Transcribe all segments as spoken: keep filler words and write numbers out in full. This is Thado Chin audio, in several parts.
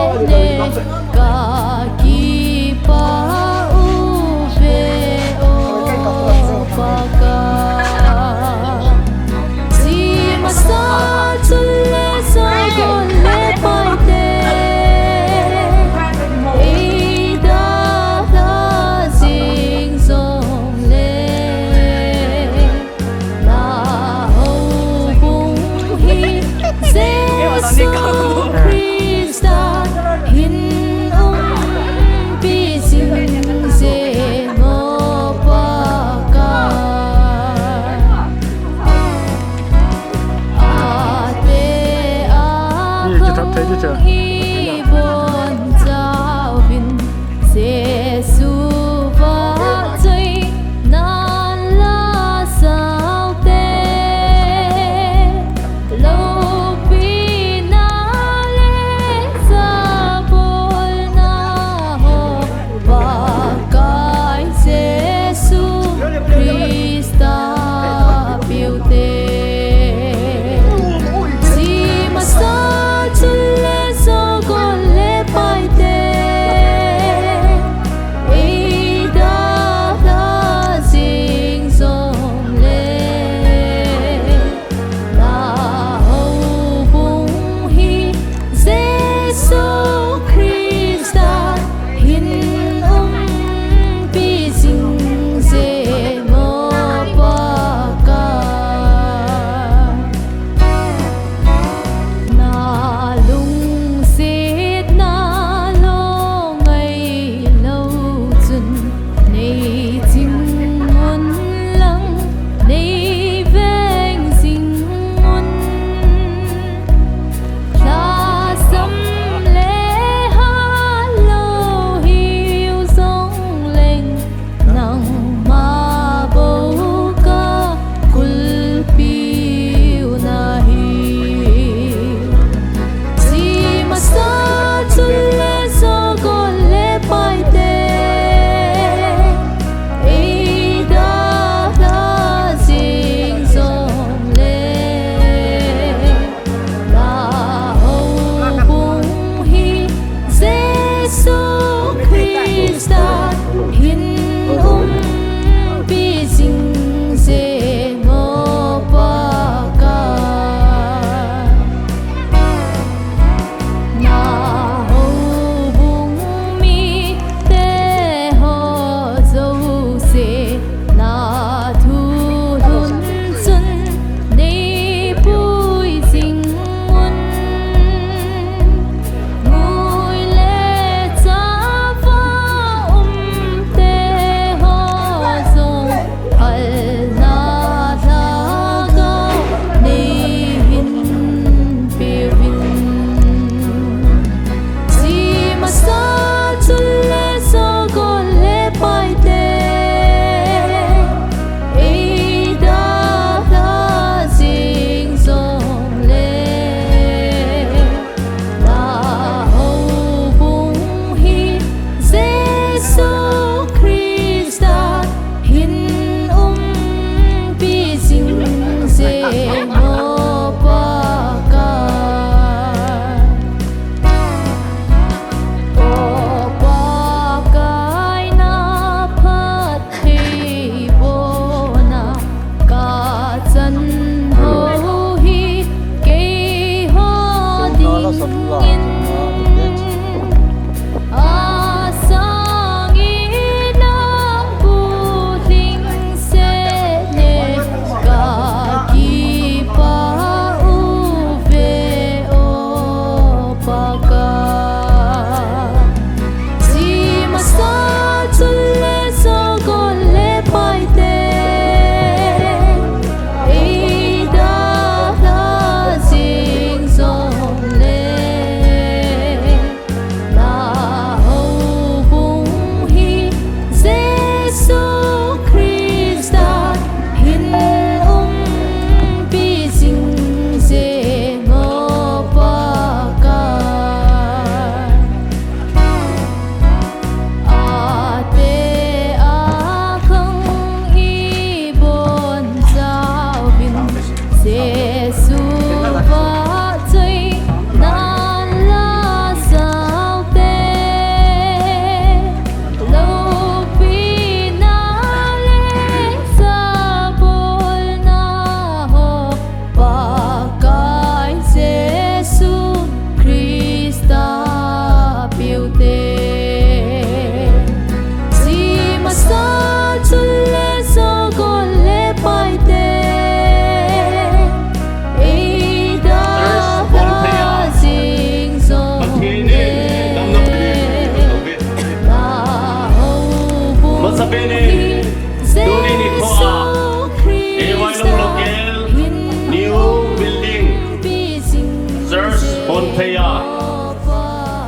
Ka kipah uve o Pakai. Chi masa chun le sagon le paite, eidalha jing jongle, na houbung hi Jesu Christa hin um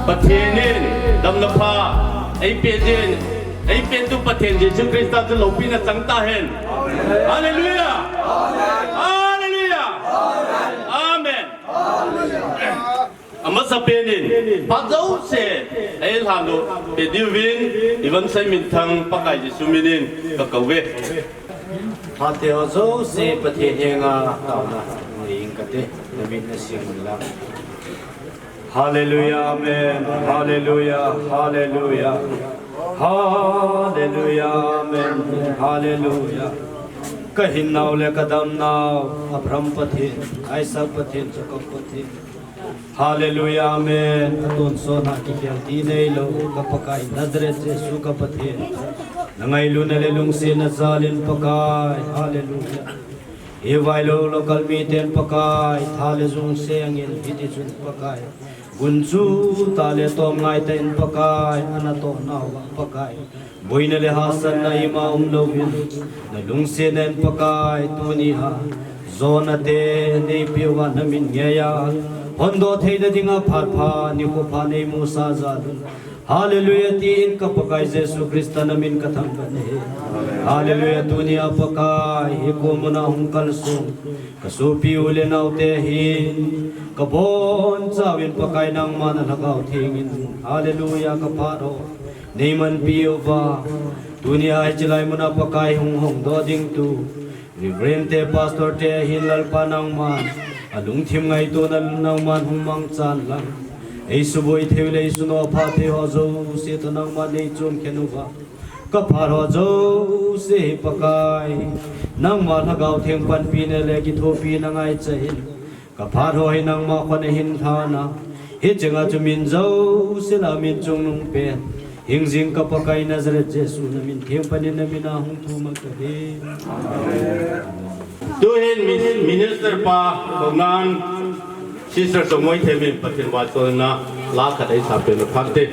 Pathen in damna pha eipe jin, eipetu Pathen Jesu Christa chu loupina chang tahen. Hallelujah! Hallelujah! Amen. Amasapen in, phat jouse eilhan u pe diuvin, Evangelist Minthang Pakai Jesu minin kakou uve. Phat jouse Pathen henga taona nei inge kati, namit nasing inlang. Hallelujah, amen. Hallelujah, hallelujah. Hallelujah, amen. Hallelujah. Kahinnau le kadamnau, Abraham Pathen, Isaac Pathen, Jacob Pathen. Hallelujah, amen. Atonsot a kikhel ti neilou, ka Pakai Nazareth Jesu ka Pathen. Nangailutna le lungsetna jal in Pakai. Hallelujah. Hivailou local miten Pakai, tha le jung seng in hiti chun Pakai. Gunchu tah le tomngai tah in Pakai, anatoh nauva Pakai. Boina le hahsatna ima umlouvin, nalungsetna in Pakai, tuni a. Jona te, neipeuva namin ngeiya. Hondoh theina dinga phat pha, nikho pha neimusah jal un. Hallelujah, tin ka Pakai Jesu Christa namin kathangvah nahi. Hallelujah, tuni a Pakai, hiche muna hung kalsong. Kasopi u le naote hin, kabonchauvin Pakai nangma nalhagao theng in. Hallelujah, kaphat ho. Neimanpi uva. Tuni a hiche lai muna Pakai hung hongdoh ding tu. Reverend te, Pastor te ahin Lalpa nangman, alungthim ngaitona nangman hung mangchan lang. Eisuboi thei u le eisunoh pha thei ho jouse toh nangman neichomkhen uva. Kaphat ho jouse hi Pakai, nangma Lhagao Theng panpina le kithopina ngaicha in. Kaphat ho hi nangma khut a hin lhana. Hiche nga chu min jouse lah a min chungnung pen. Hingjing ka Pakai Nazareth Jesu namin theng panin namin a hung thum a kahi. Tuhin mi-, minister pa, Konan, Sister Songoi Themin Pathen vahchoina la khat eisah pen u phante.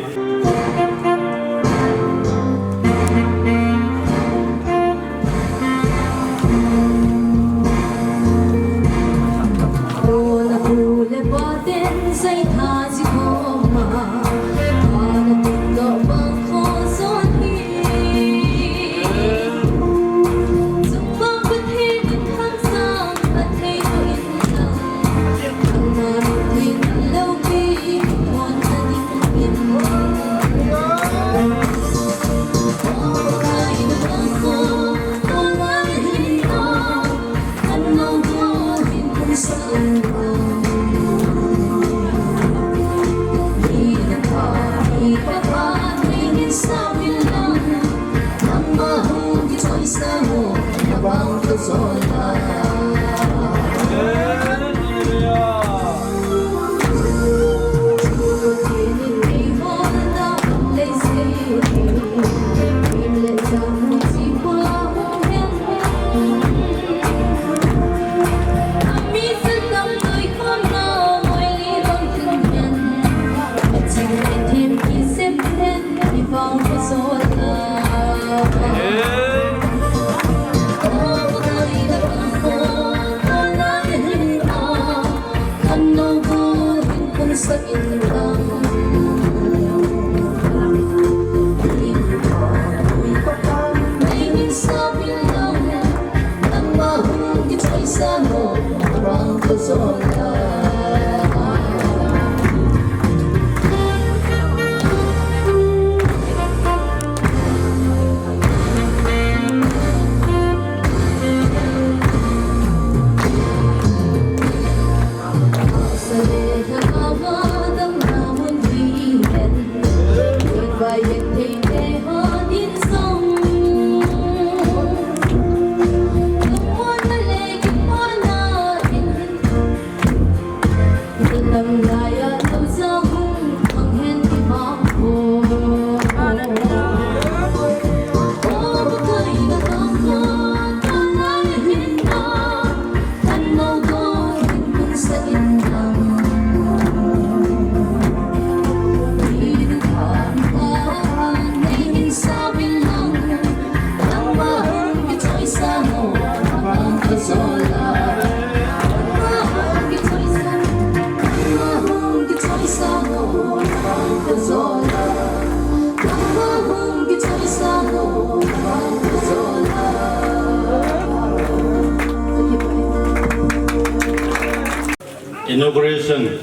Inauguration,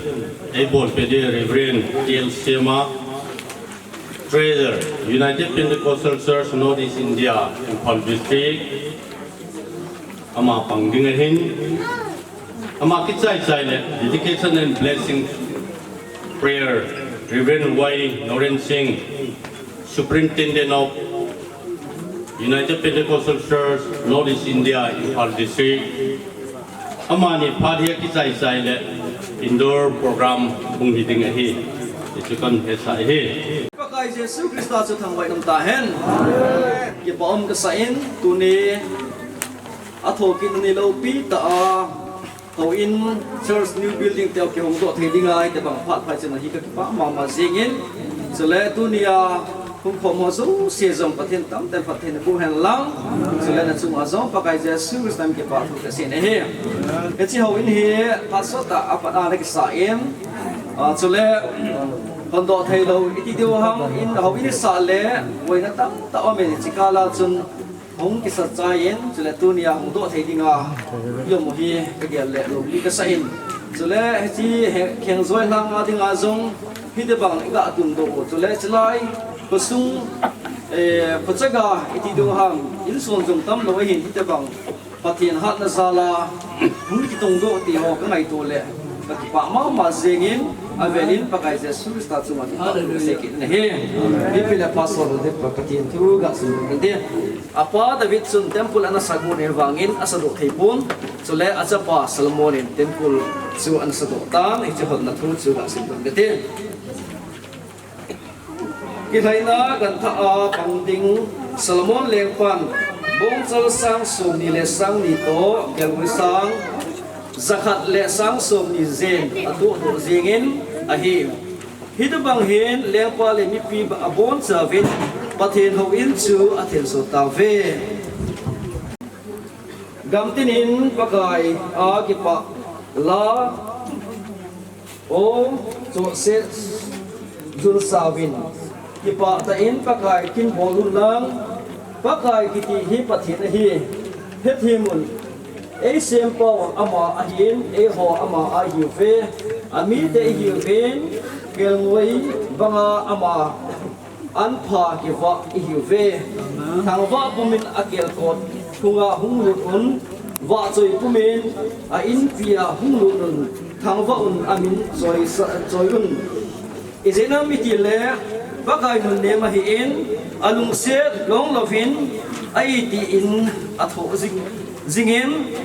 eibol peh ding Reverend T L Siama, Treasurer, United Pentecostal Church, North East India, Imphal District, ama pang ding ahin, ama kichai chai le dedication and blessing prayer, Reverend Y Noren Singh, Superintendent of United Pentecostal Church, North East India, Imphal District. Amani phat hi akichai chai le indoor program hung hi ding ahi. Hichu kahin hetsah ahi. Pakai Jesu Christa chu thangvah in um tahen. Kipa um kasah in tuni athokit ni lopi tah a Houin Church New Building te kihong doh thei dinga, hitobang phat phai chun ahi kakipah mama jingin. Chule tunia hung khom ho jouse jong Pathen tamtah in phatthei naboh hen lang. Chule nachunga jong Pakai Jesu Christa min kipah thu kasei ahi. Hiche houin hi phat sot a apat a ana kisah in. Ah, chule hon doh thei lou iti diu ham in houin isah le boina tamtah um in hiche kal a chun Hung kisa chai in, chule tunia hung doh thei dinga, i um u hi kagel le lungpi kasah in. Chule hiche he, khengjoi lhanga dinga jong, hitobang iga tun doh u. Chule chulai, khosung, eh, khochaga iti diu ham, insung jong tam lou ahin hitobang Pathen hatna jal a, hung kitong doh ti ho kangaito le, kakipah mama jingin, avelin Pakai Jesu Christa chunga kipah thu kasei kit in ahi. Ipi le pastor le Pathen thu gasim kit in. Apa David chun temple ana sagot in vangin asadoh thei pon, chule achapa Solomon in temple chu ana sadoh tan, hiche hotna thu chu gasim kit in. Kilhaina gancha a pang ding Solomon lengpan bongchal sang somni le sang ni toh, kelngoi sang jakhat le sang somni jen atoh doh jingin ahi. Hitobang hin lengpa le mipi abonchauvin Pathen houin chu athensot tauve. Gamtin in Pakai a kipah la O, Joseph Julsauvin, kipah tah in Pakai kin bol un lang, Pakai kiti hi Pathen ahi, hethem un, eisempau ama ahin, eiho ama ahiuve, amite ihiuvin, kelngoi banga ama Anpha kivah ihiuve. Thangvah pumin akelkot hunga hung lut un, vahchoi pumin a inpia hung lut un, thangvah un amin choi sa, choi un. Ijeh inem itile, Pakai nunnem ahin, alungset long louvin, a iti in athoh jing, jingin,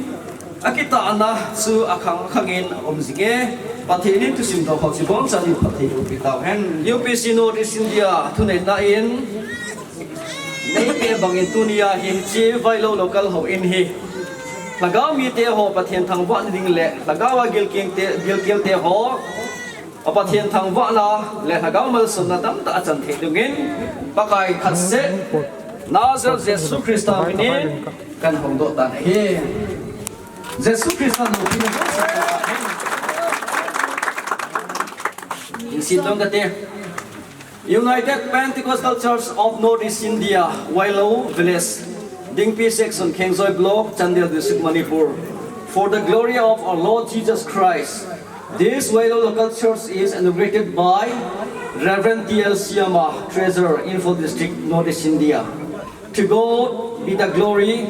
Akitahna chu akhang khangin aum jinge, Pathen in thusim doh ho chu ibonchauvin phatthei boh peh tauhen. U P C North East India thuneina in, neipeh bangin tunia hi hiche Vailou local houin hi, Lhagao mite ho Pathen thangvahna ding le, Lhagao a gilkel te, gilkel te ho, A Pathen thangvahna le Lhagao malsomna tamtah achan thei dingin, Pakai khat seh, Nazareth Jesu Christa minin, kahin hongdoh tan ahi. Jesu Christa loupina jouse. Lungset tah in kate. United Pentecostal Church of Northeast India, Vailou Village, Dingpi Section, Khengjoi Block, Chandel District, Manipur. For the glory of our Lord Jesus Christ, this Vailou local church is inaugurated by Reverend T L Siama, Treasurer, Imphal District, Northeast India. To God be the glory,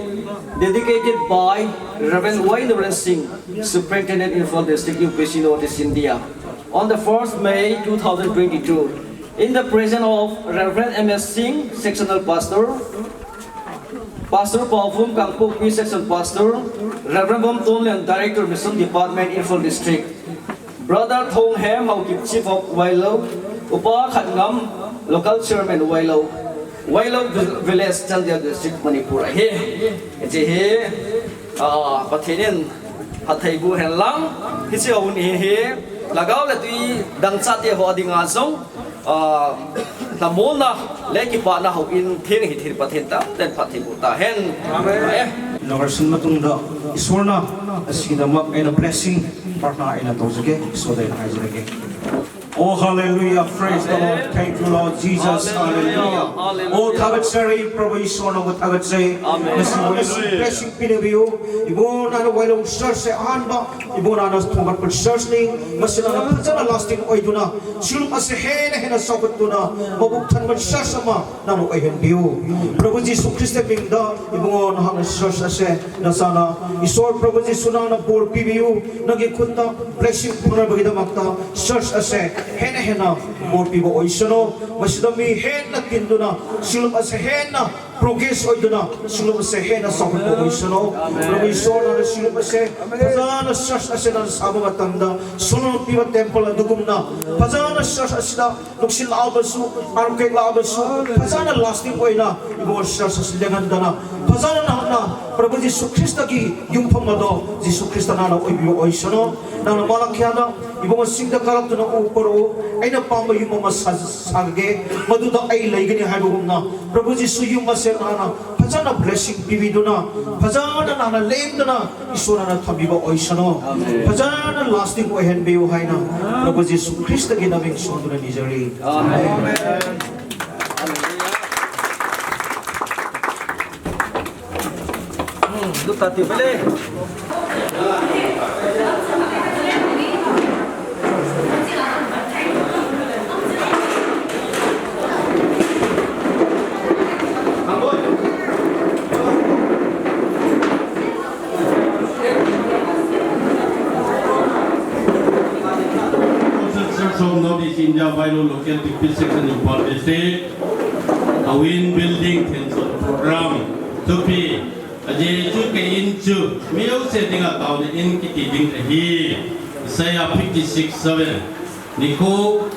dedicated by Reverend Y Noren Singh, Superintendent, Imphal District, U P C Northeast India. On the first May two thousand twenty-two, in the presence of Reverend M S Singh, Sectional Pastor, Pastor Pauvum, Kangpokpi Section Pastor, Reverend Vomtonlian, Director, Mission Department, Imphal District, Brother Thonghem Haokip, Chief of Vailou, Upa Khatngam, Local Chairman, Vailou, Vailou Vi-, Village, Chandel District, Manipur ahi. Hiche hi, ah, Pathen in phatthei boh hen lang, hiche houin hi, Lhagao le tui dangchate ho dinga jong, ah, lhamonna le kipana houin theng hi thil Pathen tamtah in phatthei boh tahen. Amen. Inauguration matung'a Ishwarna asida mak eina blessing, prarthana eina toh jing uge, Ishwar dei ngai jing uge. Oh, hallelujah. Praise the Lord. Thank you, Lord Jesus. Hallelujah. Hallelujah. Oh, thagatse, Prabhu Isor nang thagatse. Amen. Nasi blessing, blessing pinabiu. Ibon nana wailong church se anba. Ibon nana thomat pun church ni. Masi nana phachana lasting oiduna. Sulum ase hena hena saukutuna. Mabuk thanman church ama. Nang oihenbiu. Prabhu Jisu Krista mingda. Ibon nana church ase. Nasana. Isor Prabhu Jisu nana bor pibiu. Nagi khutta. Blessing pura bagi damakta. Church ase. Hena hena. Bor pibo oisano. Masida mi hena tinduna. Sulum ase hena. Progress oiduna, sulum ase hena saukutbo oisano. Prabhu Isor nana sulum ase, phachana church ase nana saba matangda, Solomon piba temple adugumna, phachana church asida, lungsi labasu, arukek labasu, phachana lasting oina, ibo church ase lengan dana, phachana nana, Prabhu Jisu Krista ki yumpham mado, Jisu Krista nana oibibo oisano, nana malak kiana, Ibon singda kalak tuna u paro, eina pamba yum ama sa, sage, maduda ei leigani haibo gumna. Prabhu Jisu yum ase nana, phachana blessing pibiduna, phachana nana lemduna, Isor nana thambibo oisano. Amen. Phachana lasting oihenbiu haina. Prabhu Jisu Krista ki naming sonduna nijari. Amen. Amen. Church of North East India, Vailo Local Degree Section in Imphal District. Awin building thensol program. Thupi, ajeh chu kei in chu, mi jouse dinga taona in kiti ding ahi. Isaiah fifty-six seven. Nikho,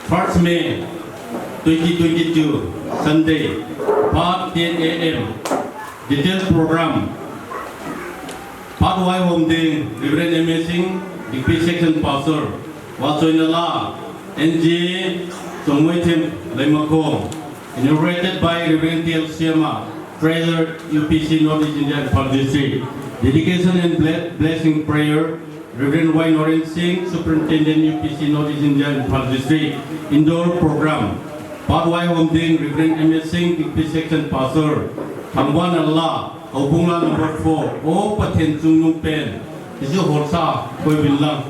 first May twenty twenty-two, Sunday, phat ten A M. Detail program. Phat vaihom ding, Reverend M A Singh, Degree Section Pastor. Vachoina la, N G Chongmeithem Leimakhong. Inaugurated by Reverend T L Siama, Treasurer, U P C North East India, Imphal District. Dedication and ble-, blessing prayer, Reverend Y Noren Singh, Superintendent, U P C North East India, Imphal District. Indoor program. Phat vaihom ding, Reverend M A Singh, Degree Section Pastor. Thangvahna la, Houbung la number four. O Pathen chungnung pen. Hichu holsa, koiuvin lang.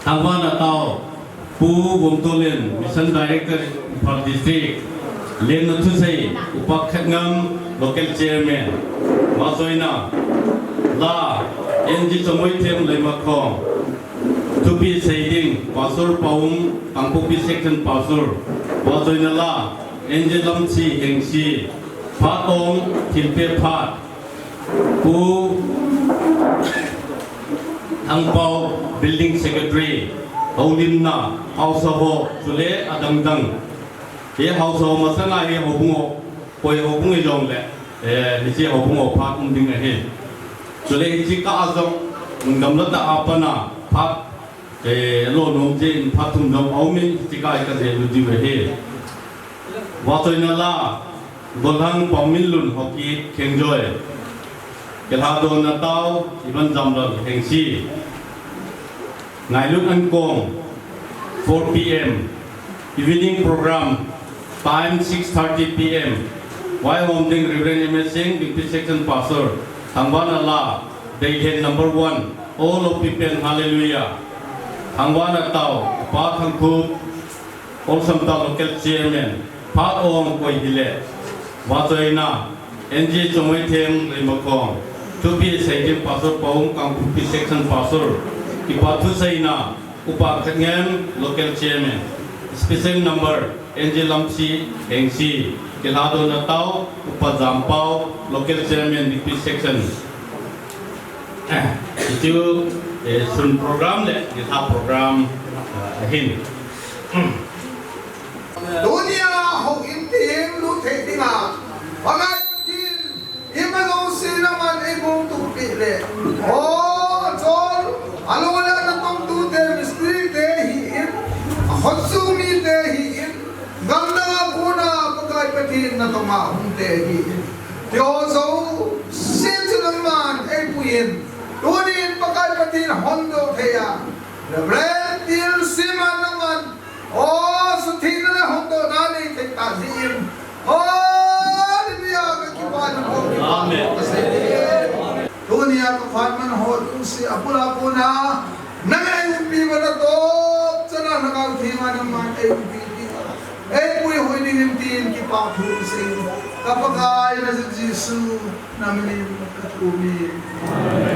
Thangvahna tao. Pu Vomtolen, Mission Director, Imphal District. Lemna thusei, Upa Khatngam, Local Chairman. Vachoina la, N G Chongmeithem Leimakhong. Thupi sei ding, Pastor Paum, Kangpokpi Section Pastor. Vachoina la, N G Lamsi Hengsi. Phat ong, thilpeh phat. Pu Thangpao, Building Secretary, houlimna, haosa ho, chule adangdang. Hi haosa ho masanga hi houbung ho, koi houbung hijongle, eh, hiche houbung ho phat um ding ahi. Chule hiche kah a jong, lungdam lhatah a pat a phat, eh, lo nom jeh in phat thum jong aumin, hiche kah hi kajih lut diu ahi. Vachoina la, Golhang Paominlun Haokip Khengjoi. Kilhadonna tao, Ivanjamlal Hengsi. Ngailut ankong, four P M. Evening program, time six thirty P M. Vaihom ding Reverend M A Singh, Degree Section Pastor. Thangvahna la, Deilhen number one. All of people, hallelujah. Thangvahna tao, Pa Thangkhup, Olsamtah Local Chairman, phat ong koi hile. Vachoina, N G Chongmeithem Leimakhong, thupi sei ding Pastor Paum Kangpokpi Section Pastor, kipa thuseina, Upa Khatngam Local Chairman, special number, N G Lamsi Hengsi, kilhadonna tao, Upa Jampao, Local Chairman, Degree Section. Eh, hichu, eh, sun program le, nilhah program, eh, ahin. Tunia houin tin lut thei dinga, Pakai Pathen, ima jouse naman eibol tupi le. O, achol, alou le natong tute, mistri te hi in, akhonsu mite hi in, gamdang a kona Pakai Pathen natonga hung te hi in. Tiho jouse chu nangman eipuiyin. Tunin Pakai Pathen hondoh thei a. Reverend Til Siman Naman. O, suthengna le hongdohna nei thei tah jeh in. Hallelujah, ka kipana bou, kipathu kasei. Tunia ka phat man ho jouse abul a kona, nang eiumpi uva natop chan a Lhagao Theng in nangman eiumpi ding. Eipuihoi ding in tin kipathu kasei. Ka Pakai Nazareth Jesu namin in ka thum e.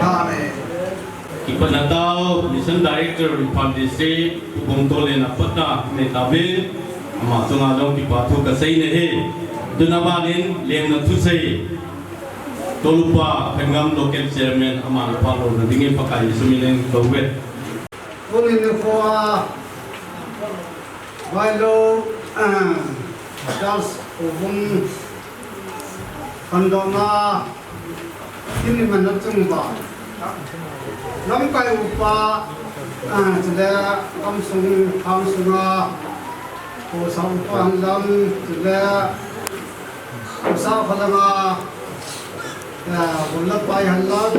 Amen. Kipana tao, Mission Director, Imphal District, Pu Bongtol in apatna nei tauve, ama chunga jong kipathu kasei nahi. Tuna ban in, lemna thusei, Tolupa Pangam Local Chairman, aman aphat louna dingin Pakai Jesu min in kouve. Tuni nikho a, Vailou, ah, Charles Uvung, Khandong a, Tin iman na chung uva. Lamkai upa, ah, chule gamsung, khang sunga, kosa upa han lam, chule kosa kholanga, ah, gol le pai han lam,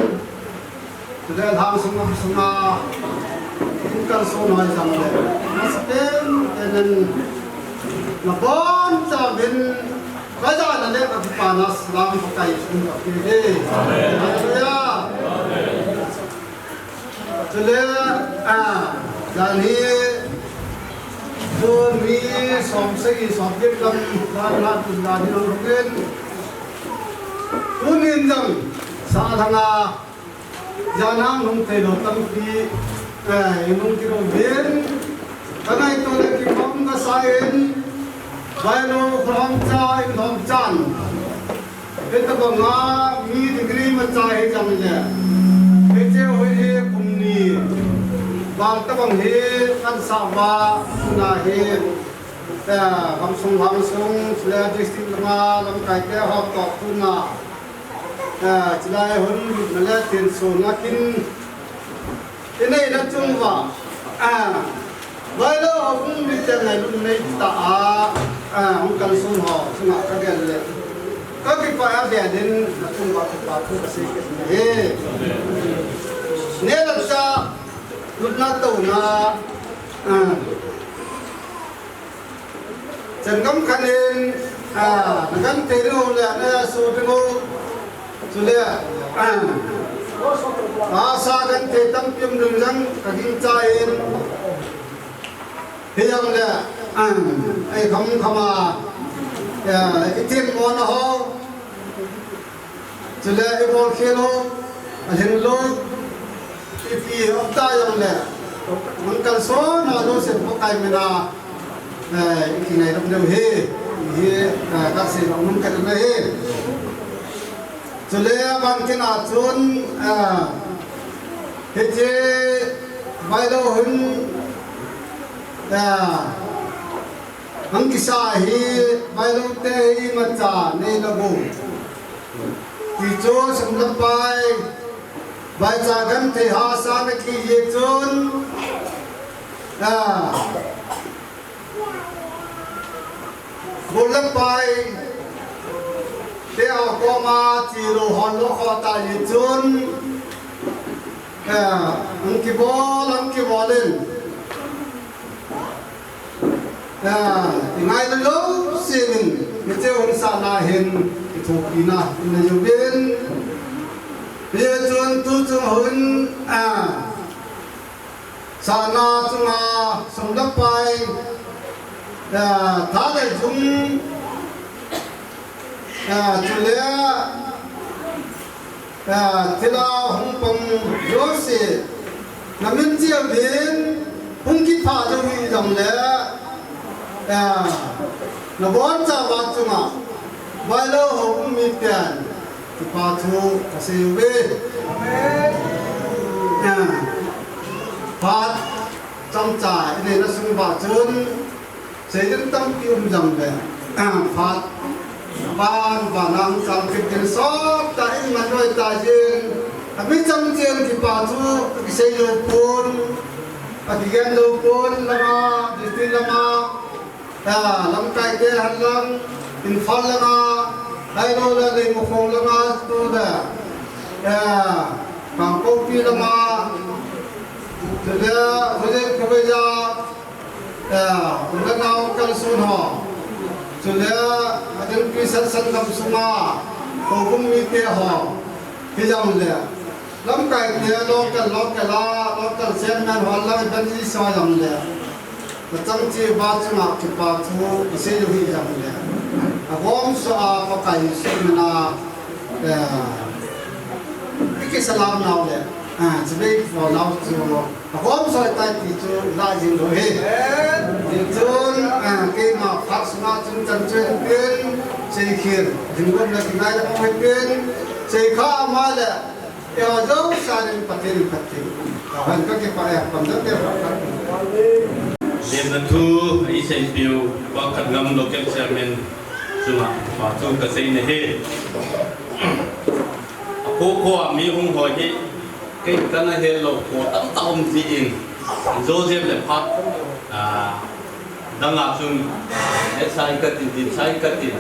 chule lhang sunga, sunga, in kalson hoi jong le. Nasa pen, tenen, nabon chauvin, Kajana le kakipana salam Pakai Jesun kapeh e. Hallelujah. Chule, ah, jan hi, tun mi som sagi som get lam, jan na tun jan hi long ken. Tunin jong, sa thanga, Jan a hung theilou tampi, eh, inung kilou uvin. Ka ngaito le kipah um kasa in, Vailou kholhom cha, in lhom chan. Hitabanga mi degree macha hi jong le. Hiche hi kum ni val tabang hi kan sa uva, tuna hi, eh, gamsung, gamsung, chule district lama, lamkai te ho toh tuna. Ah, chulai hun lupna le thensohna kin inei na chung uva. Ah, Vailou houbung mite ngailutna neitah a, ah, hung kalson ho chunga kagel le, kakipah a beh in na chung uva kipathu kasei kit e. Neh le chah, lupna touna, ah, Changam khat in, ah, nagenthei diu le, naso diu. Chule, ah, asa genthei tampi um ding jong kagingchan. Hijongle, ah, ei kham kham a, ah, ithemmona ho. Chule ibol khel u, alhing lou, ipi um ta jongle, hung kalson ho jouse Pakai mina, eh, ikingaidam diu ahi, hi, eh, kasei nom khat ahi. Chule aban kin a chun, eh, hiche Vailou hin, eh, Hung kisa hi, Vailou te hi imacha nei lou u. Tichu sum le pai, vaicha genthei hahsa na kihi chun, ah, gol le pai te a koma chi lou hon lou kho ta hi chun, ah, hung kibol, hung kibol in. Ah, i ngailu lou seh in, hiche hun sahna hin, kithopina, i nei uvin. Hichun tuchung hun, ah, sahna chunga, sum le pai, ah, tha le jung, ah, chule, ah, thilha hung pang jouse, na min cheh uvin, hung kipha jou hi jongle, ah, na bonchauva chunga, Vailou houbung miten, kipa thu kasei uve. Ah, phat chomcha, i neina sung uva chun, Seiding tampi um jongle, ah, phat, van, van a hung chal kit ding sot tah in man loi ta jin, a mi chang chen kipa thu, kisei lou pon, akigen lou pon, lama, district lama, ah, lamkai te han lang, Imphal lama, ahilou le Leimakhong lama, tu le, ah, Kangpokpi lama, Chule, hujai khubeija, eh, unga nao kalsun ho. Chule, adin pi san san gam sunga, kovum mite ho. Hijongle, lamkai te local, local a, local chairman ho lang benji sa jongle. Nachang cheh uva chunga kipa thu isei u hijongle. Agomsa a Pakai Jesu mina, eh, ikisalam nau le, eh, chibai fo nau chu. Agomsa tai ti chu la jing lou hi. Tichun, eh, keima phat sunga chun chan chun tin, seikhel, jingom le kinai le pang tin, seikha ama le, Eiho jousen Pathen in phatthei boh hen, kakipah e, pamjam te pha khat. Lemna thu iseipiu, Pa Khatngam Local Chairman chunga kipa thu kasei nahi. Akho kho a mi hung ho hi, kei kana het lou kho tamtah um jin, Joseph le phat, ah, danga chun, hetsah katin, dinsah katin.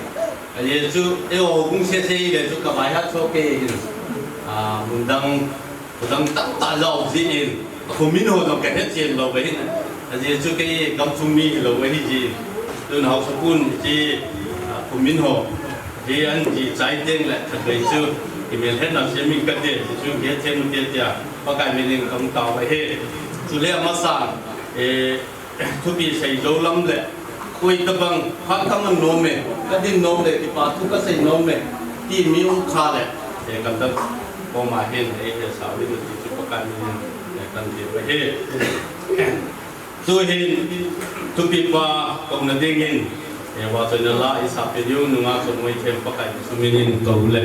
Ajeh chu, eiho hung sese le chu kavaihat soh kei hin. Ah, mun dang, mun dang tamtah jao jin, akho min ho jong kahet chen lou ahin. Ajeh chu kei gamsung mi hilou ahi jin. Tun haosapu in hiche, ah, kho min ho. Hi an ti chai teng le khatvei chu. Kimelhetna seimin kate, chu kihet chen te tia. Pakai min in kahung tao ahi. Chule amasa, eh, Thupi sei jou lam le, koi tabang, phat kaman nom e, kadin nom le, kipa thu kasei nom e, ti mi um kha le, eh, kan dak koma hin, eh, eh, sa wi ti chu Pakai min in, eh, kan ti pa hi. Tuhin, thupi pa, kouna dingin, eh, vachoina la, isah peh diu, nunga chonmoi them Pakai Jesu min in kou le.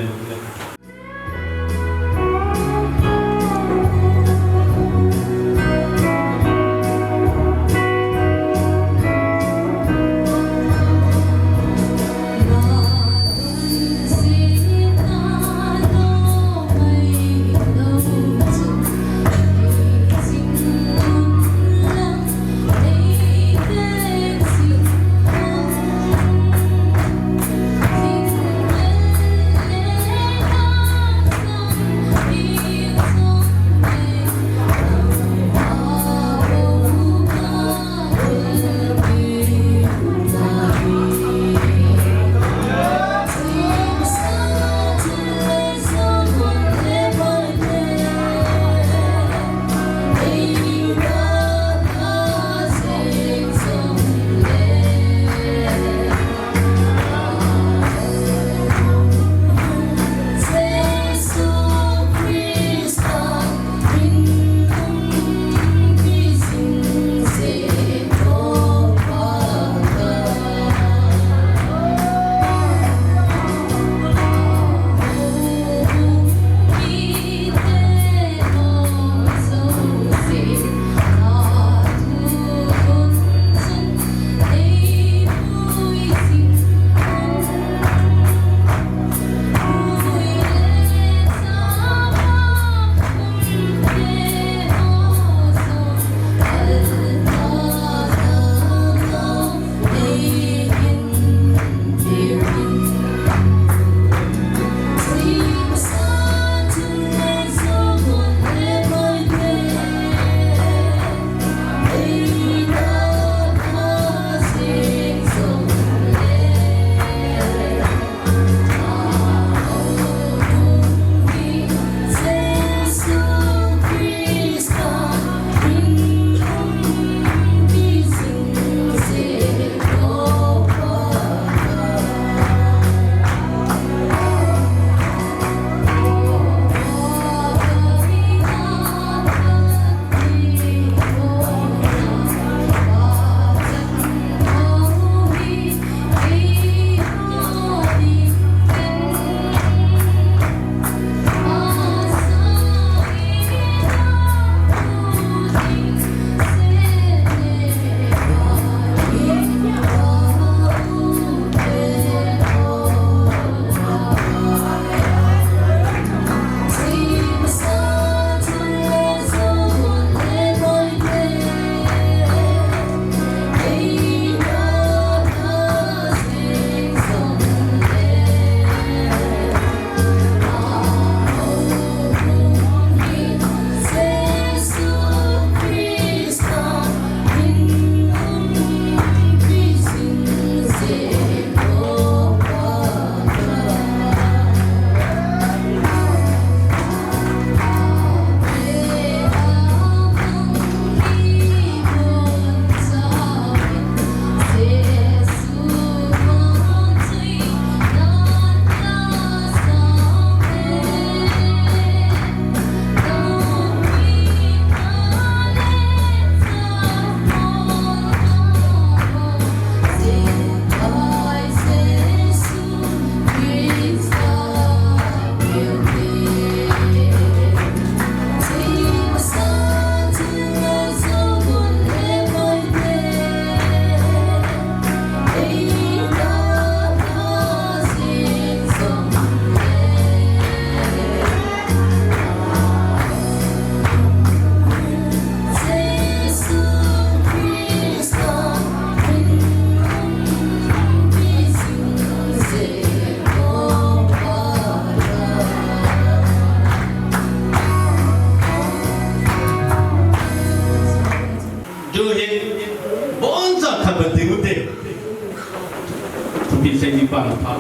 Pan phat,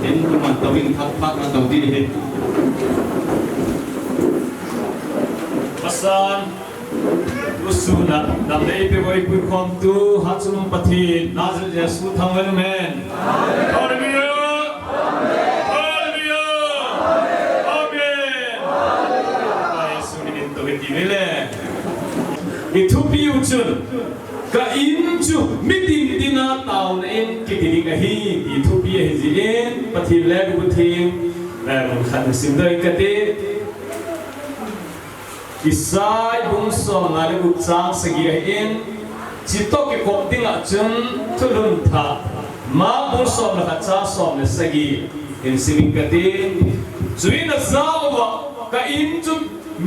tin tuman tawin thak phat na taw di hi. Pasan, usuna, damdei pe voi pui khom tu, Hachungnung Pathen, Nazareth Jesu thang ven men. Hallelujah! Hallelujah! Amen! Jesu minin to hiti vele. I thupi u chun, ka in chu mitin dinga taona in kiti ding ahi, ti thupi ahi jin, Pathen le Pathen, eh, mun khat sim ding kate. Isai bung som nga le gup chang sagi ahin, chito kikop dinga chun thulhun tha, Mark bung som le khat chang som le sagi in sim ding kate. Chuin ajah uva, ka in chu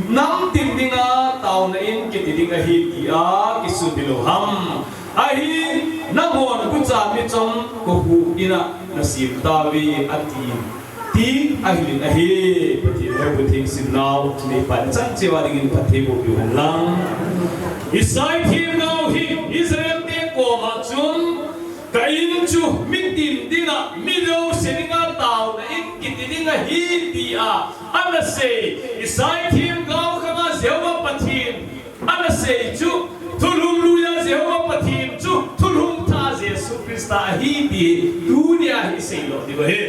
namtin dinga taona in kiti ding ahi tia kisun ding lou ham? Ahin, nanghon gucha michom kohu ina nasem tauve, ati. Ti ahilin ahi, Pathen, Pathen simnau, chule pan chan cheuva dingin Pathen boh piu hen lang. Isai themgao hi Israel te koma chun, ka in chu mitin dinga, mi jouse dinga taona in kiti ding ahi tia ana sei. Isai themgao khanga Jehovah Pathen ana sei chu, thulhun luia Jehovah Pathen chu, thulhun tha Jesu Christa ahi ti, tunia hi sei lou diu ahi.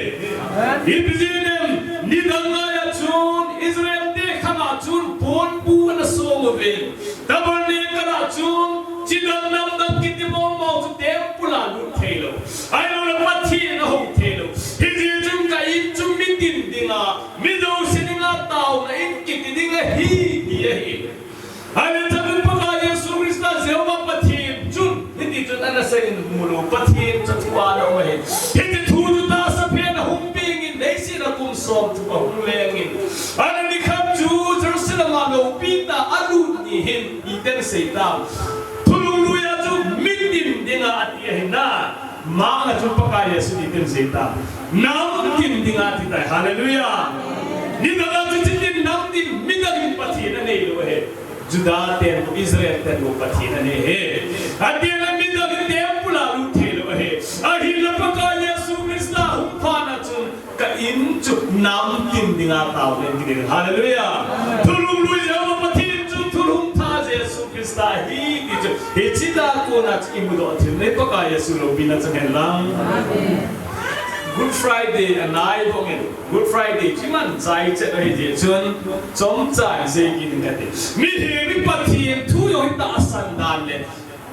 Ipi jeh inem, nidang laia chun, Israel te khanga chun, ponbu ana som uve. Tabernacle a chun, chidang namdang kiti mongmong chu temple a lut thei lou. Ahilouleh Pathen a hou thei lou. Hijeh chun ka in chu mitin dinga, mi jouse dinga taona in kiti ding ahi, ti ahi. Ahile chun Pakai Jesu Christa Jehovah Pathen chun, hiti chun ana sei in mu lou, Pathen chu thu a ana um ahi. Hiti thu chu tahsa pen a hung pengin, leiset a kum som chu ahung lengin. Ahile nikhat chu Jerusalem a lopi tah a lut ni hin, iten sei tam. Thulhun luia chu mitin dinga ati ahi na. Mark a chu Pakai Jesu iten sei tam. Namtin dinga ati tai. Hallelujah. Nidang a chu chitin namtin, midang in Pathen anei lou ahi. Juda ten, Israel ten Pathen anei ahi. Ati le midang in temple a lut thei lou ahi. Ahinla Pakai Jesu Christa hung phat na chun, ka in chu namtin dinga taona in kiti ding. Hallelujah. Thulhun lui Jehovah Pathen chu thulhun tha Jesu Christa ahi ti chu. Hiche a kona chu imudoh thei u ahi, Pakai Jesu loupina chang hen lang. Amen. Good Friday anai bangin, Good Friday chu imanchai chet u ahi jeh chun, chomcha isei kit inge kati. Mihem in Pathen thu jong hi tahsan dan le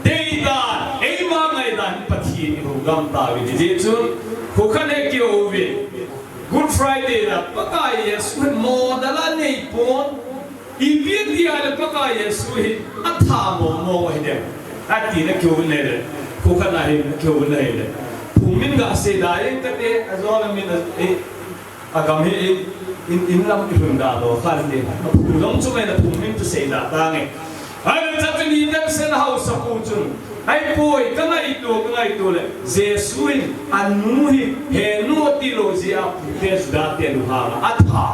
dei dan, eima ngai dan Pathen in ihou gam tauve ti jeh chun, kho khat le kihou uvin. Good Friday la Pakai Jesu hin model anei pon, ipi tia le Pakai Jesu hi atha mong mong u ahi dem. Ati na kihou uvin le, kho khat na hin kihou uvin le. Phung min gasei da e kati, ajona min a, e, agam hi in, in, in lam kilhun da lou khan tin. Aphung jong chu mai na phung min chu sei da tange. Ahile chapang ni dang sen haosapu chun, ahipoi, ka ngaito, ka ngaito le, Jesu in anu hi henu ati lou jeh a pute Juda te nu hanga atha.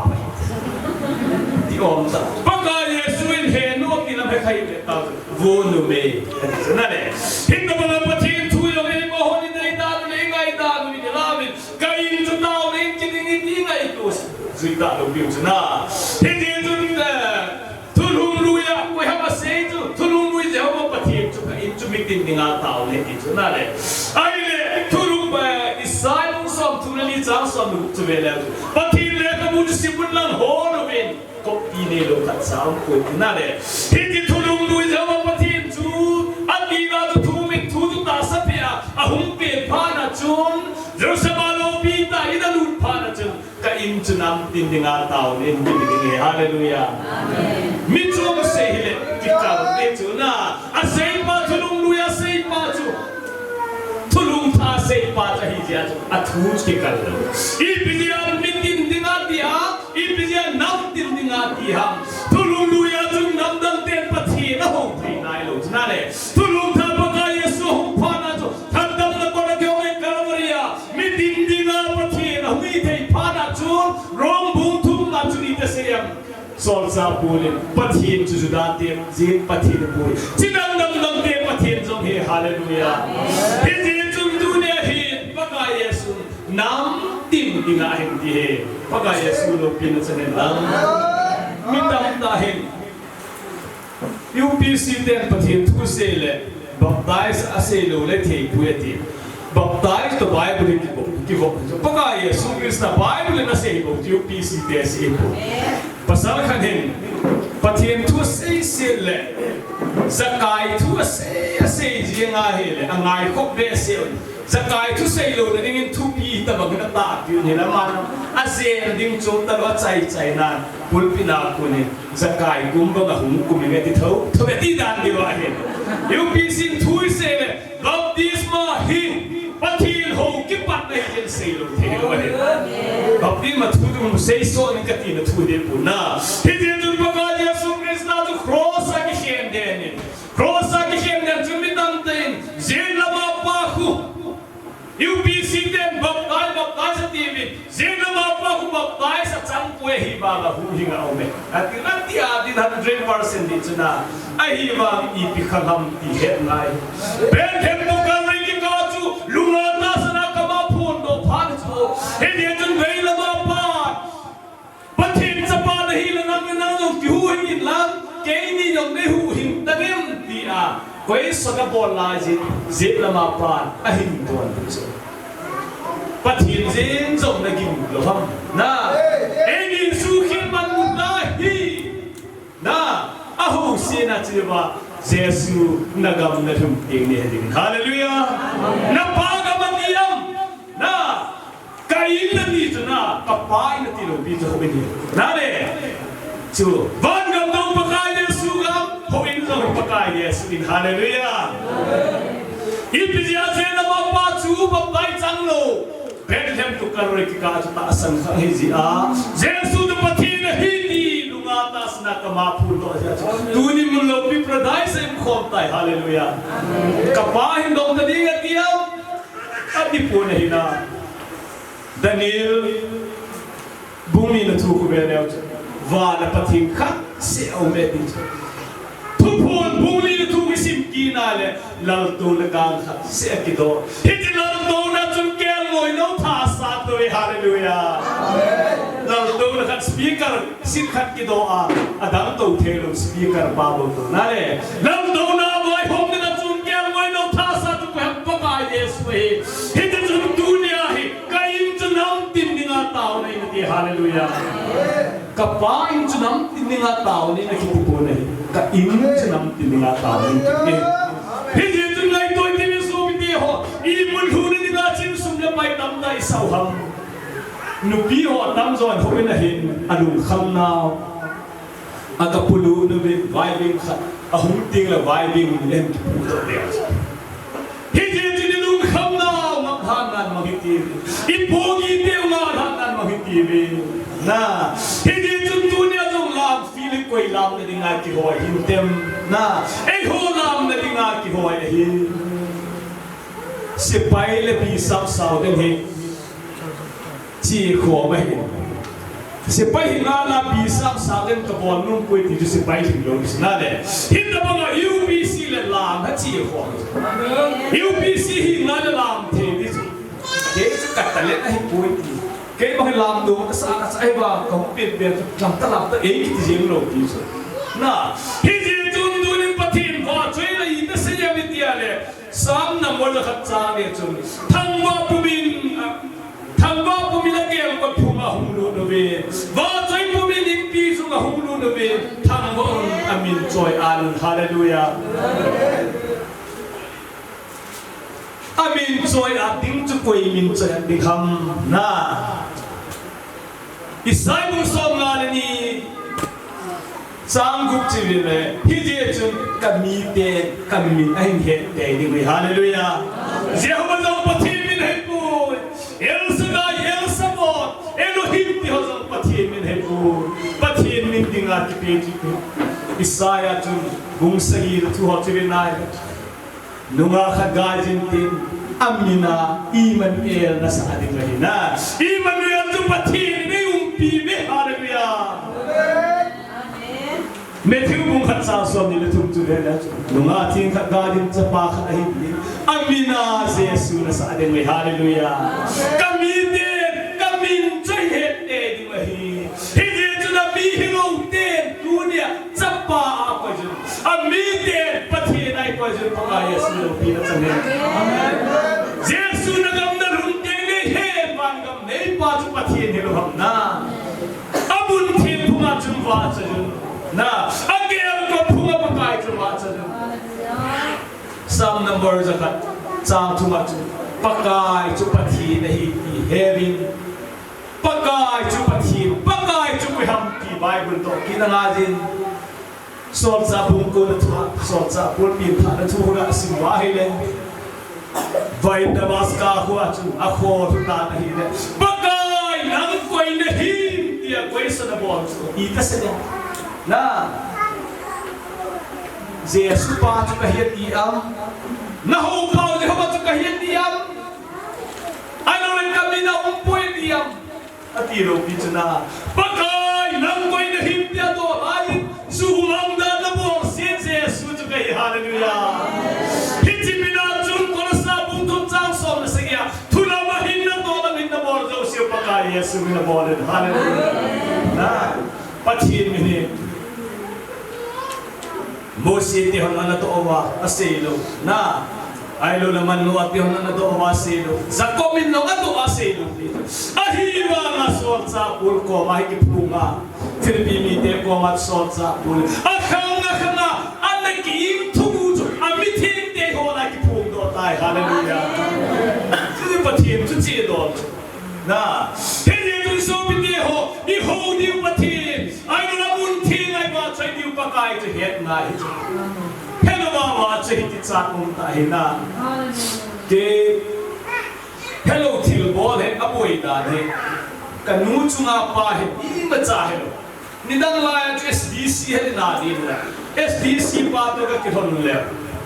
Ti um ta. Pakai Jesu in henu ati lam he khai le ta. Vo numei. Ati chu na le. Hinla Pathen thu jong hi mo hon in dei dan u le ngai dan u ni la vin. Ka in chu taona in kiti ding ahi ti ngaito jui talou diu chu na. Hiti chun, eh, thulhun luia, koi ham asei chu, thulhun lui Jehovah Pathen chu ka in chu mitin dinga taona in ti chu na le. Ahile, thulhun, eh, Isaiah bung som thum le li chang som le gup chu ve le chu. Pathen lekhabu chu sim un lang hol uvin. Copy neilou khat sa um poi ti na le. Hiti thulhun lui Jehovah Pathen chu, atina chu thu min thu chu tahsa pea, ahung pen phat na chun, Jerusalem a lopi tah in alut phat na chun, ka in chu namtin dinga taona in kiti ding ahi. Hallelujah. Amen. Mi chom sei hile, kikal te chu na, aseipa thulhun lui aseipa chu, thulhun tha seipa chu ahi jeh chun, athu chu kikal lou. Ipi jeh a mitin dinga ti a, ipi jeh a namtin dinga ti ham. Thulhun luia chun namdang ten Pathen ahou thei nailou chu na le. Thulhun tha Pakai Jesu ahung phat na chu, thandamna kona kihong e Calvary a, mitin dinga Pathen ahung hi thei phat na chu, Rom bung thum na chu iti asei em. Solchah Paul in, Pathen chu Juda te jeng Pathen ahipoi. Chidang dang dang te Pathen jong ahi, hallelujah. Hijeh chun tunia hin, Pakai Jesu, nam Ina hin ti he. Pakai Jesu loupina chang hen lang. Mi tamtah hin U P C ten Pathen thu sei le baptize asei lou le theipoi ati. Baptize toh Bible in kivo, kivo. Pakai Jesu Christa Bible in asei bou ti U P C te asei bou. Pasal khat hin Pathen thu asei sei le, Zakai thu asei, asei jing ahile, angai khop behseh un. Zakai thu sei louna dingin thupi tabang in atahpeh un, hilai a man ajel ding chu talou achai chai nan pulpit a kon in Zakai kum bang a hung kum in ati tho, tho ati dan diu ahi. U P C in thu isei le, baptisma hi Pathen hou kipatna hi tin sei lou thei lou ahi. Baptisma thu ding sei so ni kati na thu ding pon na. Hiti chun Pakai Jesu Christa chu cross a kikhen den in. Cross a kikhen den chun mi tamtah in, jen lama pa khu. U P C ten baptize, baptize ati uvin, jen lama pa khu baptize achang poi ahivang a huhhing a um e. Ati, ati a din hundred percent di chu na. Ahivang ipi khang ham ti het ngai. Bethlehem toh Calvary kikah chu lunga tahsan a kama phondoh phat chu. Hiti chun jen lama pa Pathen chapa nahi le nang le nang jong kihuhhing in lang, keini jong neihuhhing tangem ti a, koi sa kabol lai jin, jen lama pan ahin don chu. Pathen jen jong naging lou ham. Na, eini sukhen man mun na hi. Na, ahousen a cheva, Jesu nagam nalhun teng ni he ding. Hallelujah. Napa gam ati am. Na, ka in nati chu na, kapa in nati lou pi chu houin ahi. Na le, chu, van gam dong Pakai Jesu gam, houin dong Pakai Jesu in. Hallelujah. Ipi jeh a jen lama pa chu baptize chang lou. Bethlehem toh Calvary kikah chu tahsan kha ahi jeh a. Jesu chu Pathen ahi ti lunga tahsan a kama phondoh jeh a chu. Tuni mun loupi paradise a um khom tai. Hallelujah. Kapa hin dong ta ding ati am. Ati pon ahi na. Daniel bung ni na thu khu ve leu chu. Van a Pathen khat seh aum e ti chu. Thuphon bung ni na thu kisim kit na le, laltouna gang khat seh akidoh. Hiti laltouna chun kelngoi nou thasat lou e, hallelujah. Laltouna khat speaker seat khat kidoh a, adang tou thei lou speaker pa bou tou na le. Laltouna vaihom ni na chun kelngoi nou thasat lou koi ham, Pakai Jesu ahi. Hiti chun tunia hi, ka in chu namtin dinga taona in ati, hallelujah. Kapa in chu namtin dinga taona in akiti pon ahi. Ka in chu namtin dinga taona in akiti. Hiti chun ngaito iti mi sopite ho. Imut lhuhna dinga chim sum le pai tamtah isah u ham. Nupi ho atamjo in houin ahin alungkham nau. Akapu lut nauve, vaibeng khat. Ahung teng le vaibeng in kipu doh le. Hiti chun ilungkham nau, ngailhah nan mang hiti. Ipogi teu ngailhah nan mang hiti ve. Na, hiti chun tunia jong lam, feel koi lamna dinga kihoi hintem. Na, eiho lamna dinga kihoi ahi. Sepai le pi sapsao ding hi. Chi khom ahi. Sepai hi nana pi sapsao ding kabol nom poi ti chu sepai hin lou na le. Hitabang a U P C le lam ha chi khom. U P C hi nana lam thei ti chu. Kei chu ka talent ahipoi ti. Kei bang hi lam dong kasa kasa ahi ba ka hung pet pet chu lam ta lam ta ei kiti jeng lou ti chu. Na, hiti chun tunin Pathen vahchoina iti sei em iti a le. Sam number khat chang le chun, thangvah pumin, ah, thangvah pumin akelkot phung a hung lut nauve. Vahchoi pumin inpi sung a hung lut nauve. Thangvah un amin choi-at un. Hallelujah. Amin choi-at ding chu koi min choi-at ding ham na. Isaiah bung somnga le ni chang gup chu ve le, hiti chun ka mite ka min ahin het tei ding uve. Hallelujah. Jehovah jong Pathen min ahipoi. El Shaddai, El Sabaoth, Elohim ti ho jong Pathen min ahipoi. Pathen min dinga kipe chu. Isaiah chun bung sagi le thu ho chu ve nai. Nungah khat gai jin tin, amin a Emmanuel nasah ding ahi na. Emmanuel chu Pathen in eiumpi uve, hallelujah. Matthew bung khat chang som ni le thum chu ve le, nungah theng khat gai jin chapa khat ahi, amin a Jesu nasah ding uve, hallelujah. Ka mite, ka min Jesu loupina chang hen. Jesu na gam na lhun teng le, he van gam neipa chu Pathen hilou ham na. Abul theng phunga chun vahchoi un. Na, akelkop phunga Pakai chu vahchoi un. Psalm number jakhat, chang thuma chu, Pakai chu Pathen ahi ti heuvin. Pakai chu Pathen, Pakai chu koi ham ti Bible toh kina ngaiyin. Solchah bung ko na thua, Solchah pulpit thah na thu hung a sim uva ahile. Vai Damascus khua chu, akho thu ta na hile. Pakai nang koi nahim tia question abol chu. Iti asei le. Na. Jesu pa chu kahi ati am. Na houpa u Jehovah chu kahi ati am. Ahilou le ka min a um poi ati am. Ati lou pi chu na. Pakai nang koi nahim tia doh lai. Suhmang dan na bolse Jesu chu kahi, hallelujah. Hiche min a chun Kolose bung thum chang som le sagi a. Thu lam a hin na doh lam hin na bol jouse Pakai Jesu min a bol in. Hallelujah. Na. Pathen min hi. Mose te hon ana doh uva asei lou. Na. Ahilou le Manoah te hon ana doh uva asei lou. Jacob in jong adoh a asei lou. Ahivanga Solchah Paul koma hi kiphong a. Philippi mite koma Solchah Paul. Akhang akhang a ana ki-im thugu chu. Amitheng te ho ana kiphong doh tai. Hallelujah. Chu Pathen chu che doh. Na, hijeh chun sopite ho, i hou diu Pathen, ahilou le mun theng a i vahchoi diu Pakai chu het ngai hi chu. Helou a vahchoi hi kichat um tah hi na. Kei, helou thilbol hi aboi dan hi. Ka nu chunga pa hi, imacha helou. Nidang lai a chu S D C hi na din le. S D C pa toh ka kilhon le.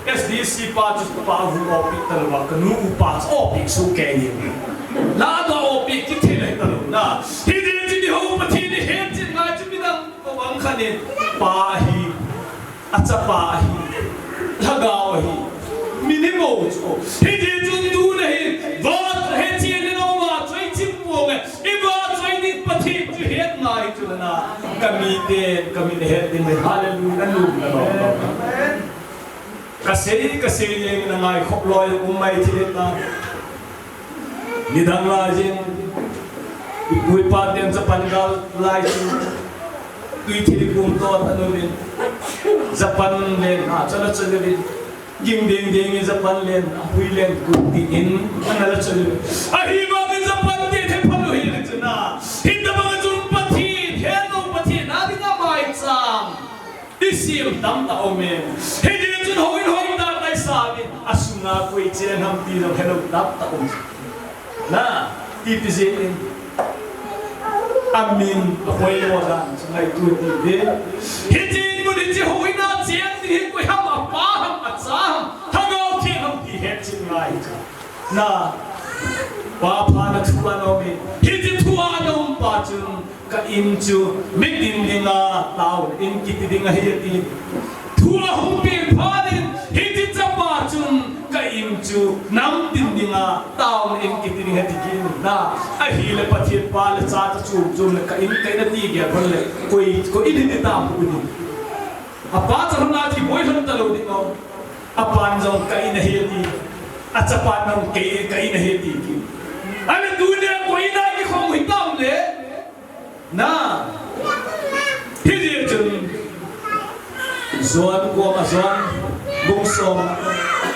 S D C pa chu pa vu opi talou a, ka nu u pa chu opi su kei ni. La toh opi kithei le talou na. Hijeh chun i hou Pathen i het chet ngai chu midang ko bang khat in pa hi. Achapa ahi, lhagao ahi, min hi mo chu. Hijeh chun tuna hi, vahchoi hi chen in vahchoi chim ponge, i vahchoi ding Pathen chu het ngai chu na. Ka miten, ka min het ding le, hallelujah, na lum na lom. Ka sei, ka sei jeng in angai khop loi um mai thei ta. Nidang laiyin, ipu ipa ten Japan gal lai chu, tui thil kum toh ana uvin, Japan len a chu ana choi uvin, ging ding ding in Japan len, apui len kum tin ana la choi uvin. Ahivangin Japan te thepha lou hi le chu na, hitobang chun Pathen, helou Pathen, a dinga maicham. I sem tamtah um e. Hijeh chun houin hoitah a i sam in, asunga koi cheng ham ti jong helou tamtah um. Na, ipi jeh in. Amin, apoimo dan, chu ngaito diu ve. Hiche mun hiche houin a cheng ding hi koi ham, apa ham, acha ham, Lhagao Theng ham ti hetchet ngai. Na, Pa pha na thu ana um e. Hiche thu ana um pa chun, ka in chu, mitin dinga, taona in kiti ding ahi ati. Thu ahung peh phat in, hiche chapa chun, ka in chu, namtin dinga, taona in kiti ding ahi ati kit in. Na, ahile Pathen pa le cha ta chom chom le, ka in, ka in ati gel hon le, koi, koi in hi ti tam pu ni. Apa cha hon a thi boi hon talou ding o. Apan jong ka in ahi ati. Achapan jong kei, ka in ahi ati kit. Ahile tuni a koi in a kikhom hitam le. Na. Hijeh chun. John koma John bung som.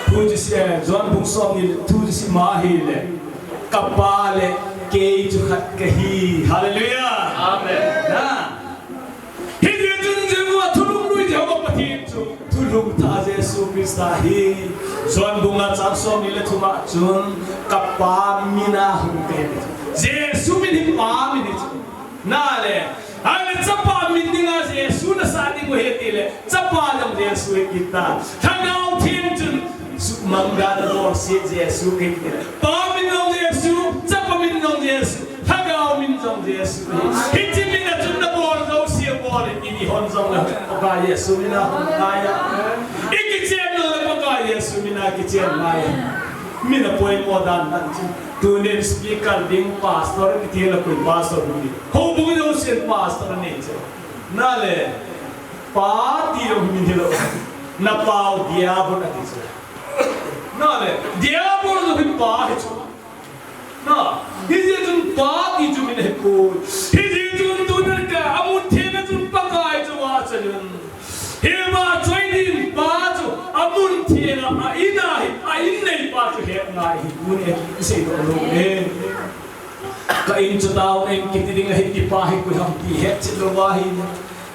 Thu chisi, eh, John bung som ni thu chisi ma ahile. Ka Pa le kei chu khat kahi. Hallelujah. Amen. Na. Hijeh chun Jehovah thulhung lui Jehovah Pathen chu thulhung thah Jesu Christa hi John bung nga chang som ni le thum a chun ka Pa mina hung kahi. Jesu min hi Pa min hi chu. Na le, ahile chapa min dinga Jesu nasah ding u ahi tile, chapa jong Jesu hi kit ta. Lhagao Theng chun Suhmang dan a bol se Jesu kei ti. Pa min jong Jesu, Chapa min jong Jesu, Lhagao min jong Jesu. Hiche min a chun na bol jouse bol in, i hon jong le Pakai Jesu min a hon ngai a. I kichen jong le Pakai Jesu min a kichen ngai a. Min a poimo dan dan chu. Tunin speaker ding pastor kiti le koi pastor ni. Houbung jousen pastor ni chu. Na le pa ti jong min hilou. Na pau dia bon ati chu. Na le, Diabol jong hi pa hi chu. Na, hijeh chun pa ti chu min ahipoi. Hijeh chun tuni a ka, amun theng a chun Pakai chu vahchoi un. Hi vahchoi ding pa chu, amun theng a, a in a hi, a in nei pa chu het ngai hi, tuni a kisei doh lou e. Ka in chu tao in kiti ding ahi, ti pa hi koi ham ti hetchet lou ahi.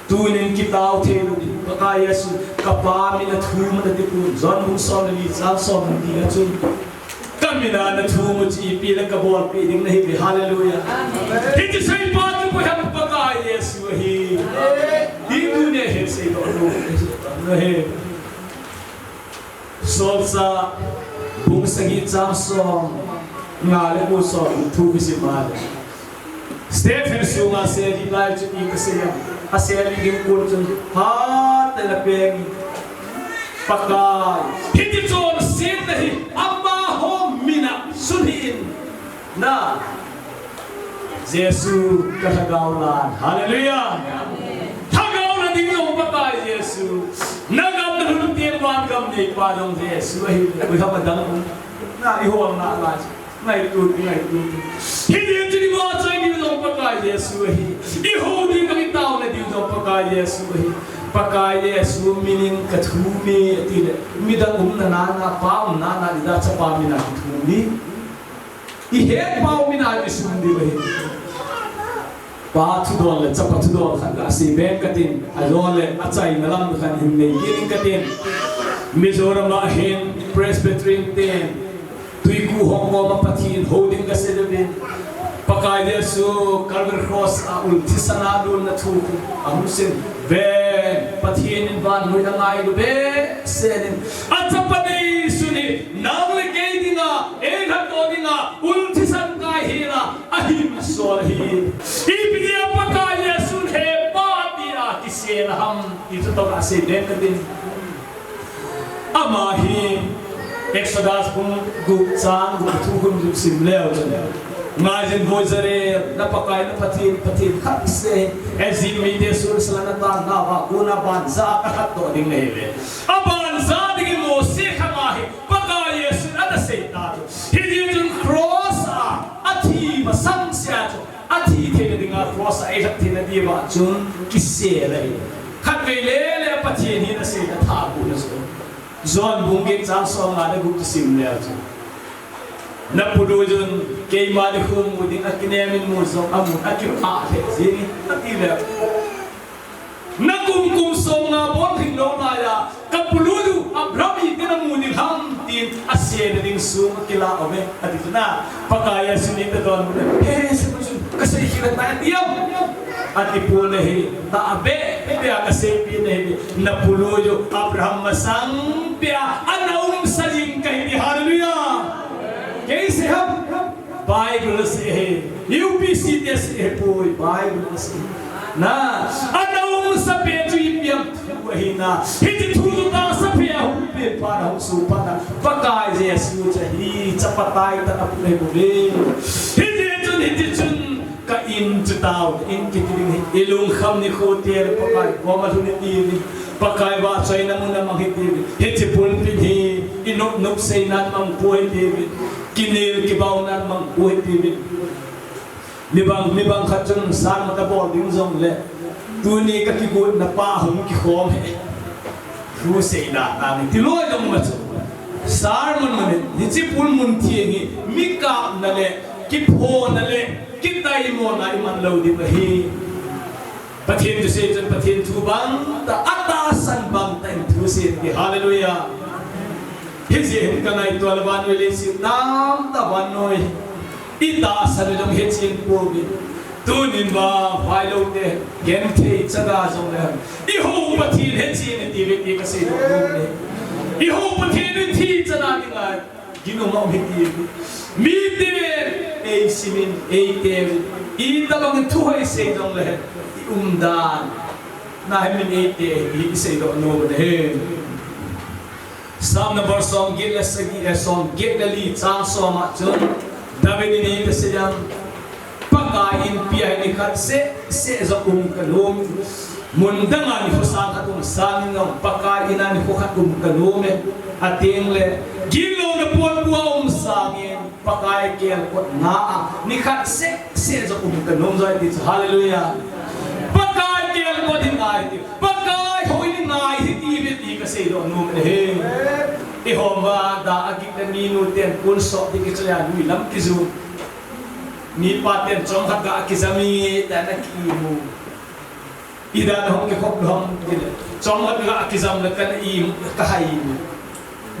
Tunin kitao thei lou ding. Pakai Jesu, ka pa min a thum a na ti pon. John bung som le li chang som le li a chun, ka min a na thum u chu ipi le ka bolpeh ding nahi ve. Hallelujah. Amen. Hiti sei pa chu koi ham, Pakai Jesu ahi. Amen. Ti tunia hi sei doh lou ahi. Solchah bung sagi chang som nga le ko som thu kisei ma le. Stephen sunga seli lai chu i kasei a. Aseli ding kon chun phat le peng. Pakai, hiti chonsetna hi amaho min a sun hih in. Na, Jesu ka lhagao lan. Hallelujah. Lhagao la ding jong Pakai Jesu. Na gam na lhun teng van gam nei pa jong Jesu ahi. Koi ham adang um. Na i hol na lai. Ngaito, ngaito. Hiti chun i vahchoi ding jong Pakai Jesu ahi. I hou ding, i taona ding jong Pakai Jesu ahi. Pakai Jesu min in ka thum e ati le, midang umna na, na pa umna na, i da chapa min a kithum e. I het pau min a i sum ding ahi. Pa thudol le chapa thudol khat gasei beng katin, ajole achaina lam khat hin nei kit in katin. Mizoram a hin Presbyterian ten, Tuiku hung koma Pathen hou ding kasei uvin. Pakai Jesu Calvary Cross a ul thisan a lutna thu ahung sim. Ven, Pathen in vannoi angailu behseh in. Achapa neisun hi nang le kei dinga, ei lhatdoh dinga, ul thisan kai hina, ahin asol ahi. Ipi jeh a Pakai Jesun he pa tia kisel a ham, ti chu tobang sei ding katin. Ama hi Exodus bung gup chang gup thu hun sim leu chun, ngaijin vo Israel, na Pakai na Pathen, Pathen khat seh, Egypt mite suhsel a na tan nauva, kona ban ja a kalhatdoh ding nahi ve. Aban ja ding hi Mose khang ahi, Pakai Jesun ana sei ta chu. Hijeh chun cross a, athi masang sea chu, athi theina dinga cross a eilhat theina diuva chun kisel ahi. Khatvei lele Pathen hin asei na tha gu na chu. John bung get chang som nga le gup chu sim leu chun, na pului un keima nikho mu ding, akinem in mu jong amun, akipah lheh jeng e, ati leu. Na kum kum som nga bol lhing lou laiya, ka pului u Abraham iti na mu ding ham, tin asei na ding sung akilah uve, ati chu na. Pakai Jesun in adonbut le, he, sei mu chun, kasei khel tai ati am? Ati pon ahi, tahbeh beh a kaseipeh nahi, na pului u Abraham masang peh a ana umsa jing kahi ti, hallelujah. Kei sei ham? Bible asei ahi. U P C te asei ahipoi, Bible asei. Na, ana umsa peh chu ipi ham thu ahi na. Hiti thu chu tahsa peh a hung pen pa na hung suhphat na, Pakai Jesu chu ahi, chapa taitah a pu ahi bouve. Hiti chun, hiti chun, ka in chu tao, in kiti ding hi, i lungkham nikho te le Pakai koma lhun hiti uvin, Pakai vahchoina mun a mang hiti uvin, hiche pulpit hi i nop nop seinan mang poi hiti uvin, kinel kibaunan mang poi hiti uvin. Mi bang, mi bang khat chun sermon abol ding jongle, tuni ka kigotna pa hung kikhom e. Thu seina tang ti loi jong ma chu. Sermon mani, hiche pulpit mun theng hi, mi kapna le, kiphona le, kitaimona iman lou ding ahi. Pathen thusei chun Pathen thu bang tah, atahsan bang tah in thusei ti. Hallelujah. Hijeh hin ka ngaito le vannoi leiset tamtah vannoi, i tahsan u jong hechen pouvin. Tunin vang vailou te, genthei chaga jongle, i hou Pathen hechen e ti ve ti kasei doh nom e. I hou Pathen u thi chana dinga ginum a um hiti. Miten eisimin, eitemin, itobang thu hoi sei jongle, i umdan na hi min eite hi i seidoh nom u ahi. Psalm number som get le sagi, eh, som get le li, chang som a chun David in hitia asei em: Pakai inpi a hi nikhat seh seh jong um kanom. Mun danga nikho sang khat um sangin jong Pakai in'a nikho khat um kanom e, ati le, gilou na pon bua um sangin Pakai kelkotna a nikhat seh seh jong um kanom joi ti chu. Hallelujah. Pakai kelkot hi ngai ti. Pakai hou hi ngai hi ti ve ti kasei doh nom e. Eihon va da a gik na mi nu ten pon sop ti kichoi a lui lam kiju. Mi pa ten chomkhat ga kijam e, ta na ki mu. Ida na hung kikhop lou ham ti le. Chomkhat ga kijam le kana i kahai.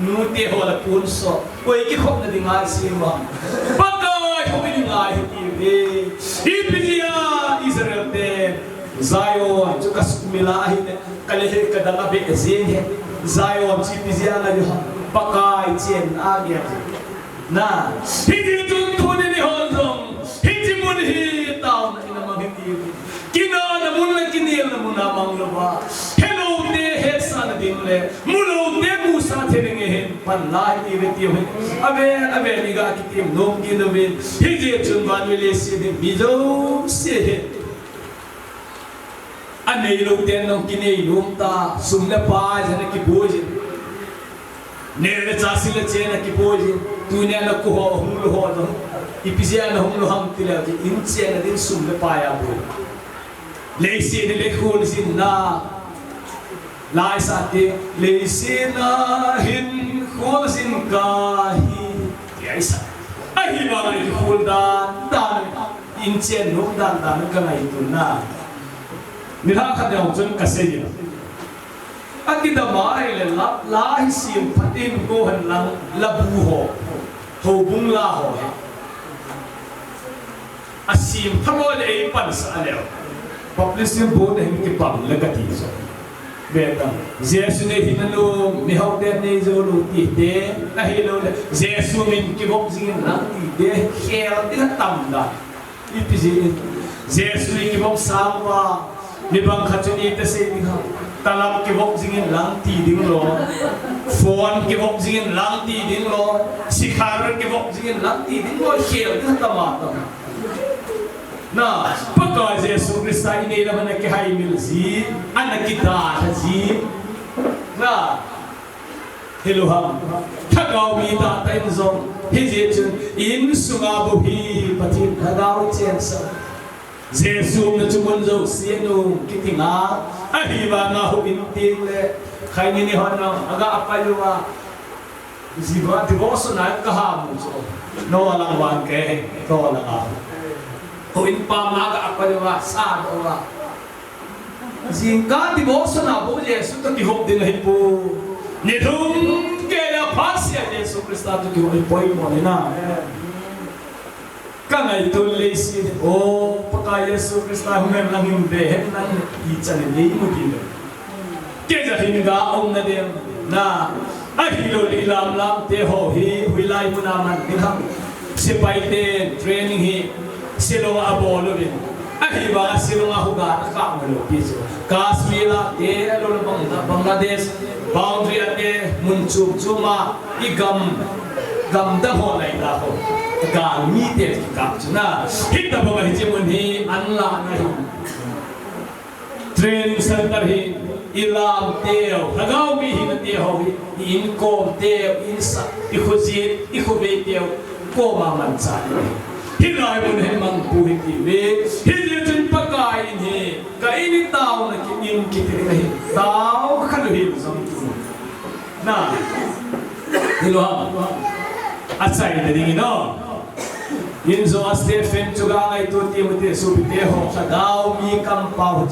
Nu te ho la pon sop. Koi kikhop na ding a si ma. Pakai hou hi ngai hi ti ve. Ipi jeh a Israel te. Zion chu ka sumil a hi ne. Ka le he ka dang a be jing he. Zion chu ipi jeh a na yo. Pakai chen a ge. Na, hiti chun tuni ni hon jong, hiti mun hi taona in a mang hiti. Kinahna mun le kinelna mun a mang louva. Helou te hetsahna ding le, mulou te musa thei ding hin pan lai ti ve ti ve. Ave, ave ni ga kitim nom ki nom in. Hiti chun van mi le si ding mi jouse hi. Aneilou ten jong kinei nom ta, sum le pai jeh a kiboi jin. Neh le chah sil le chen a kiboi jin. Tunia na ku ho, hung lou ho jong. Ipi jeh a na hung lou ham ti le, in chen a din sum le pai a boi. Leiset ni le khol jin na. Laisa te, leiset na hin khol jin kahi. Ti aisa. Ahivang a i khol dan, dan. In chen nom dan dan ka ngaito na. Nilhah khat jong chun kasei in. Akidam a ahile la, la hi sim phat in ko hen lang la bu ho. Houbung la ho hi. Asim phat lou le ei pansah leu. Baptism bu na hin kipang le kati so. Ve tang. Jesu nei hi nanu, mihao te nei jou lou ti te, ahilou le, Jesu min kivop jing in lang ti te, khel ding atam da. Ipi jeh in, Jesu kivop sang uva, mi bang khat chun iti sei ding ham. Talap kivop jing in lang ti ding lou. Phone kivop jing in lang ti ding lou. Sikhar kivop jing in lang ti ding lou, khel ding atam atam. Na, Pakai Jesu Christa inei lam a ana kihaimil ji, ana kidalha ji. Na, hilou ham. Lhagao mi tahtah in jong. Hijeh chun, insunga bou hi Pathen Lhagao chensah. Jesu na chu mun jouse a um kiti nga. Ahivang a houin teng le. Khaini ni hon jong, aga apai uva. Jiva devotion a kaha mu chu. No lang vang ke, no lang a. Houin pa ma ga apa le va, sa do va. Jingkah devotion a bou Jesu toh kihop ding ahi poi. Nilhum kei a phasia Jesu Christa toh kihop ding poimo ahi na. Ka ngaito le si, o, Pakai Jesu Christa hung hen lang hin ve hen lang hi chan le mu ding le. Keija hin ga umna ding na, ahilou le lam lam te ho hi, hoilai mun a man ding ham. Sepai te training hi, Shillong a bol uvin. Ahivang a Shillong a hu ga na ka mu lou pi chu. Kashmir a te, ahilou le Bangla-, Bangladesh, boundary a te, mun chom chom a, I gam, gam dang ho lai da ho. Galmi te kikap chu na. Hitabang a hiche mun hi an la na hi. Training center hi, i lam teu, Lhagao mi hina te ho hi, i inkom teu, i insa, i khojet, i khovei teu, koma manchah hi. Hilai mun hi mang pu hi ti ve. Hijeh chun Pakai in hi, ka in i taona ki in kiti hi. Tao kha lou hi jong tu. Na. Hilou ham. Achaina ding in o. In jong a Stephen chu ga ngaito ti mu te, sopite ho, Lhagao mi kampau.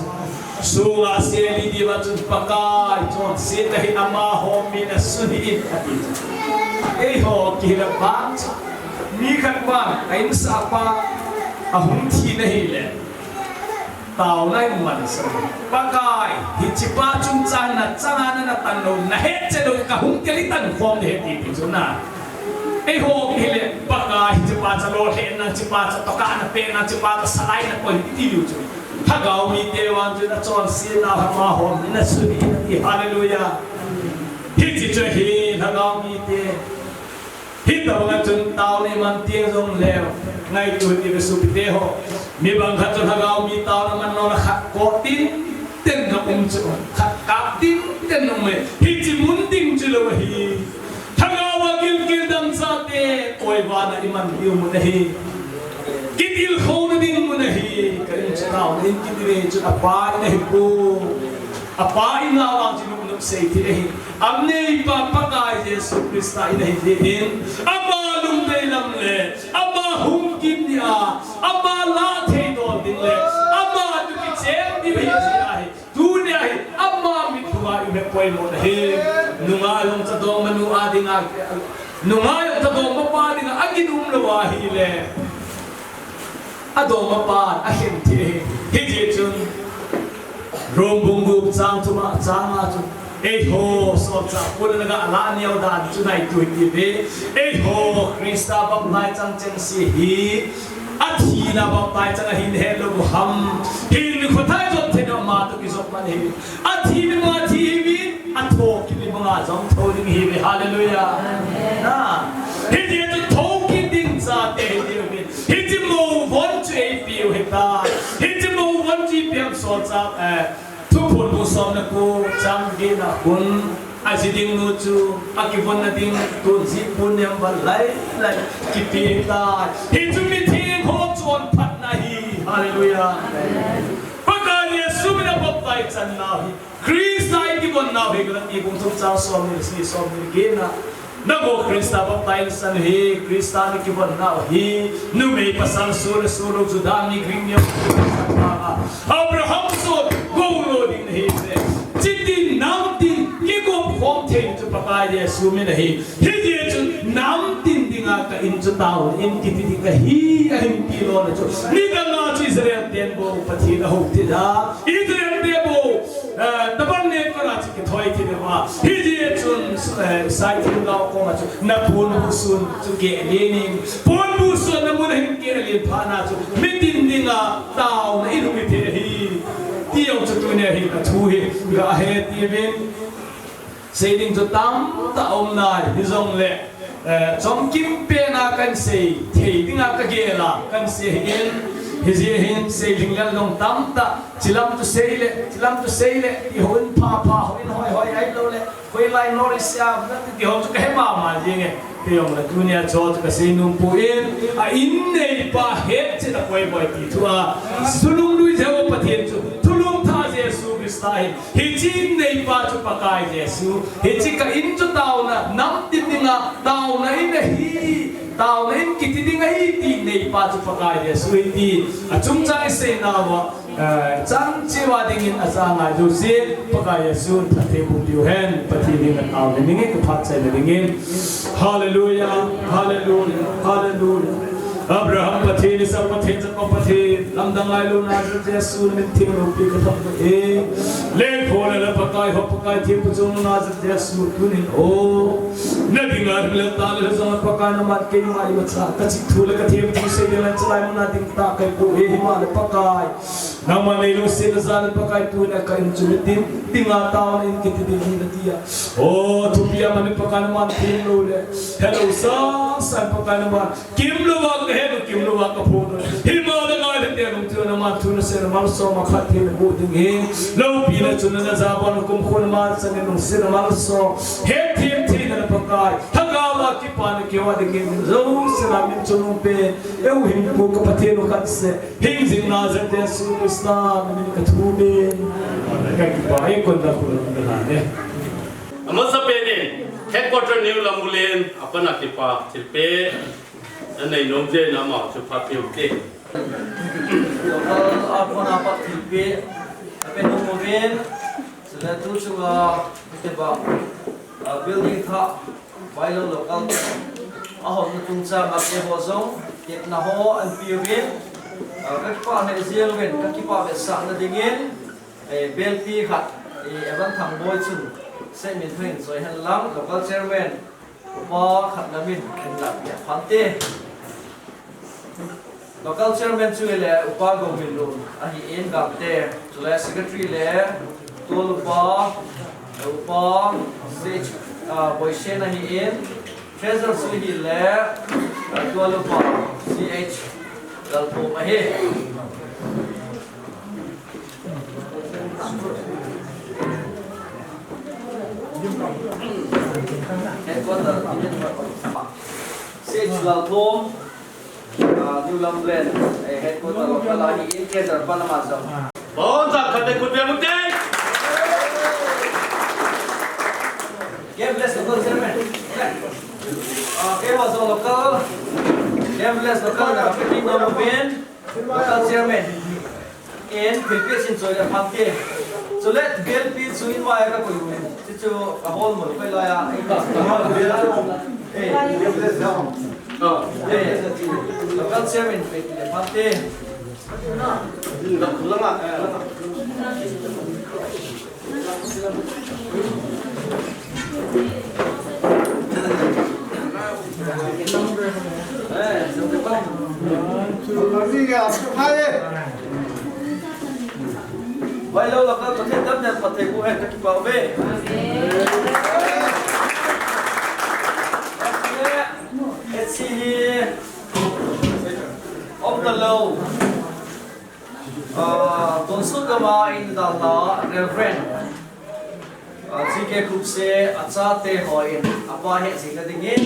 Sunga seli diuva chun Pakai chonsetna hi amaho min a sun hih in ati. Eiho kihil a bang. Mi khat bang, a insa pa, ahung thi na hile. Taona in mansa. Pakai, hichepa chungchang na chang a na natan lou, na hetchet lou, ka hung kel i tan khom ding ahi ti ti chu na. Eiho kihil le, Pakai, hichepa cha lolhinna, hichepa cha tokahna pena, hichepa cha salaina poi ti ti lou chu. Lhagao mite vang chu na chonsetna amaho min a sun hih in ati. Hallelujah. Hiche chu ahi, Lhagao mite. Hitabang a chun taona i man teng jong leu, ngaito ti ve sopite ho. Mi bang khat chun Lhagao mi taona man lou na khat ko tin. ten na um chu, khat kap ding ten na um e. Hiche mun ding chu lou ahi. Lhagao a gilkel dangchate, koiva na iman diu mun ahi. Kitilkhouna ding mun ahi. Ka in chu taona in kiti ve chu apa in ahi poi. Apa in a vang chu nung nung sei thei ahi. Amneipa Pakai Jesu Christa in ahi jeh in, ama lungdei lam le, ama hung kit nia, ama lah thei dol ding le, ama toh kichen ding ahi jeh ahi. Tunia hi ama mit thua i me poimo na hi. Nunga jong chadongma nu a dinga, nunga jong chadongma pa dinga agin um lou ahile, adongma pan akhen thei ahi. Hijeh chun Rom bung gup chang thum a, chang nga chu, eiho solchah pon a ga lah neo dan chu ngaito hite ve. Eiho Christa baptize chang chengse hi, athina baptize chang ahin helou u ham? Hin nikho thah jot theina ama toh kijop man ahi. Athi ni ma thi hi, athoukit ni banga jong thou ding ahi ve. Hallelujah. Na, hijeh chun thoukit ding chate hiti uvin. Hiche mouvon chu eipeu hita. Hiche mouvon chu ipi ham solchah, eh, Thuphon bung som le ko chang get na a kon, aji ding nu chu, akivon na ding, tun ji pun nem val lai lai, kipe tai. Hichu mitheng ho chonphatna ahi. Hallelujah. Pakai Jesu min a baptize chan nau hi, Christa in kivon nau hi, Galati bung thum chang som ni le sagi, som ni le get na. Nangho Christa baptize san hi, Christa in kivon nau hi, numei pasal soh le soh lou, Juda mi, Greek mi, Abraham soh, gou lou ding nahi ve. Chuti namtin kigop khom thei chu Pakai Jesu min ahi. Hijeh chun namtin dinga ka in chu taona in kiti ding ahi, ahin ti lona chu. Nidang a chu Israel ten bou Pathen ahou thei da. Israel te bou, eh, Tabernacle a chu kithoi thei uva. Hijeh chun, eh, Sai themgao koma chu, na ponbuh sun chu keh len in. Ponbuh sun na mun a hin keh len phat na chu, mitin dinga taona in hung hi thei ahi. Ti jong chu tunia hi ka thu hi, ga he ti uvin. Sei ding chu tamtah um nai, hijongle, eh, chomkim pen a kan sei thei dinga ka gel a, kan sei hin, hijeh hin sei ding lel jong tamtah, chilam chu sei le, chilam chu sei le, ti hon pha pha, hon hoi hoi, ahilou le, hoilai North East a, na ti ho chu ka he mama jing e. Kei jong le tunia chu ka sei nom poi, a in neipa hetchet a koi boi ti thu a, thulhun lui jeh u Pathen chu, thulhun thah Jesu Christa hi, hiche in neipa chu Pakai Jesu, hiche ka in chu taona, namtin dinga, taona in ahi, taona in kiti ding ahi ti neipa chu Pakai Jesu ahi ti, achung chang i sei nauva, Eh, chan cheh uva dingin aja ngai jouse, Pakai Jesu, phatthei boh piu hen, Pathen ding a taona dingin, ka phat chaina dingin. Hallelujah, hallelujah, hallelujah. Abraham Pathen, Isaac Pathen, Jacob Pathen, lamdang ngailou Nazareth Jesu, na min theng loupi ka thangvah e. Lekhoh le la Pakai, ho Pakai, thempu chungnung Nazareth Jesu, tunin o. Na dinga ring le tah le jong Pakai, na man keima imacha, ka chih thu le ka thempu sei ding le chalai mun a ding tah kahi poi, himahle Pakai. Nangma nei lungsetna jal in Pakai tuna ka in chu mitin dinga taona in kiti ding ahi nati a. O, thupi a man in Pakai na man theng lou le. Helou sasa in Pakai na man. Kimlouva ka het u, kimlouva ka phon u. Himahle ngai le te lungthim na man thu na sei na malsom a khat thei na boh ding ahi. Loupina chun na ja bon kumkhun ma chan in lungset na malsom. Hetthem thei na Pakai. Lhagao a kipana keu a dingin jouse na min chungnung pen. Eiho hin pu ka Pathen u khat seh. Hingjing Nazareth Jesu Christa min in ka thum e. Ka kipah e, kon da khun da la ne. Amasapen in, headquarter New Lamulin, apan a kipa thilpeh anei nom jeh in ama chu phat peh u te. Local a kon a pat thilpeh ape nom uvin, chule tu chunga, kiti ba, a, building thah, Vailou local a honna chungchang a keiho jong, tepna ho ahin pe uvin, ah, ka kipah lheh jeng uvin, ka kipah vetsahna dingin, eh, belpi khat, eh, Evan Thangboi chun, statement hung in choi hen lang, local chairman, upa khat na min, en la, ya, phante. Local chairman chu hile Upa Gominlun ahin Gangte, chule secretary le Tual Upa, Upa C H, ah, Boisen ahin, treasurer chu hile, ah, Tual Upa C H Lalpum ahi. Headquarter, Indian Headquarter. Sage Lalthom, ah, New Lamlen, eh, Headquarter local ahi in, Treasurer pa naman sa. Bon, sa khat te kut ve mute. Game Village local chairman. Ah, Keiho jong local. Game Village local na, Piti Donovan. Local chairman. En, Philpi Sinchoi le Phante. Chule, Philpi chu in vai ka koi u. Chu chu ka hol mo koi la ya. Eh. Oh, eh. Local chairman Philpi le Phante. Vai lo la ka Pathen dam ne Pathen bu hen ka kipau ve. Etsi hi om ta lo. Ah, Tonsot gam a eidalha Reverend, ah, G K Khupse achate hon apa hejing na dingin,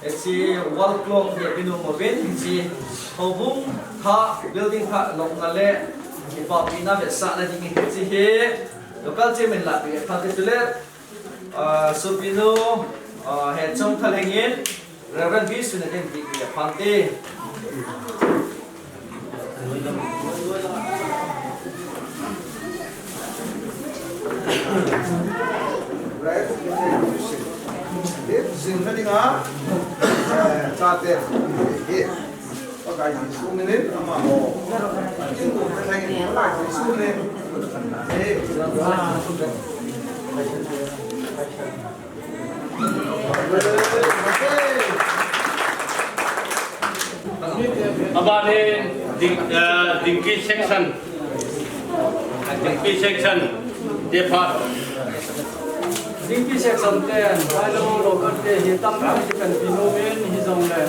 hiche wall clock hi abinung uvin, hiche houbung thah, building thah lona le kipapina vetsahna dingin hiche hi local chairman lah pi phat chule, ah, sopinu, ah, Hechong Thalheng in, Reverend Visu na ken ti ti Phante. Jing na dinga, eh, chate, eh, Pakai Jesu minin, ama ho. Pakai Jesu minin. Eh. Aban hi Ding, eh, Dingpi section. Dingpi section. Te phat. Dingpi section te, Vailo local te hi tampi kan pinu min hi jong le.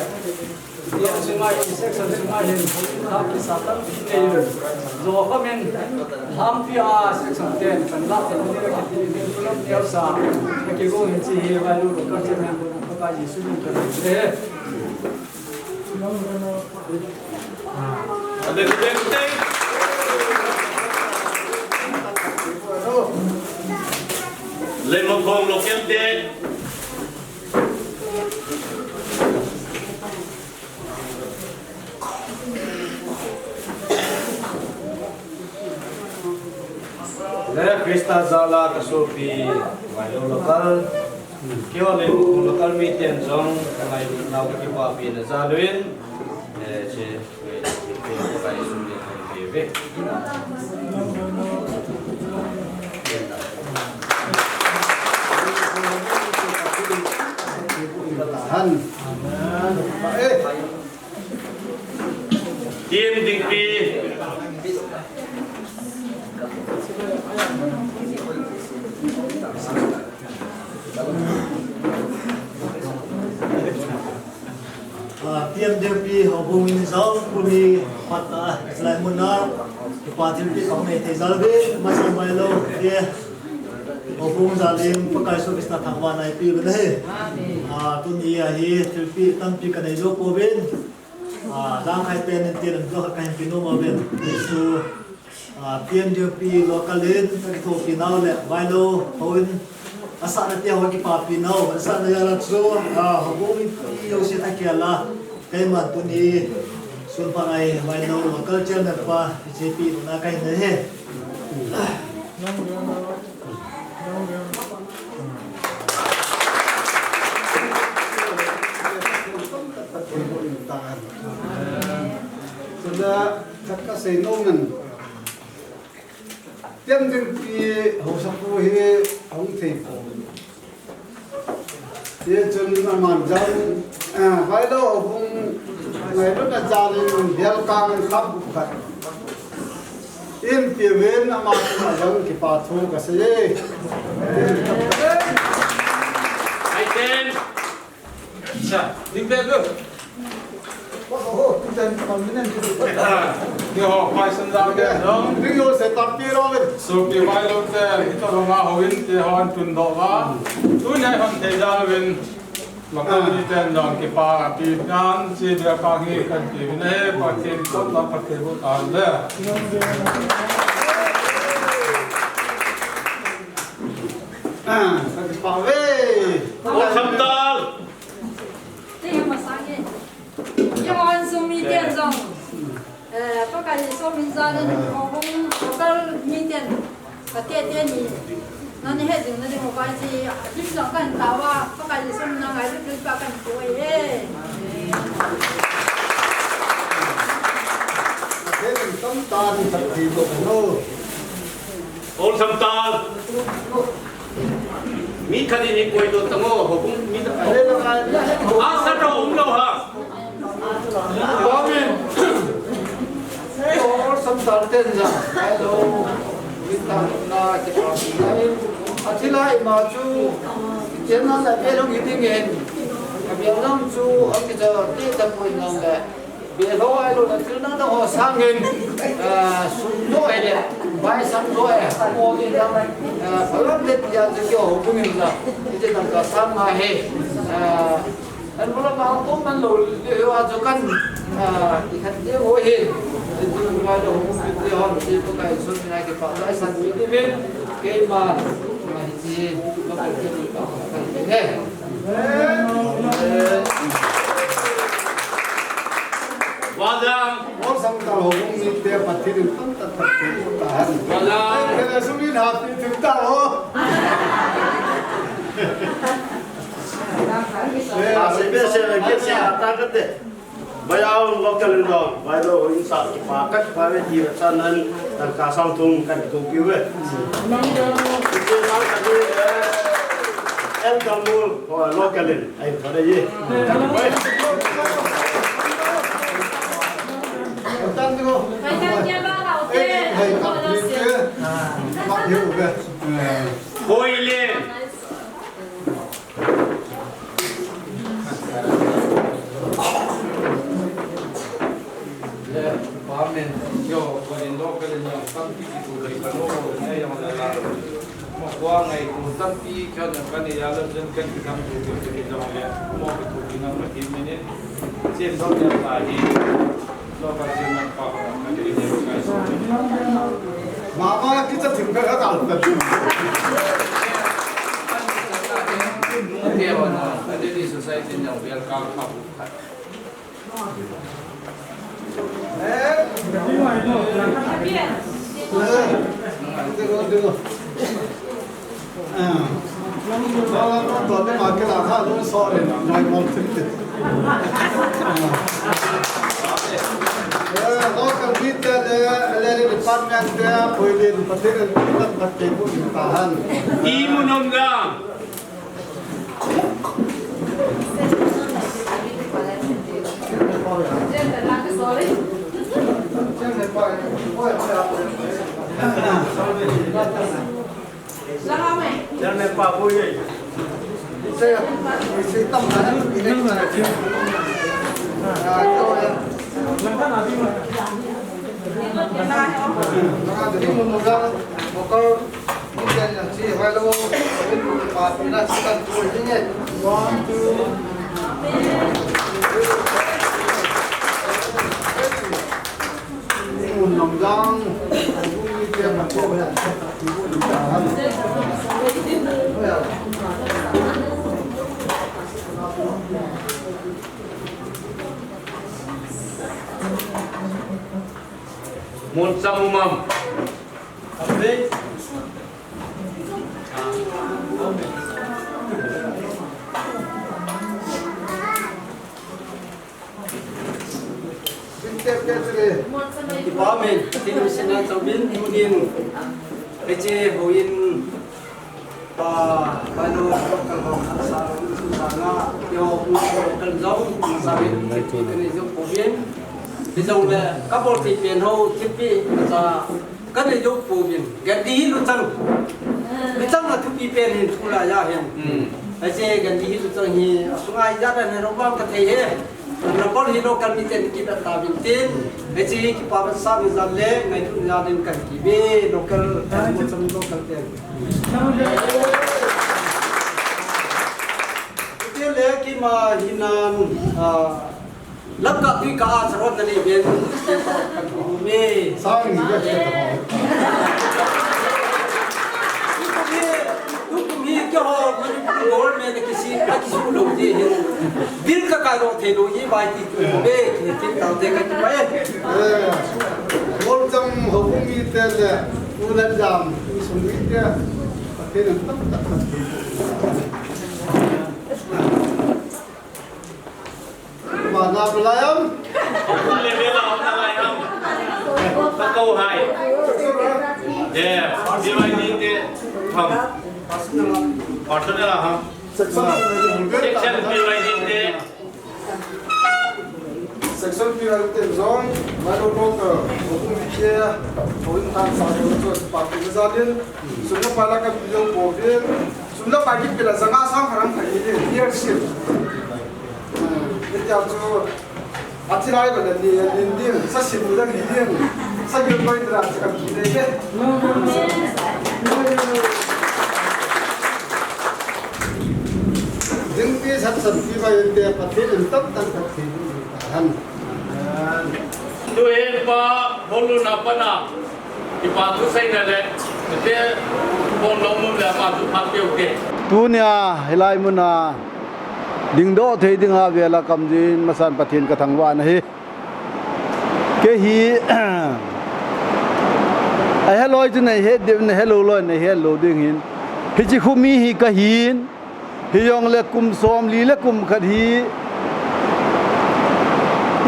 Dia sunga hi section sunga hin, ha ki sa tampi nei. Jo kha min, lampi a section ten, kan la kan ni ka ti ni, kan ti sa, ka ki go hin chi hi, Vailo local chairman, ka ji su ni ka ni. Abe, abe, abe. Leimakhong local te. Le Christa jal a ka sopi, Vailo local. Keiho Leimakhong local miten jong, ka ngailutnau ka kipapina jal uvin. Eh, che, eh, che, che, ka sum le ka pe ve. Han. Eh. T M Dingpi. Ah, T M Dingpi houbung in jong tuni phat a, hilai mun a, kipa thilpeh ka nei thei jal uvin, masa mai lou, ke. Houbung jal in Pakai Jesu Christa thangvahna eipeh uvin ahi. Ah, tuni a hi thilpeh tampi ka nei jou pouvin. Ah, langkhai pen in tin, jo khat ka hin pe nom uvin. Jesu, ah, P N D P local in, ka kithopi nau le, Vailo, houin, asahna te ho kipapi nau, asahna jal a chu, ah, houbung mipi jouse thakhel a, keiman tuni, sun phat a hi, Vailo local chairman pa, J P na ka hin nei e. Tuna, khat kasei nom in. T M Dingpi haosapu hi ahung thei poi. Hichun aman jong, ah, Vailo houbung ngailutna jal in bial kang kham khat in pe uvin, ama chunga jong kipa thu kasei e. Ai ten. Cha, ding pe bu. Ho, ho, tu ten permanent. Ah. Ni ho, pai sun jang te jong. Ring lo se tap pi lo le. Sopi vailou te, ito lo nga ho in te ho an tun doh va. Tuni a hon thei jal uvin. Local miten jong kipa pi nan, chi dia ka ngi kan ti ne, Pathen totna Pathen bu tan le. Ah, ka kipa ve. Ol Samtal. Te ma sang e. Ye hon sum miten jong. Eh, Pakai Jesu min jal in, houbung local miten, kate te ni, nani he jing na ding uva chi, lim jong kan tao a, Pakai Jesu min a ngai lut lut pa kan koi e. Kate ni tam ta ni tak ti to no. Ol Samtal. Mi khat in hi koi to tang o, houbung mi ta. Asa to um lo ha. Amen. Ol Samtal ten ja. Hello. Mi ta na ke pa. Athilai ma chu. Chen na la pe lo ngi ding en. Ka bia lang chu, a ki ja te ta poi nang le. Bia lo ai lo na thil dang dang ho sangin, ah, sum lo ai le, bai sam lo ai, mo ni dang, ah, phalam te tia chu kio ho bungin la, ite dang ka sang ma he, ah, an mo la ma ko man lo le ho a chu kan, ah, i khat te ho he, ite dang ka lo ho bungin te ho, te ko kai so ni na ke pa lai san ni ni ve, ke ma, ma hi chi, ma ko ke ni pa, ka ni he. Wajang. Ol Samtal houbung mite Pathen in tam ta ta ta ta han. Wajang. Ai, kena sumin happy thim ta ho. Eh, ah, se be se ke se ta ka te. Bai a un local in dong, bai lo in sa ki pa kat pa ve ti ve chan nan, tan ka sang thum kan tu ki ve. Ki sang ka ni, eh, el dong mul, oh, local in, ai, ka de ye. Tan tu. Bai tan dia ba la o te. Eh, hai ka ni ke. Ba ye u ke. Eh. Koi le. Le, pa men, yo, ko din do, ka din do, tampi kitu bai kano, ne, yo, le la. Mo kwa ngai tu, tampi khan, kani ya la jen, kani tham tu, tu, tu, tu, le, mo kitu, tu, na, ma, ki, mene. Chen do, ya, pa, hi. Mama, kita tinggal kat alta. Society yang welcome. Eh? Tengok, tengok. Timun Honggang. One, two. Mon cham umam. Kipa min, tin sin a chau bin, tunin, hiche houin, pa, pa lo, kal ho, sa, sa nga, yo, kal jong, sa bin, kani jong ko bin, bi jong le, ka bol ti pen ho, ti pi, sa, Ka nei jou pouvin, Gandhi hi luchang. Luchang a thupi pen hin thu la ja hin. Hmm. Ache Gandhi hi luchang hi, asunga ijat a nei rong vang ka thei he. Number hi local miten kipe tauvin tin, hiche hi kipa masang jal le ngailutna jal in kahin tiuve, local, local te. Chule keima hinan, ah, lamkah tuikah a chairman nanei uvin, kahin tiuve. Sang ni ka che ta. Tukum hi, tukum hi keiho Manipur government a kisi, akisuh lou ding ahi. Bill kakai lou thei lou hi bai ti tukum hi, tin tao te ka ti bai. Eh, Molcham houbung mite le, u le jam, u sung mite, Pathen in tamtah Pathen. Mana belai am? Hopun le mela hopna lai am? Ka kou hai. Yeah, B Y D te ham. Personal ham. Section, section B Y D te. Section B Y D te jong, mai lo lo ka, ko kum pia, ko in tan sa lo cho, pa pi za din. Sum na pa la ka video ko bin. Sum na pa ki pila zanga sang haram kha ni, ni sir. Hitia chu, athi lai bana ni, ni, ni, sa sim ni, ni, ni, sa gil koi tra, sa kam ki de ke. Ding pi sat sat pi ba yin te, Pathen in tam tam Pathen in ta han. Tu hin pa, bolu na pa na. Kipa thu seina le, te, bon lo mu le, ama thu phat peh u te. Tunia, hilai muna, dingdoh thei dinga vela kamjin, masan Pathen ka thangvah na hi. Kei hi, ahe loi chu nei het ding, ahe lou loi nei het lou ding hin. Hiche khu mi hi ka hin. Hijongle kum somli le kum khat hi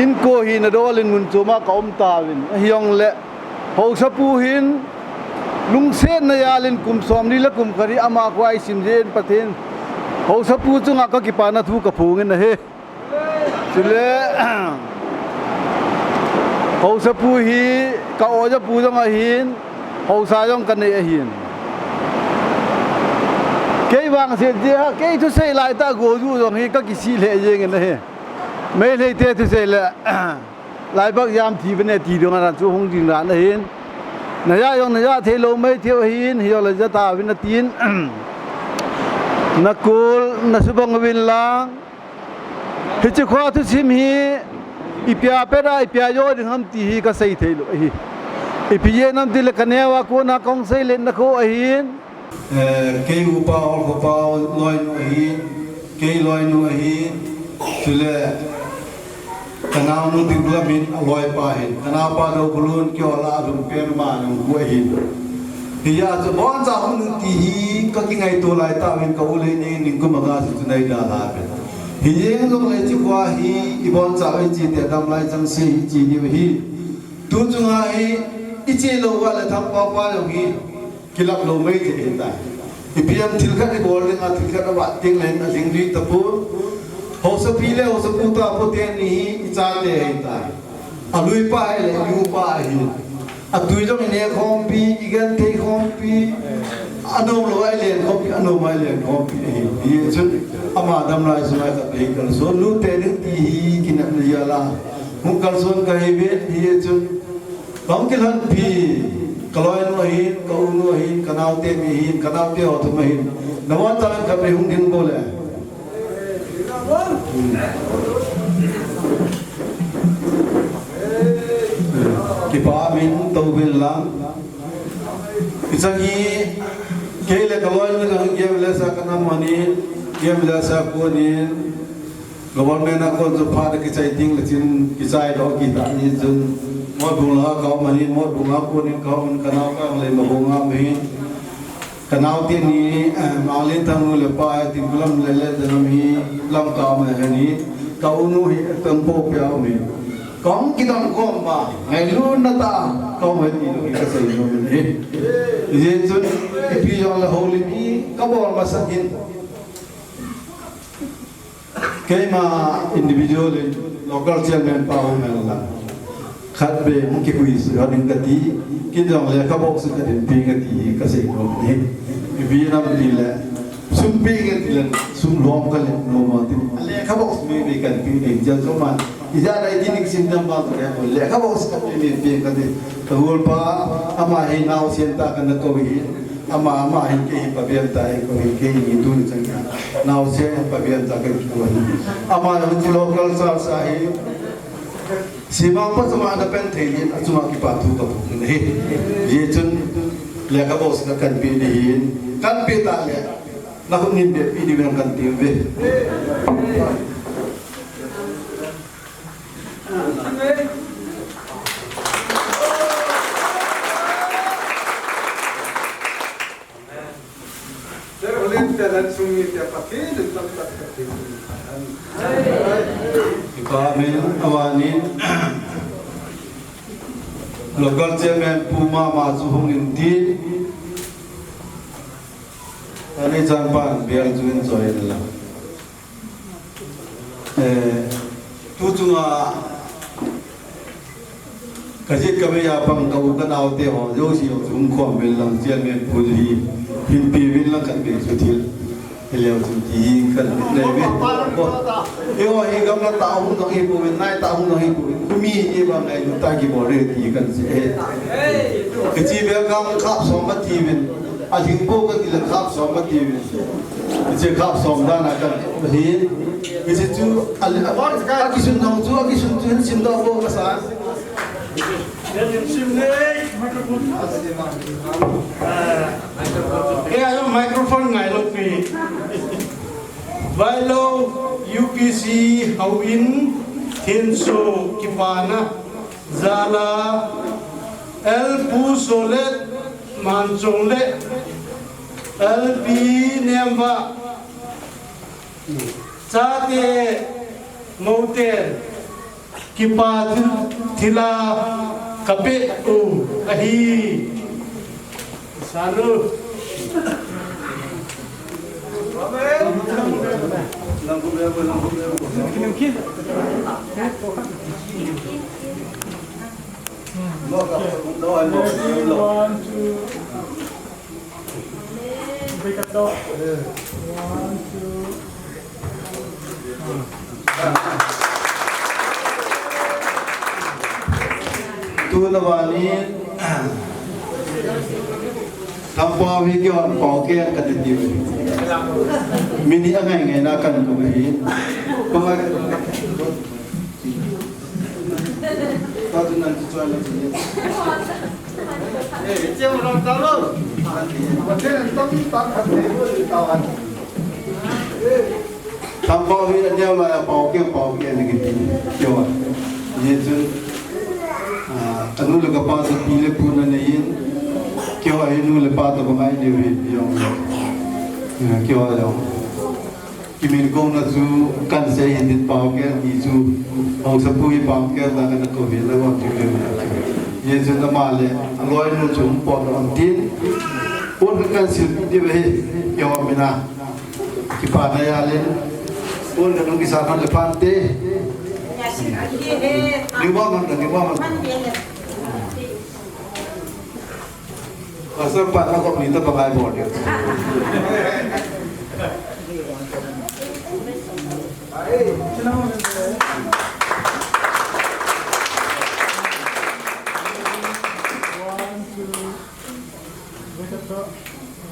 inko hina dol in mun chom a ka um tauvin. Hijongle haosapu hin lungsetna jal in kum somli le kum khat hi ama khu a eisim jeh in Pathen haosapu chunga ka kipana thu ka phong in ahi. Chule, haosapu hi ka ojapu jong ahin, haosa jong ka nei ahin. Kei vangset jeh a, kei thusei lai tah a go ju jong hi ka kisih lheh jeng in ahi. Meitei te thusei le, laibak jam thi bene ti dong a chu hung ding dan ahin. Na ja jong na ja thei lou maithei u ahin, hijongle ja tauvin atin. Na kul, na subang uvin lang. Hiche kho thusim hi, ipi a pet a, ipi a jo ding ham ti hi ka sei thei lou ahi. Ipi jeh ham ti le ka neo a kona ka hung sei le na kho ahin. Eh, kei upa, ol upa, loinu ahin, kei loinu ahin, chule ka naonu Dinglam in a loipa ahin, ka naopa Dobulun kei ol a alhun pen ma nung khu ahin. Hijeh a chu boncha hung ti hi ka kingaito lai tauvin ka u le neng kum a nga chu nei da la pen. Hijeng jong le hiche kho hi i boncha u i che te dam lai chang se hi che ni hi. Tu chunga hi i che lou va le thangpa pa jong hi. Kilap lou mai thei ahitai. Ipi ham thil khat i bol ding a, thil khat a vat ding le a ding dui tapon. Haosapi le haosapu tapo teni hi i chate ahitai. A luipa ahile i nupa ahi. A tui jong i ne khompi, i genthei khompi. A nom lou a i len khompi, a nom a i len khompi ahi. Hichun ama dam lai sunga ka pe kalson lute ding ti hi kinepna jal a. Hung kalson ka hi ve hichun. Ka hung kilhonpi, ka loinu ahin, ka unu ahin, ka naote mi ahin, ka naote ho thum ahin. Na von chan khat vei hung ding bou le. Kipa min to bil lang. Hiche hi, kei le ka loinu jong hi M L A sa ka nam ahin, M L A sa ko ahin. Government a kon chu phat a kichai ding le chin kichai lou kita ni chun Motbung langa ka um ahin, Motbung a konin ka um in ka naopa jong Leimabung a um ahin. Ka naote ni, eh, Manglin Thangnu le pa, eh, Tingkulam le le Janam hi Lamka a um ahin. Ka unu hi, eh, Tangpo pia um ahin. Ka hung kidang kom ba, ngailutna tah a ka um ahi ti lou hi ka sei nom in ahi. Hijeh chun, ipi jong le houlim hi ka bol masat in. Keima individual in local chairman pa hung hel lang. Khat vei hung kikhui sah ding kati, kei jong lekhabu sah ding pi kati, kasei nom e. Ipi ham itile, Sum pe nge ti le, sum lom ka le, lom a ti. Lekha box mi mi kan pe ding, jan so man. Ija lai ti ning sim dam ba ka le, lekha box ka pe mi pe ka ti. Ka gol pa, ama hi naosen ta ka na ko hi. Ama, ama hi kei hi pabian ta hi ko hi, kei hi tu ni chang ya. Naosen pabian ta ka ko hi. Ama hi local sa sa hi. Simang pa chunga na pen thei in, a chunga kipa thu ka phu in ahi. Hijeh chun lekha box na kan pe ding ahin, kan pe ta le, na hun in be pe ding kan ti ve. Amen. Avanin local chairman pu mama chu hung in tin. Ani chang pan bial chu in choi la. Eh, tu chunga ka jit ka mei a pang ka u ka nao te ho, jouse ho, chung khom vel lang, chairman pu hi, hin pi vel lang kan pi chu thil. Heleu chu ti kan le ve. Ko. E ho hi gamla ta hung dong hi pu, nai ta hung dong hi pu. Kumi e ba ngai lu ta ki bol re ti kan se. Kichi vel kam khap som ma ti ven. A hing po ka ti la khap som ma ti ven. Kichi khap som dan a kan hi. Kichi chu a, a, a kisun dong chu, a kisun chu hin sim dong po ka sa. Kei a jong microphone ngai lou pi. Vailou U P C Houin Thenso kipana jal a L Pu Solet Manchong le L Pi Nemva chate moute kipa thil, thil a ka pe u ahi. Sanu. One, two. Tun avani Thangpao hi kihon pao ke ka ti ti. Mini angai ngai na kan ko hi. Ko Thangpao hi aneo lai a pao ke, pao ke ni kiti. Kio. Ni chun, ah, anu le kapa chu pi le pu na nei in. Kio hi nu le pa to ba ngai nei hi. Kio. Kio. Kimin kong na chu kan se hin din pao ke ni chu hong sa pu hi pao ke ta kan ko hi la wa ti le. Ye chu na ma le aloi nu chu po na on tin. Pon kan sil ti ve hi yo mi na. Kipa na ya le. Pon kan ki sa kan le pan te. Ni wa man ni wa man. Pastor pa na ko ni ta pa ngai bol dia. One, two.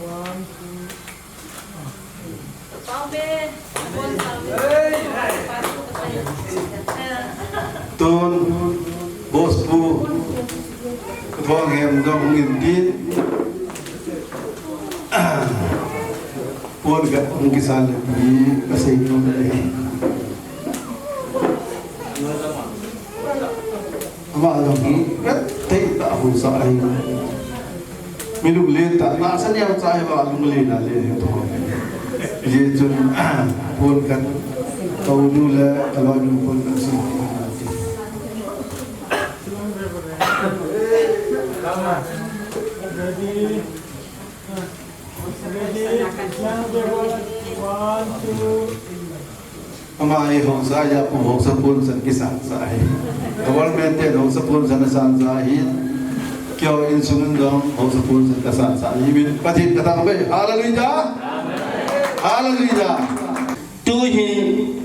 One, two. Tun, boss pu, thong hem jong hung in tin. Pon ka hung kisan le ti ka sei nom le. Ama jong hi, vet thei ta hung sa ahi. Mi lunglen ta, na sa neo cha hi ba lunglen na le hi to. Ye chun, pon kan, ka u nu le, ka loi nu pon kan si. Ready? Ready? One, two. Ama hi hausa ya pu hausa pon san kisan sa hi. Government te hausa pon san san sa hi. Kio insung dong hausa pon san kasan sa hi. Min Pathen ka tang be. Hallelujah. Hallelujah. Tuhin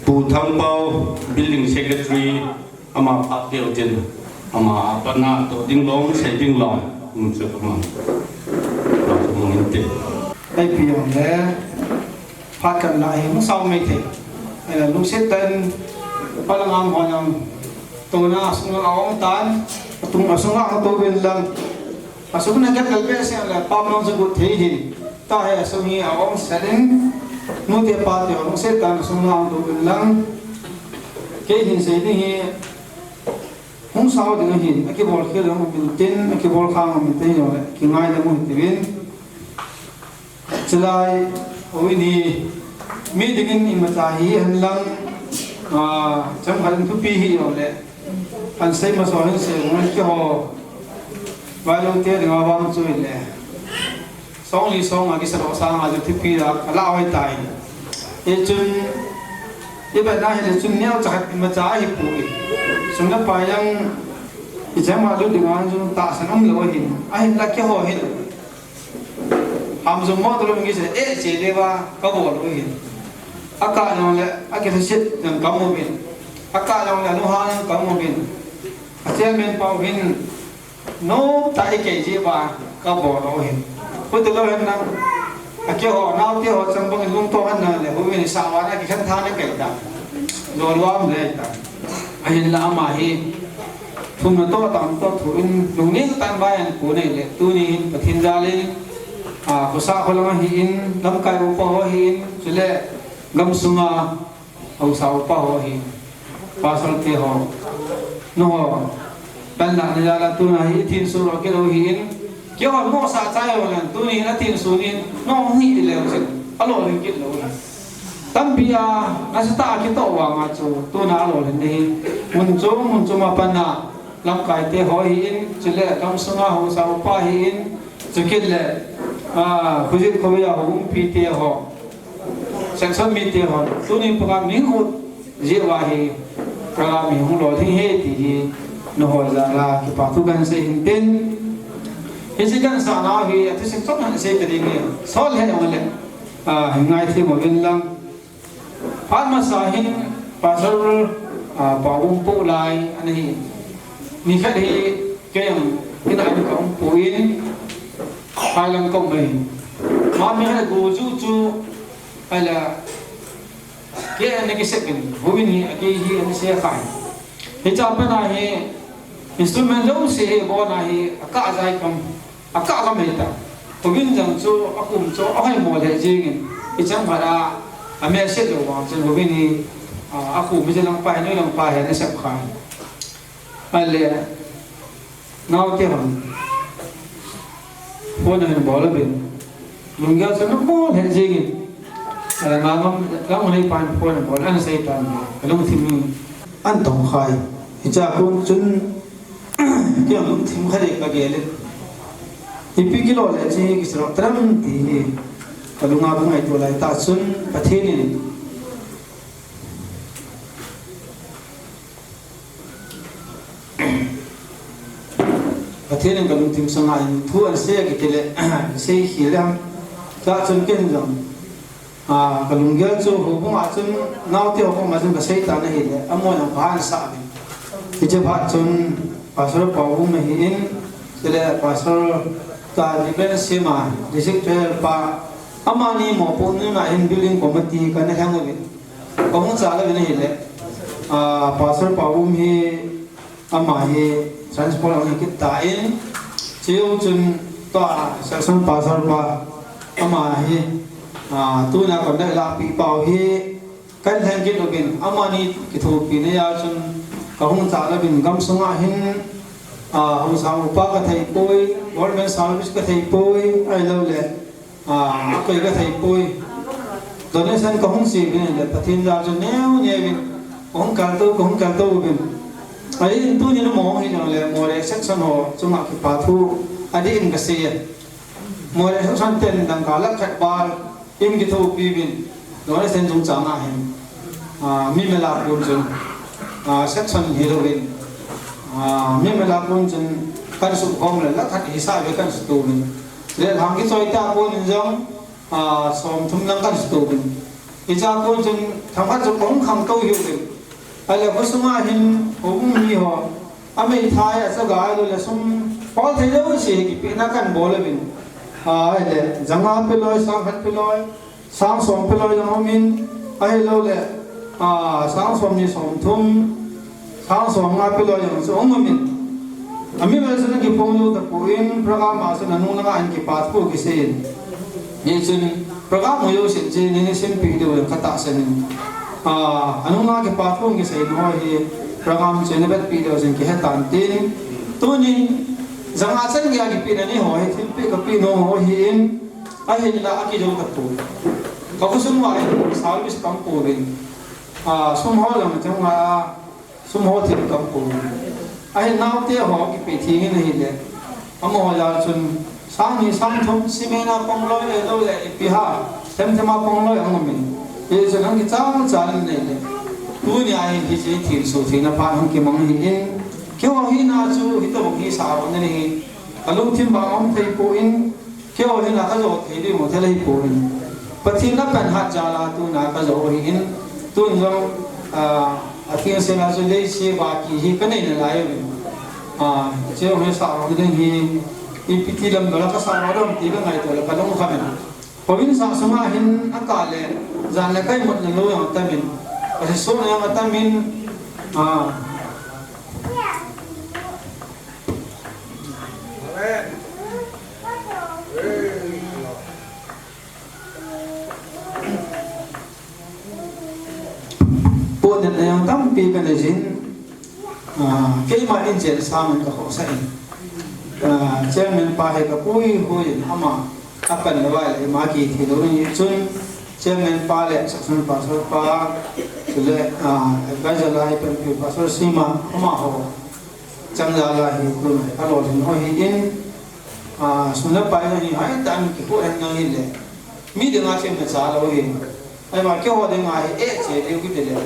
Pu Thangpao, Building Secretary, ama phat deu tin, ama a pat na toh ding long, sei ding long, um, chu ama. Long, um, inte. Ei pi jong le, phat kan la hi, hung sao mai thei. Ei, lungset tah in, pa lang ang hon ang, tuna sung a ong tan, tung a sung a ong to bin lang. Asung na gat gal behseh le, pam nang chu gut thei hin. Tahe asung hi a ong sel in, nute pate ong sel tan asung na ong to in lang. Kei hin sei ding hi, hung sao ding ahin, akibol khel ding um intin, akibol khang um intin jong le, kingai ding um intin. Chulai, o ini, mi dingin imacha hi hen lang, ah, chang hal thupi hi jong le. An sei ma so hin sei, ngon keiho. Vailung te dinga vang chu ile. Song li song a kisa lo sang a chu thupi la, ka la hoi tai. Hichun, i bet na hile chun neo cha khat imacha ahi poi. Sum le pai jong, i chang ma lu dinga chu tahsan um lou hin. Ahin la keiho hin. Ham jum mo tolou ngi se, eh, che le ba, ka bol u hin. Akah jong le, akithasit jong ka mu bin. Akah jong le, alunghang jong ka mu bin. A chairman pa u hin, nom tah in kei jeh ba, ka bol u hin. Hu tolou hin nang, akeiho, naote ho chang bang in lungto han na le, hu hin sa va na kikhen tha le kei ta. Lolua um le ta. Ahinla ama hi, thumna toh, tam toh thu in, lungning tah in vai ahin pui in ahile, tuni hin Pathen jal in, a, khosa kholang ahin, lamkai upa ho ahin, chule gamsunga haosa upa ho ahin, pastor te ho, nangho panlahna jal a tuna hi thinsu lou kit u ahin, keiho mo sa chai ho lang, tuni hin athinsu in, nangho hi ileu sin, alolhing kit lou ahin. Tampi a, nasatah a kitoh vang a chu, tuna alolhin ding hi. Mun chom, mun chom a pan a, lamkai te ho ahin, chule gamsunga haosa upa ahin, chukit le, a, khojin khoi a houumpi te ho, section mi te ho, tuni program ni hung ut jeh uva hi, program hi hung lolhing e ti hi, nangho jal a, kipa thu kahin sei hin tin. Hiche kahin sah nau hi, athusim chom kahin sei ta ding e, sol he jong le. A, hin ngaithem uvin lang. Phat masa hin Pastor, a, Pauvum po lai ana hi. Nikhat hi kei jong in a ka um poi, phai lang ka um ahi. Ama mi hin agu ju chu, ahile, kei ana kisep in, houin hi, akei hi ana se khai. Hiche a pat a hi, instrument jouse hi abon a hi, akah jai kam. Akah ka mei ta. Hovin jong chu, akum chu, ahoimo lheh jeng in. Hicheng phat a, amel set lou vang chun, hovin hi, a, akum hiche lang pa hi, noi lang pa hi, ana sep kha. Ahile, naote hon. Phone ahin bol uvin. Lunggel chu, anom lheh jeng in. Ahile, ngam ngam, lang nei pa hin phone ahin bol, ana sei tan. Alungthim in. Ana tong khai. Hiche a kon chun, Kei jong lungthim khat in ka gel in. Ipi kilou le hiche hi kisei lou tam ti hi. Ka lunga ka ngaito lai tah chun Pathen in, Pathen in ka lungthim sanga hin thu ana sei kiti le, sei khel le ham. Tah chun ken jong. A, ka lunggel chu houbung a chun naote ho koma chun ka sei tan ahile, amaho jong pha ana sah uvin. Hiche phat chun Pastor Pauvum ahin, chule Pastor Taniben Sima, District Treasurer pa, amani mopohna a hin building committee kana lheng uvin. Ka hung chal uvin ahile, a, Pastor Pauvum hi Ama hi transport ahung kit tan, chujou chun tua section pastor pa, ama hi, a, tuna conduct lahpi pau hi, kan lheng kit uvin, amani kithopina a chun, ka hung chal uvin gamsunga hin, a, haosa upa ka thei poi, government service ka thei poi, ahilou le, A, koi ka thei poi. Donation ka hung chi uvin le, Pathen jal chu neo neo in. Ka hung kal to, ka hung kal to uvin. Ahin tuni na mo hi jong le, Moreh section ho chunga kipa thu adih in ka sei e. Moreh section ten dangka lakh khat val in kithopi uvin. Donation chungchang a hin. A, mi mela kon chun. A, section hilou in. A, mi mela kon chun kan sukhom le lakh khat hisa ve kan sutu uvin. Lelhang kichoi ta kon in jong, A, som thum lang kan suto ding. Hicha kon chun thangkhat chu kong khang to hiu ding. Ahile khosunga hin houbung mi ho, ameithai, achaga ahilouleh sum, hol thei jouse hi kipehna kan bol uvin. A, ahile janga peloi, sang khat peloi, sang som peloi jong umin, ahilouleh, a, sang som ni som thum, sang som nga peloi jong chu um umin. Ami vel chun akiphong jou tapon, program a chun anung langa hin kipa thu kisei in. Hichun program ho jousen chu nei simpi diu jong katahsan in. A, anung langa kipa thu kisei in ho hi program chu nei vetpi diu jong kihe tan tin. Tunin janga chan geiya kipehna ni ho hi thilpeh kapeh nom ho ahin, ahinla akijou tapon. Ka khosung uva hin service kaum pouvin. A, sum ho lang chang a, sum ho thil kaum pouvin. Ahin naote ho kipeh theng in ahile, amaho jal chun sang ni sang thum cement a pang loi, ahilouleh ipi ham, themthem a pang loi ahung umin. Hichun ahung kichal chal in ahile, tunia hi hiche thilsoh theina phat ahung kimang ahin, keiho hina chu hitobang hi sah lona ding hi kalungthim bang aum thei pon, keiho hina kajo thei ding mu thei lou pon. Pathen in apan hat jal a tuna kajo ahin, tun jong, a, atheng sel a chu leiset va ki hi kanei nalai uvin. A, hiche jong hi sah lona ding hi, ipi ti lam dola kasah lou ding ti kangaito le kalung kham in. Province a sunga hin akah le, jan le kai mutna lou jong atamin, pasal sohna jong atamin, a, Pohnatna jong tampi kanei jin, a, keima inchen sangin kakhohsah in. A, chairman pa hi kapuihui in ama apan lou ahile ima kithi lou in chun chairman pa le section pastor pa le, a, advisor lai pen pi pastor Sima amaho chang jal a hi tun hi alolhin ho ahin, a, sum le pai hi hoitah in kikhoh hen lang hile, mi dinga chemna cha lou ahin. Ahivang keiho dinga hi eh che diu kiti le,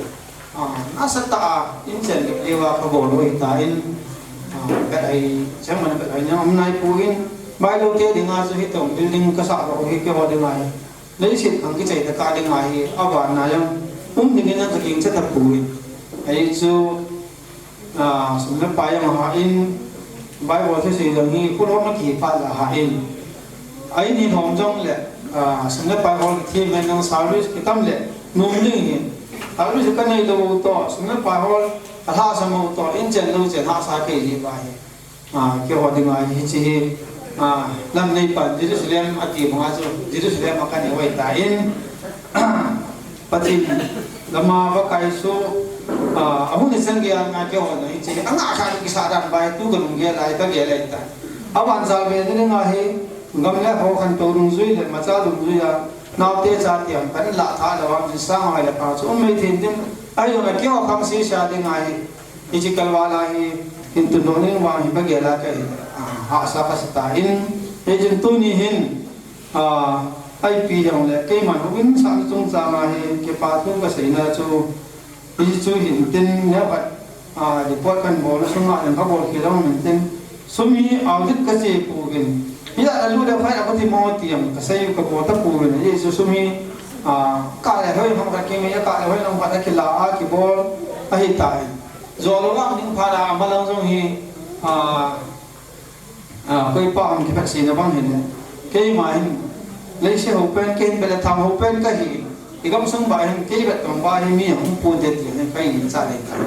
a, nasatah a inchen diu a kabol u ahitan, a, bet ahi, chemna bet ahi jong um naipon, bailou te dinga chu hitobang building kasah lou hi keiho dinga hi leiset khang kichai tah a dinga hi avanna jong um dingin jong kagingcha tapon. Ahi chu, a, sum le pai jong ahahin, Bible thusei jong hi khulom a kipat le ahahin. Ahin hilom jongle, a, sum le pai hol kithem in jong service kitam le nom ding ahin. Service kanei lou toh, sum le pai hol alhahsam u toh, inchen lou chen hahsa kei jeh ahi. A, keiho dinga hiche hi, a, lamneipan Jerusalem ati banga chu Jerusalem a kanei u ahitan, Pathen lama Pakai chu, a, ahung ni chan geiya keiho dinga hiche hi angah khat kisah dan bai tu kalunggel lai kagel ahitan. Avanchal be ni dinga hi gam le ho khantou dungjui le imacha dungjui a naote chate hung pan lah tha lou ham, jin sang hoi le pa chu um mai thei in tin, ahi jongle keiho khang sese dinga hi Hiche kalval a hi, hin tun lou ning vang hi kagel a kahi, a, hahsa kasa tan, hichun tuni hin, a, ipi jongle, keiman houin sahna chungchang a hi, kipa thu kaseina chu, hichu hin tin, neokhat, a, report kan bol sunga jong kabol khel jong hin tin, sum hi audit kache pouvin, hia alut le phai a kati mo ti jong kasei u kabol tapouvin, hichu sum hi, a, kah le hoi hung kakimei a, kah le hoi hung kakila a kibol ahitai. Jolou vang ding phat a, amalang jong hi, a, a, koipa hung kiphatsahna bang hile. Keima hin, leiset houpen, kei hin bele thang houpen kahi. I gamsung ba hin, kei bet tong ba hi mi hung ponte ti hin, kahin cha le ta.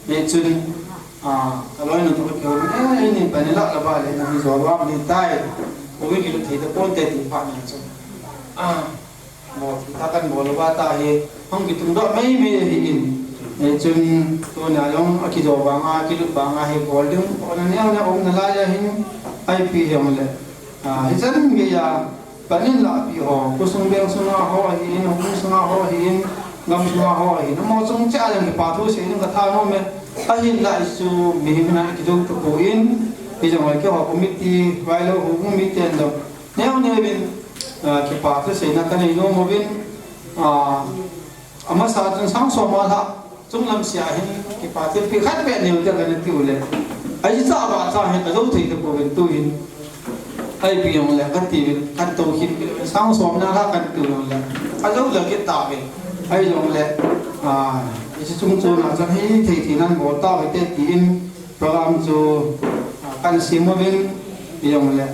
Hichun, a, kaloinu toh kihou, eh, ini pani la la ba le, na hi jolou vang ding tai. Ui kilu thei ta ponte ti phat na chu. A, Bol, tha kan bol uva tahi, hung kitung doh mai mai ahin. Hichun, tuna jong, akijo vanga, kilut vanga hi bol ding, bol na neo neo um nalai ahin, ipi hijongle. A, hichan geiya, panin lahpi ho, khosung veng sunga ho ahin, houin sunga ho ahin, gam sunga ho ahin, amaho chung cheh a jong kipa thu sei ding katha nom e, ahinla hichu, mihem in akijo tapon, hijongle keiho committee, vailou houbung miten jong, Neo neo in, a, kipa thu seina kanei nom uvin, a, amasa chun sang som a lhah, chunglam sea hin kipa thilpeh khat beh neo te kana tiu le. Ahi cha ba cha hin kajou thei tapouvin tuhin. Ahi pi jongle, kati, kato kit, sang som na la kati jongle. Ajou la kit tave. Ahi jongle, ah, isi chung chung na chan hi thei thei nan bol tave te tin program chu, ah, kan sim uvin, pi jongle.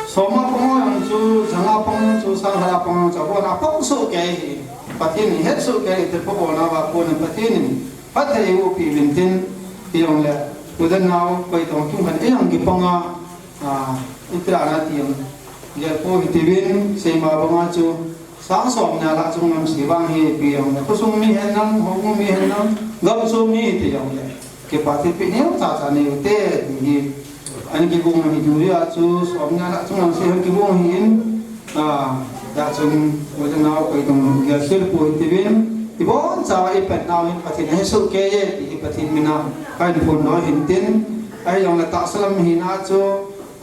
Soma pang jong chu, janga pang jong chu, sang khat a pang jong chu, abona pang sohkei hi. Pathen in het sohkei hi, te pang abona va pang Pathen in phatthei eiboh peh uvin tin, pi jongle, u le nao, koi tong tum khan, ei jong kipang a, ah, iti a na ti jong, gel pou hite uvin, seima banga chu, sang som na la chung lam si vang hi, pi jongle, khosung mi hen lang, houbung mi hen lang, gamsung mi hite jongle. Kipa thilpeh neo chacha nei ute, ti hi. An kigong hi tu a chu, som na la chung ang se han kigong hi in, ah, da chun, u le nao koi tong gel sil pou hite uvin, ibon cha i pet nau hin Pathen ahe sohkei e, ti hi Pathen mina, kahin phongdoh hin tin, ahi jongle tahsa lam hina chu,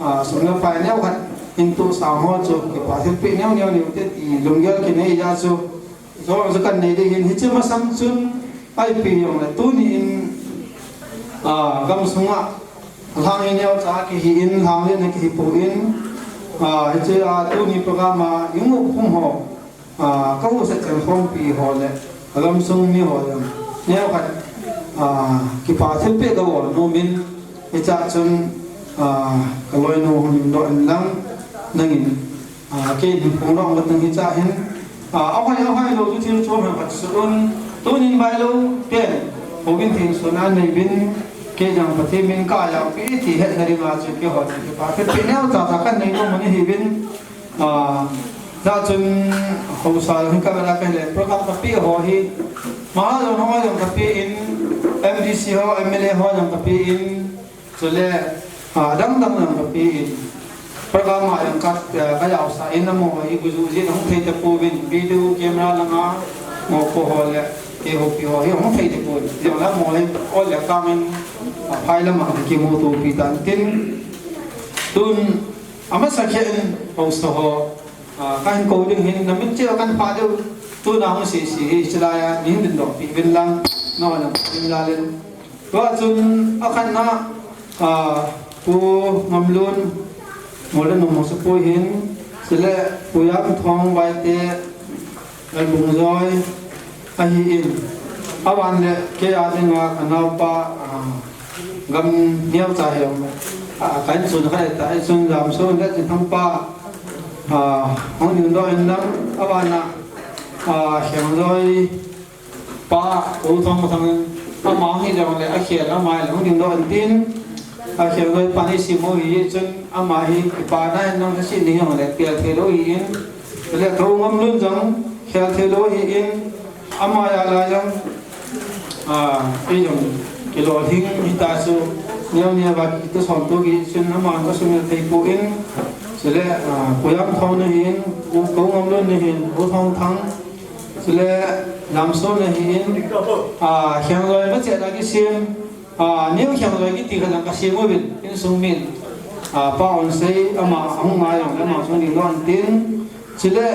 ah, sum le pai neo khat, hin tu sang ho chu, kipa thilpeh neo neo nei ute, ti lunggel kinei a chu, Jong chu kan nei ding hin, hiche masang chun, ahi pi jongle, tuni in, ah, gamsunga, lhang hi neocha kihi in, lhang lena kihi pou in, ah, hiche, ah, tuni program a, i um khum ho, ah, ka husa chen khompi ho le, a gamsung mi ho jong, neo khat, ah, kipa thilpeh ka bol nom in, hiche a chun, ah, ka loinu hung lim doh in lang, nangin, Ah, kei hin phongdoh ngat nang hiche a hin. Ah, ahoi, ahoi lou chu thil chom hen khat sun. Tunin bailou pen. Houbung thil sun a nei uvin. Kei jong Pathen min ka jao pi ti hetna dinga chu keiho chu kipa thilpeh neo chacha kan nei nom u ahi uvin. Ah, hijeh chun haosa hi ka bela ka le program ka pe ho hi. Maha jong ho jong ka pe in. M D C ho, M L A ho jong ka pe in. Chule, ah, dang dang jong ka pe in, program a jong ka, eh, ka jaosah in amaho hi guju jin ahung thei tapouvin, video camera langa, mo ko ho le, kei ho pi ho hi ahung thei tapouvin, jong la mo hi, ol le kang in, ah, phai lama kimuto pi tan tin, tun, amasa khen, haosa ho, ah, kahin kou ding hin, na min cheh kan pha diu, tuna hung sese hi, chulai a, nei hin dingdoh pi uvin lang, na ol lang, ding la len. Tua chun a khatna, ah, Pu Ngamlun, Molenung Mosapu hin, chule Pu Yamthong Baite, Lalbung Joi, ahi in. Aban le, kei a dinga ka naopa, ah, gam neocha hi, ah, ka insung khat ahi ta, insung jam sun le Chinthang pa, ah, hung dingdoh in lang, aban a, ah, Khengjoi, Pa, U Thongthang, ama hi jong le, akhel, ama hi jong dingdoh in tin, akhel loi pa ni sim u hi chun, ama hi, pa na in nang si ni jong le, khel thei lou hi in, le ka U Ngamlun jong, khel thei lou hi in, ama a la jong, a, ei jong, kilolhing hita chu, neo neo va kitoh som to hi chun, ama ka sumil thei poi, chule, a, Pu Yamthong na hin, U, ka U Ngamlun na hin, U Thongthang, Chule, Lamson ahin, ah, Khengjoi machehna kisem, ah, New Khengjoi kiti khat jong kasem uvin, insung min, ah, Pa Onsei, ama ahung ngai jong, ama hung dingdoh in tin. Chule,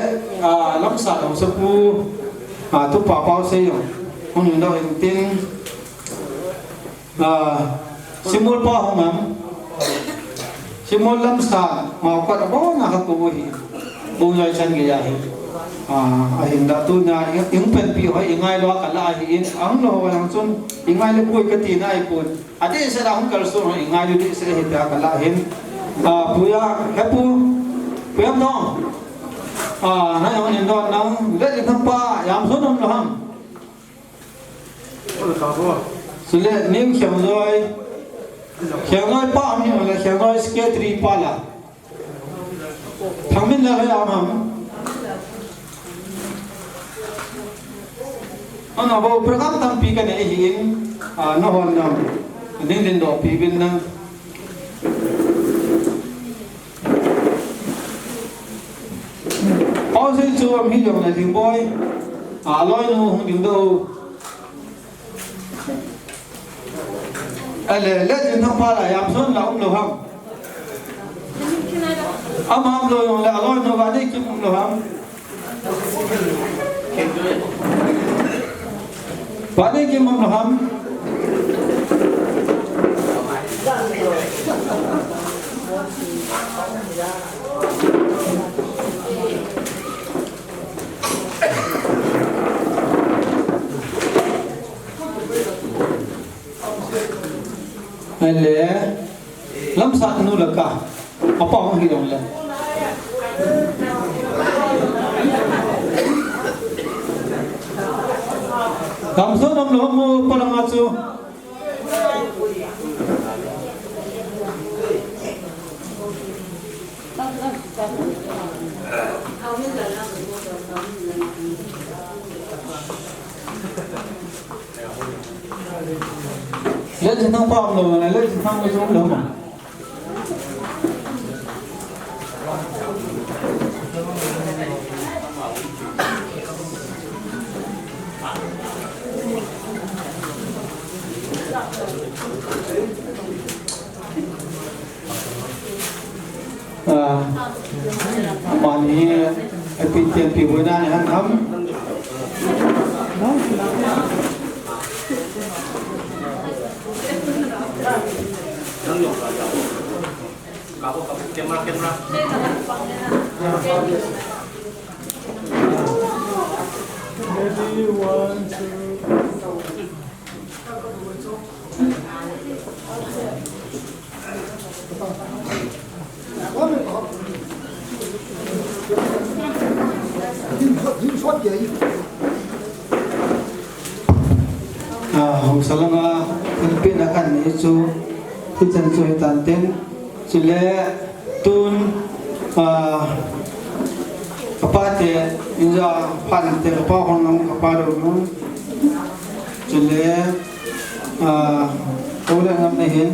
ah, Lamsat Haosapu, ah, Tupa Paosei jong, hung dingdoh in tin. Ah, Simol pa hung am. Simol Lamsat, Maokot abona kakou u hi. Bung joi chan gei ahi. Ah, ahinla tuna, i, i hung panpi ho, i ngailu a kala ahi in, ahung lou ho jong chun, i ngailu poi kati nai pon. Adeh seh a hung kalson ho, i ngailu deh seh ahi tia kala ahin. Ah, Pu Ya, Hepu, Pu Yamthong. Ah, nang jong in don nang, le in thang pa, Yamson um lou ham. Chule, New Khengjoi, Khengjoi pa ahi le, Khengjoi secretary pa la. Thangminlal la ham. Ana bou program tampi kanei ahin, ah, nahon jong, ding dingdoh pi uvin lang. Paosei chu um hi jong le Lhingboi. A, loinu hung dingdoh. Ale, le Chinthang pa la Yamson la um lou ham. Ama um lou jong le, a loinu Vaneikim um lou ham. Vaneikim um lou ham. Ahile, Lamsat nu le ka, apa hung hi jong le. Gamsung nom lou mu pa lang a chu. Len chin thang pa um lou, len chin thang pa um lou ma. Ah, mani, eh, pi tian pi buina ni han ham. Ready, one, two. Ah, hung salang a, kan pina kan ni chu, hichan chu hitan tin, chule, Tun, ah, kapa te, inja phan te, kapa hon nang, kapa do nang. Chule, ah, ko le ngam ne hin.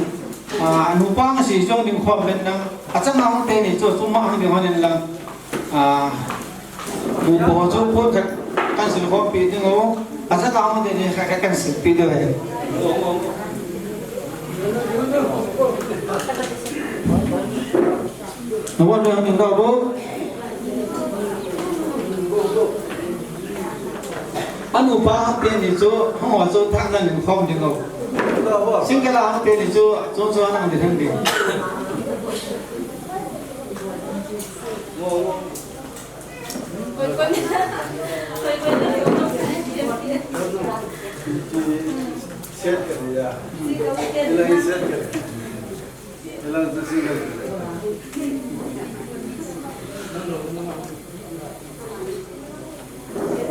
Ah, anu pa nga si jong ding khom ben nang. Achang ang te ni chu, chu ma ang ding hon en lang. Ah, Pu Bo chu pon khat kan sil khompi ding u, a sa ka hung ding ni khat khat kan silpi ding u ahi. Na wan ding ding da bo. Anu pa te ni chu, hung wa chu thak nan khom ding u. Single a te ni chu, chu chu nang ding ding.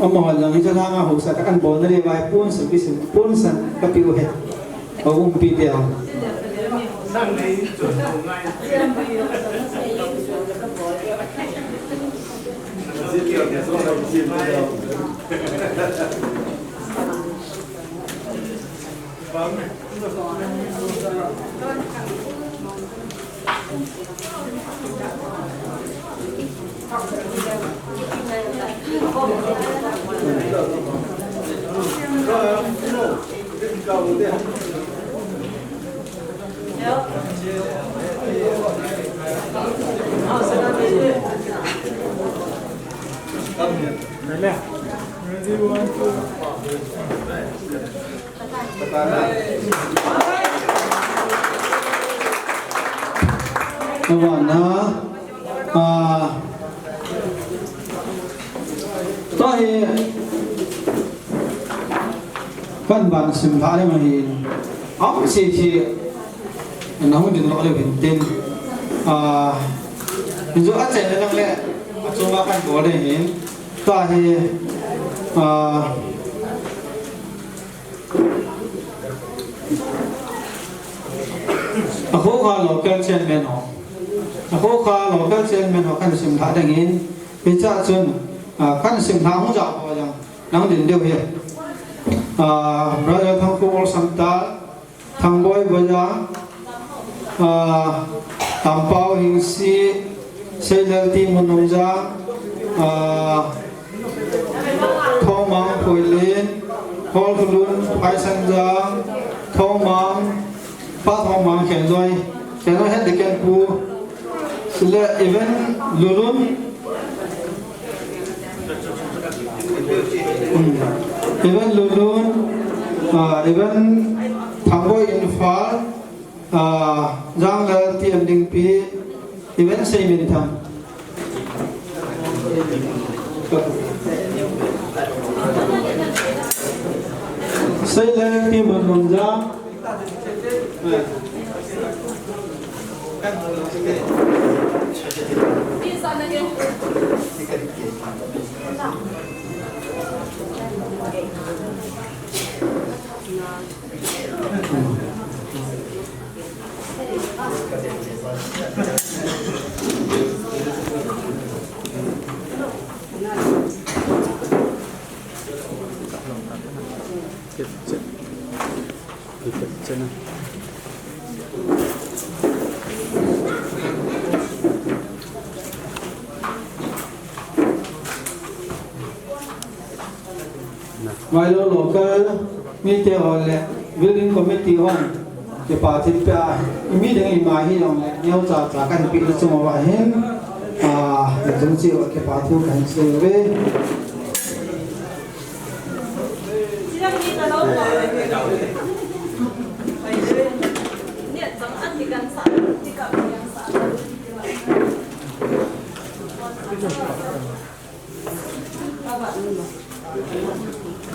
Amaho jong hiche langa haosa kahin bolna diuva hi ponsan, ponsan kape u ahi. Aumpi tia. Tua hi, kan ban sim lha le ma hin. Am si si. Na hung ding lou le hin tin. Ah, injo a chen le lang le. A chunga kan bol le hin. Tua hi. Ah, A khokha local chairman ho. A khokha local chairman ho kan sim lha ding in. Hiche chun, ah, kan sim lha hung ja ho jong. Nang din diu hi. Ah, Brother Thangkhul Olsam Tal, Thangboi Boya, ah, Tampao Hingsi, Seilal T Munumjang, ah, Thomang Phoilin, Holkhulun Phaisanjang, Thomang, Pa Thomang Khenjoi, Khenjoi Head Deacon Pu, Sile Even Lulun, hmm, Even Lulun, ah, Even Thangboi Imphal, Ah, Janglal T M Dingpi, Even Seiminthang. Seilal T Munumjang. Vailou local mite ho le building committee hon kipa thilpeh a, mi dang ima hijongle neocha cha kahin peh na chung uva hin, ah, nachung cheh uva kipa thu kahin sei uve.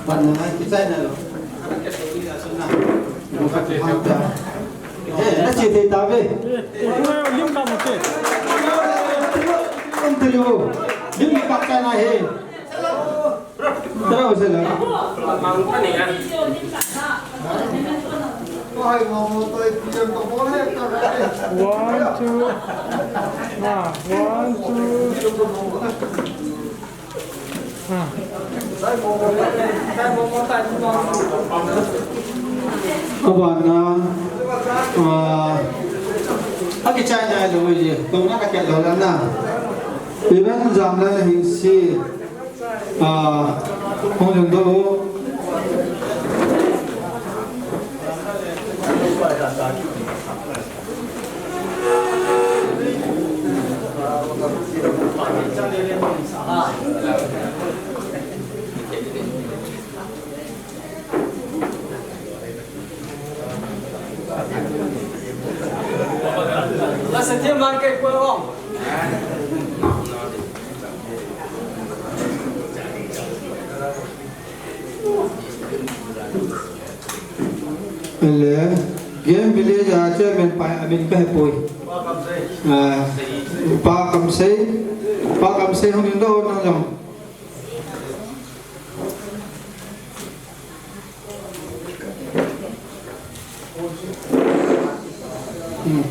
Pan na, kichai na lo. Eh, na chi thei tave. Lim ka mo te. Lim te lo. Lim ka chai na he. Tara ho se la. One, two. Ah, one, two. Ah. Abana, ah, akichai nai lou ji, tuna ka kya lou la na. Even jam la hin si. Ah, hung lhung doh. Ele, Game Village a chairman pa amin ka hepoi. Ah, Pa Kamsei, Pa Kamsei hung in doh nang jong. Hmm.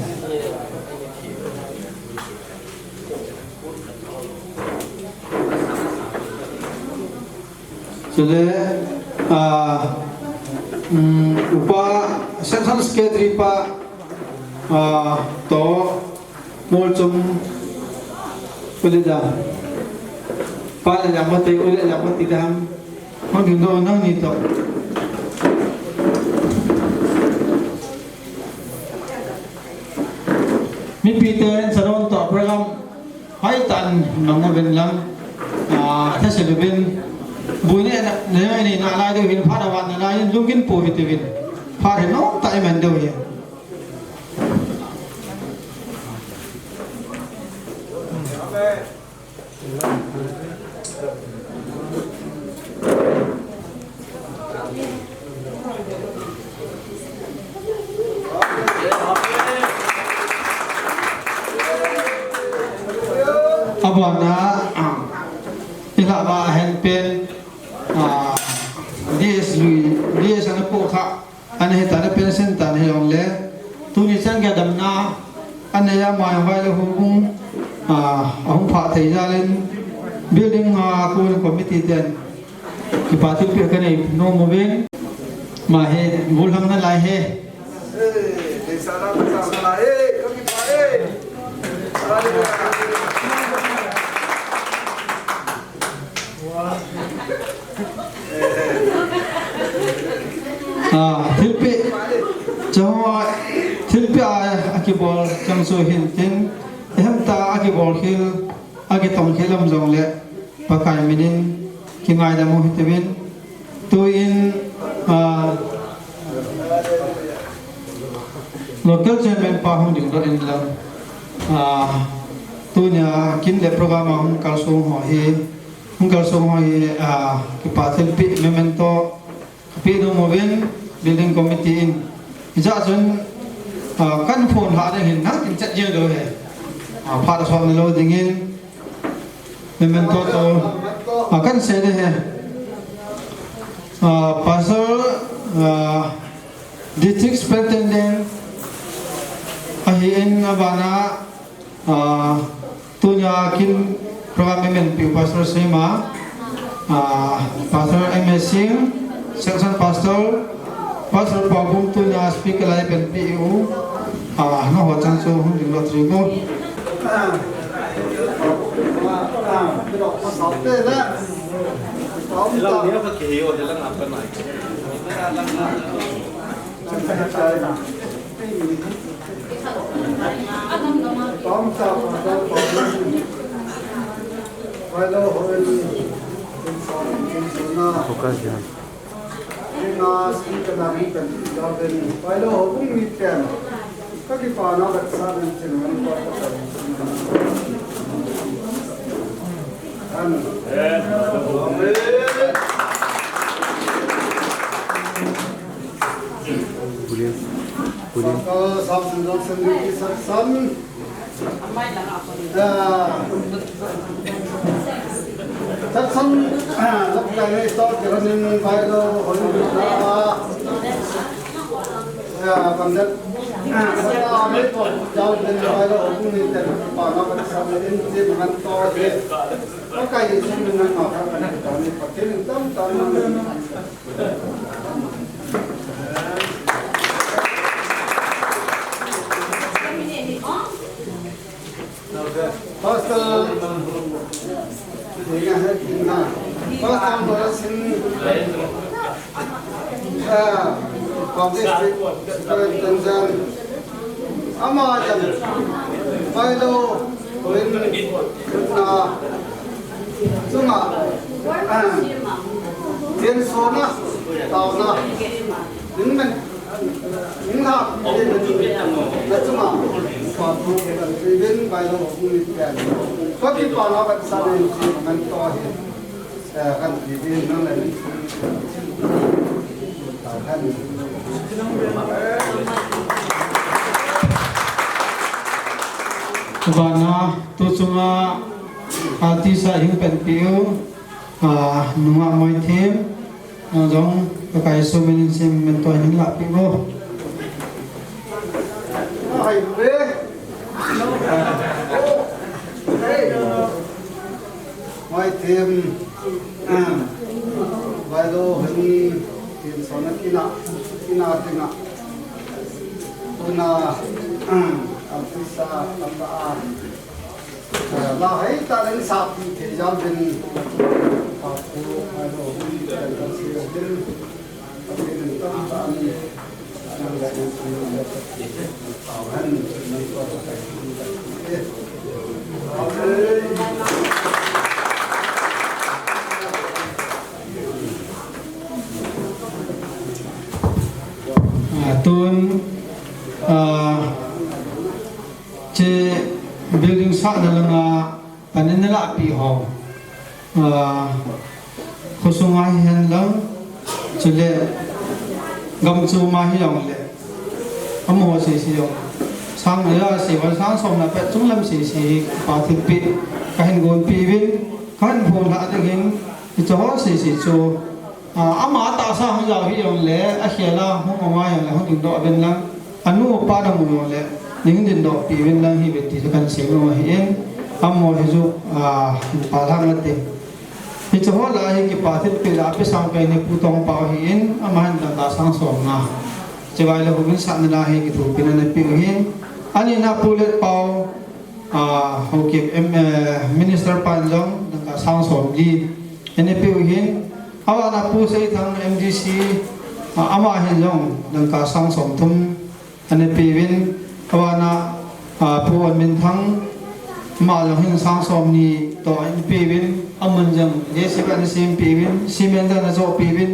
Chule, ah, um, Upa Central Secretary pa, ah, to, Molchom, ule da. Pa le la mate, ule la mate da ham. Hung ding doh nang ni to. Mipi ten saron to program. Hai tan nang na ven lang, ah, thase lu ven. Bui ne na, ne ne na lai deu hin, pha na wan na lai hin, lungin po hi te ven. Pha he no, ta iman deu hi. Abana, ah, ila ba hen pen, ah, D S lui, D S ana po kha, ana he ta na pension ta na he ong le, tuni chan ga dam na, ana ya mai vai le hu bung, ah, ahung pha thei ja len, building, ah, ku committee ten, Kipa thilpeh kanei nom uvin. Ama hi, gol hang nalai e. Ah, thilpeh. Chang, thilpeh a, akibol chang chu hin tin. Ihem ta akibol khel, akitong khel lam jong le. Pakai minin kingaidam u hite uvin. Tuin, ah, local chairman pa hung ding doh in lang. Ah, tunia kin le program a hung kalsong ho hi, hung kalsong ho hi, ah, kipa thilpeh memento Kapeh nom uvin building committee in. Hijeh chun Ah, kan phone lha ding hin nang tin chat jeng deu he. Ah, phat a sot na lou dingin. Memento to. Ah, kan sei ding he. Ah, Pastor, ah, District Superintendent ahin, abana, ah, tunia kin program i menpiu Pastor Sema, ah, Pastor M A Singh, Section Pastor, Pastor Paubung tunia speaker lai penpiu, ah, na ho chan chu hung ding lottery bo. Focus yan. Amen. Amen. William. William. Pastor Samson Johnson ni ki Samson. Ah. Samson, ah, lok kai nei to kira nin bai lo hon ta. Ya, bandit. Ah, sa nei to jao nin bai lo hon ni te pa na ka sa nin ti man to he. Ka kai sun nin na ka ka ni pa tin tam tam. Pastor, Pastor Borasin, ah, Baptist Church Tanzan, ama jan, Pailo, Rin, na, Chunga, ah, tiensona, taona, ning men, ning ha, na chunga, pa tu, kan tu, bin, bai lo, ni pen. Ko ki pa na, kan sa, ni, man to, eh, kan tu, bin, na, ni, kan. Bana, tu chunga, Artist a hing penpiu, ah, nungah Moithem, nang jong, ka kai su min in sim men to hin la pi bo. Ai, pe. Moithem, ah, vai lo hin, hin so na kina, kina kina. Tuna, ah, artist a, tamba a. La hai ta ding sa pi thei jam din. Pa pu, ai lo, kan kan si din. Din tam ta ni. Nang ga ni si ni. Tao han ni ko ta ni. Ah, tun, ah, che building sahna langa pan in na lahpi ho. Ah, khosung a hihen lang, chule gam chom a hi jong le. Amaho sese jong. Sang a sese, sang som na pet chunglam sese hi pa thilpeh kahin gonpeh uvin, kahin phonglhah ding hin, hiche ho sese chu. Ah, ama tahsa hung jao hih jongle, akhel a hung um a jongle, hung dingdoh uvin lang, anu apa namu jongle, nei hung dingdoh peh uvin lang hi ve ti chu kahin sei nom ahin, amaho hi chu, ah, pa lang ate. Hiche ho lah a hi kipa thilpeh lah a Pi Sangkai ni Pu Tongpao ahin, ama hin dangka sang som nga. Hiche vai le houin sahna lah a hi kithopina anapeh u ahin, ani na Pu Letpao, ah, Haokip M, eh, Minister pan jong dangka sang som li anapeh u ahin, aban a Pu Seithang M D C, ah, ama hin jong dangka sang som thum anapeh uvin, aban a, ah, Pu Onminthang, ama jong hin sang som ni toh anapeh uvin, amun jong J C B anasempeh uvin, cement jong anajohpeh uvin,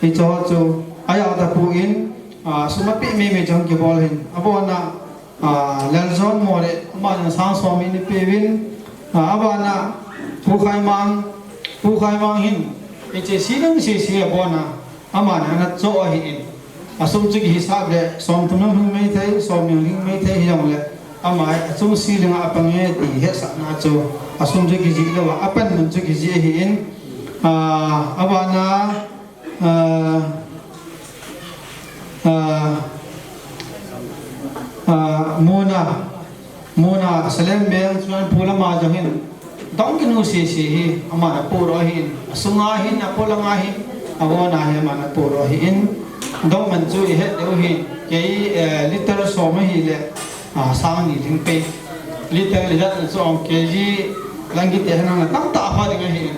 hiche ho chu ajao tapon, ah, sum apeh mei mei jong kibol ahin, abon a, ah, Laljon More, ama jong sang som ni anapeh uvin, ah, aban a Pu Khaimang, Pu Khaimang hin, hiche ceiling sese abon a, aman anajoh ahin. Asum chu kihisap le, somthum jong hing maithei, somni jong hing maithei hijongle, ama achung ceiling a apang e ti hetsahna chu, asum chu kijih louva, apan mun chu kijih ahin, ah, abana, ah, ah, ah, Mona, Mona Salem Veng, chuan Pu Lama jong hin, dong kinu sisi hi, aman apodoh ahin, asunga hin, apolanga hin, avona hi, aman apodoh ahin, dong man chu ihet deuh hin, kei, eh, liter som ahile, ah, sang ni ding pe. Liter li jat na chu ong kg lang kiti hen ang na tamtah apha ding ahin.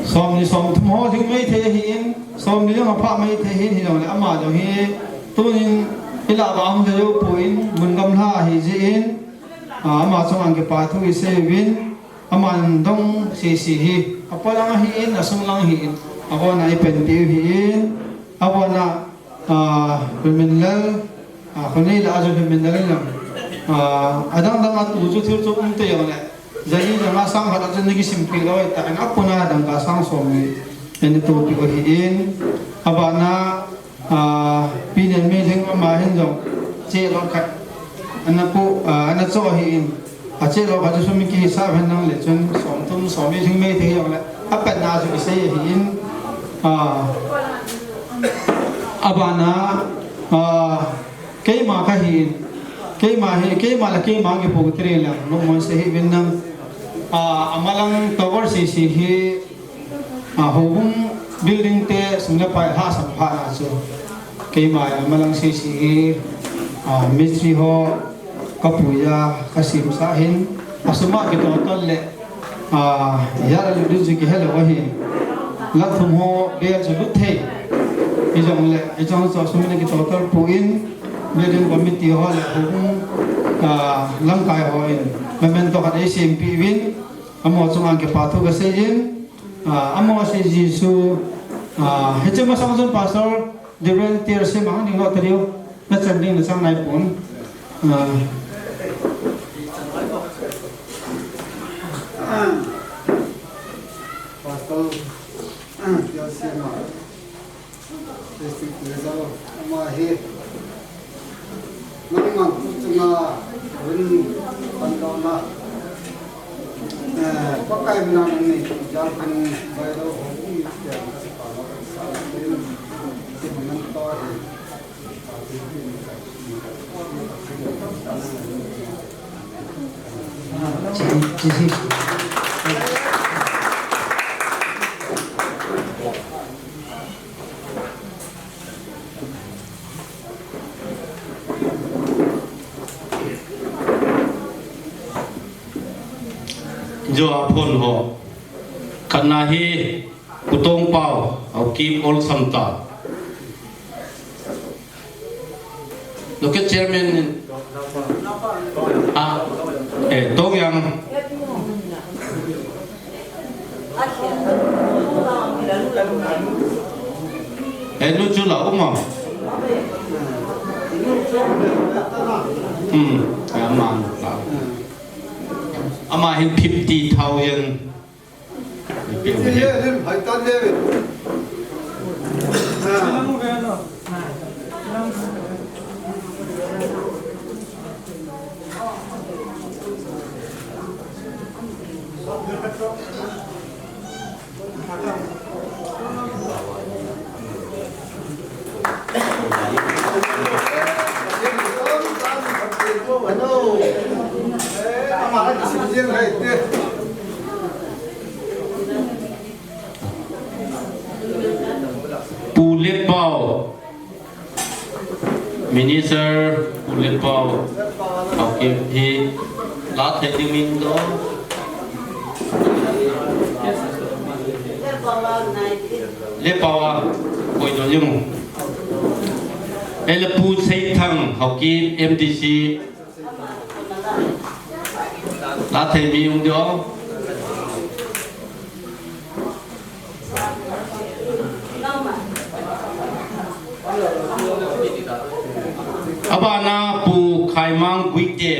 Somni somthum ho hing maithei ahin, somni jong apha maithei ahin, hijongle ama jong hi tunin ilah vang hung thei jou poi, mun gamla ahi jeh in, ah, ama chunga kipa thu isei uvin, aman dong sisi hi, apolang ahin, asunglang ahin, avona ipanpi u ahin, avona Ah, Lhunminlal, ah, Khonei lah a chu Lhunminlal in lang. Ah, adang dang a tu chu thil chu um tei jongle. Jali jong a sang khat a chu na kisimpi lou ahitan, apuna dangka sang somni. Eina tohpi u ahin. Abana, ah, Pi Nenmeilhing ama hin jong. Chelou khat. Ana pu, ah, ana cho ahin. Achelou khat chu sum kihisap hen lang le chun somthum, somni hing maithei jongle. Apanna chu kisei ahin. Ah, Abana, ah, keima kahin, keima hi, keima le keima kipu tiri lang, lungmon sei hih uvin lang, ah, amalang tower sisi hi, ah, houbung building te sum le pai lhasam phatna chu, keima amalang sisi hi, ah, mistri ho, Ka puiya, ka simsa hin, asuma kitotal le, ah, ya la lu ji kihe lo ahin. Lakh thum ho bel chu lut thei. Hijongle, hijongle chu asum le kitotal pu in, building committee ho le hung, ah, lamkai ho in, memento khat eisempi uvin, amaho chunga kipa thu kasei in, ah, amaho sei ji chu, ah, hiche masang chun Pastor Reverend T R C mang ding lo ta diu. Na chan ding na chang nai pon. Ah. Pastor, ah, T R C mang. District Treasurer, ama hi. Nangman tu chunga hun pandohna. Eh, Pakai mina nang nei jal kan bai lo ho um ti ang ka pa lo sa. Ti man to hi. Joa phone ho. Khatna hi Pu Tongpau, Haokip Old Samta. Local chairman, ah, eh, Tongyang. Eh, nu chu la, uma. Hmm, eh, ama, ama hin fifty thousand. Pu Letpau. Minister Pu Letpau, Haokip hi la thei ding min do. Letpau a, koi do jing. Ele Pu Seithang, Haokip M D C. La thei mi um diu. Abana Pu Khaimang Guite.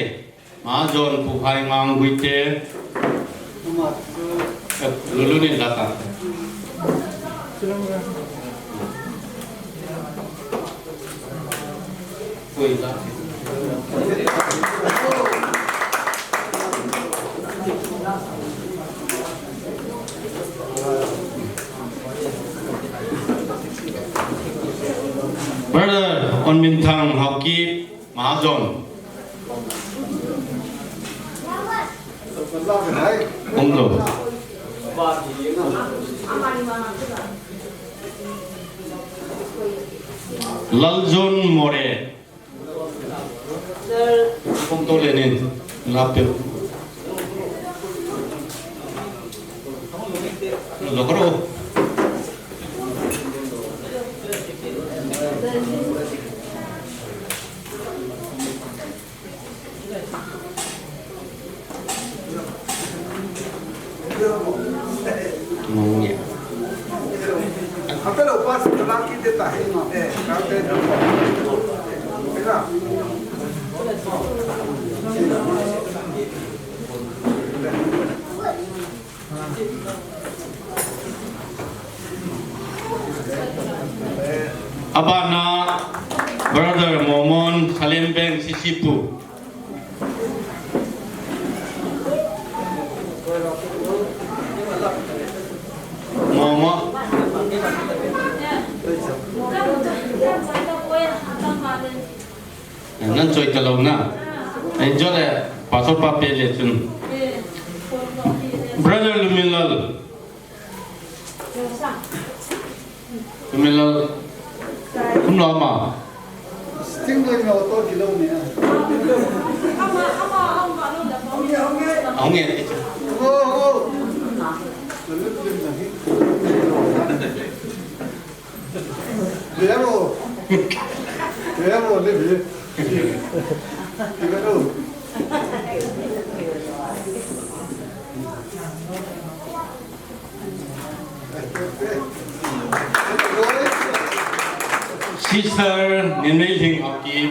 Majon Pu Khaimang Guite. Lulu ni la ta. Brother Onminthang Haokip Mahajon. Umlou. Laljon More. Pom to lenin. Lapeu. Lokro. Abana, Brother Momon, Salem Bank, Sisipu. Momo. Nan choi talou na. Enjoy le, pastor pa pe le chun. Brother Lumilal. Lumilal. Kumlou ama. Sting le mi auto kilo ni. Aung e. Oh, oh. Bravo. Bravo, Libby. Bravo. Sister Ninmei Lhing Haokip.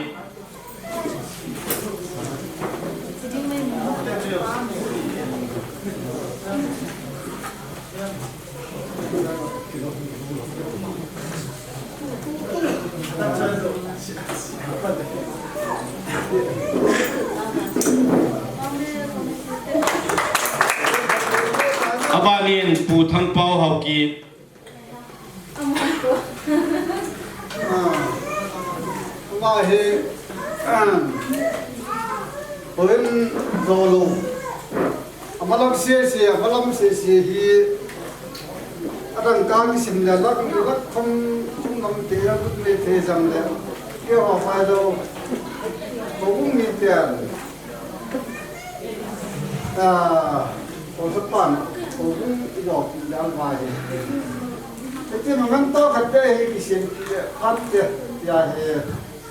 Abanin Pu Thangpao Haokip. Ah, ama hi, ah, Pu Len Zolung. Amalam sese, amalam sese hi adang kang sim le lak, lak khom chung lam te a lut me te jang le. Keiho Phailou houbung miten. Ah, houbung pan, houbung i lo pi le alva hi. Hiti nungam to khat te hi kisem pi le phat te tia hi.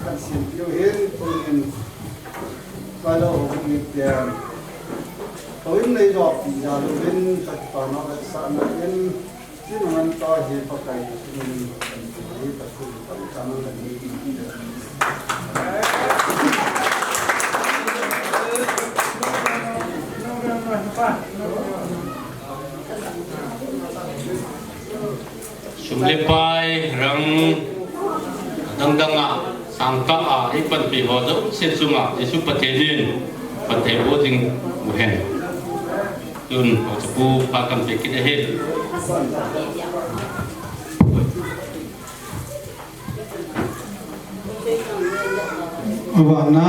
Kan simpiu hin, tunin, Phailou houbung miten, houin nei jop pi jal uvin, Pathen in vetsahna in, tin ngan ta hi Pakai tunin, kan ti hi Pathen kan kan kan ni. Sum le pai, rang, dang dang a, sangtah a, eipanpi ho jouse chunga, Jesu Pathen in, phatthei boh jing uhen. Tun, hoche pu, pha kan pe kit ahi. Abana,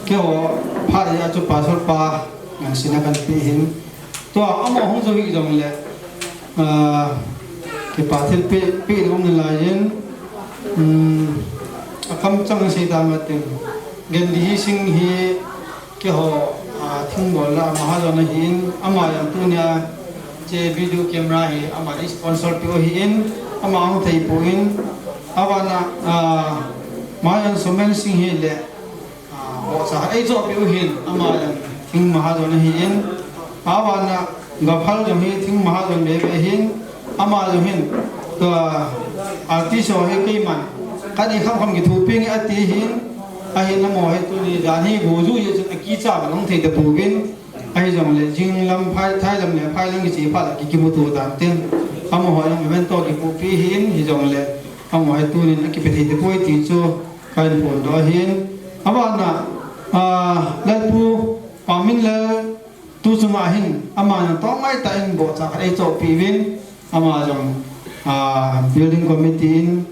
keiho, pha a chu pastor pa, ngansena kan pe hin. Tua, amaho hung jou hih jongle, ah, kipa thilpeh, peh ding um nalai in, um, akamchang sei dam atin. Gen di hi sing hi keiho, ah, thingbolna mahajon ahin, ama jong tunia, hiche video camera hi, ama sponsor peh u ahin, ama hung thei poi, abana, ah, mahajon Somen Sing hi le, Ah, bohcha, eijoh peh u hin, ama jong thing mahajon ahin, abana Gaphal jong hi thing mahajon bebe ahin, ama jong hin, tua, artist ho hi keiman, kati kham kham kithopi nge ati hin, ahin amaho hi tuni jan hi gojuh jeh chun akicha bang hung thei tapouvin, Hijongle jinglam phai, thailam le phailam kiche phat le ki, kimuto tan tin. Amaho jong memento kipuipi ahin, hijongle amaho hi tunin akipe thei tapoi ti chu kahin phondoh ahin. Abana, ah, Lalpu Paominlal tu chunga hin, aman jong tongngai tah in bohcha khat eichohpeh uvin, ama jong, ah, building committee in,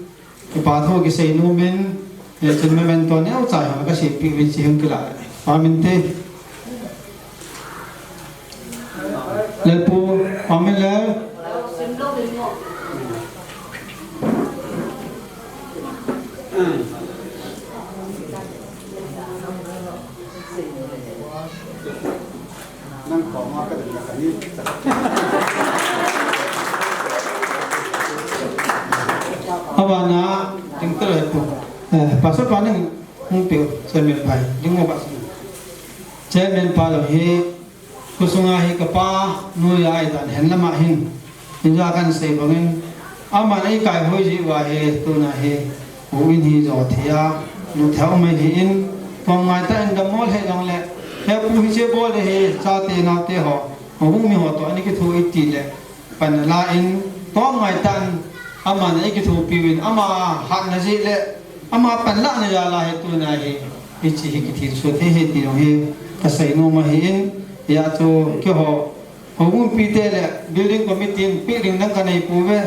kipa thu kisei nom in, eh, chun memento neocha hi kasempeh uvin, hiche hin kila. Paomin te. Lalpu, Paominlal. Abana, ding talo pu. Eh, Pastor pa ning, hung peh u, Chairman pa, ding mo ba si. Chairman pa lo hi, Khosunga hi kapa noiya ahitan, hinla ama hin, inja kahin sei bangin, aman eikaihoi jeh uva hi, tuna hi, u in hi jo thei a, nu thei um ahin, tongngai tah in dammo lheh jongle, he pu hiche bol le hi, chate naote ho, houbung mi ho toh, ana kitho iti le, pan la in, tongngai tah in, aman eikithopi uvin, ama hatna jeh le, ama panlahna jal a hi tuna hi, hiche hi kithensuh thei ahi ti jong hi kasei nom ahin, hijeh chun keiho, houbung mipite le building committee in peh ding dang kanei pouve.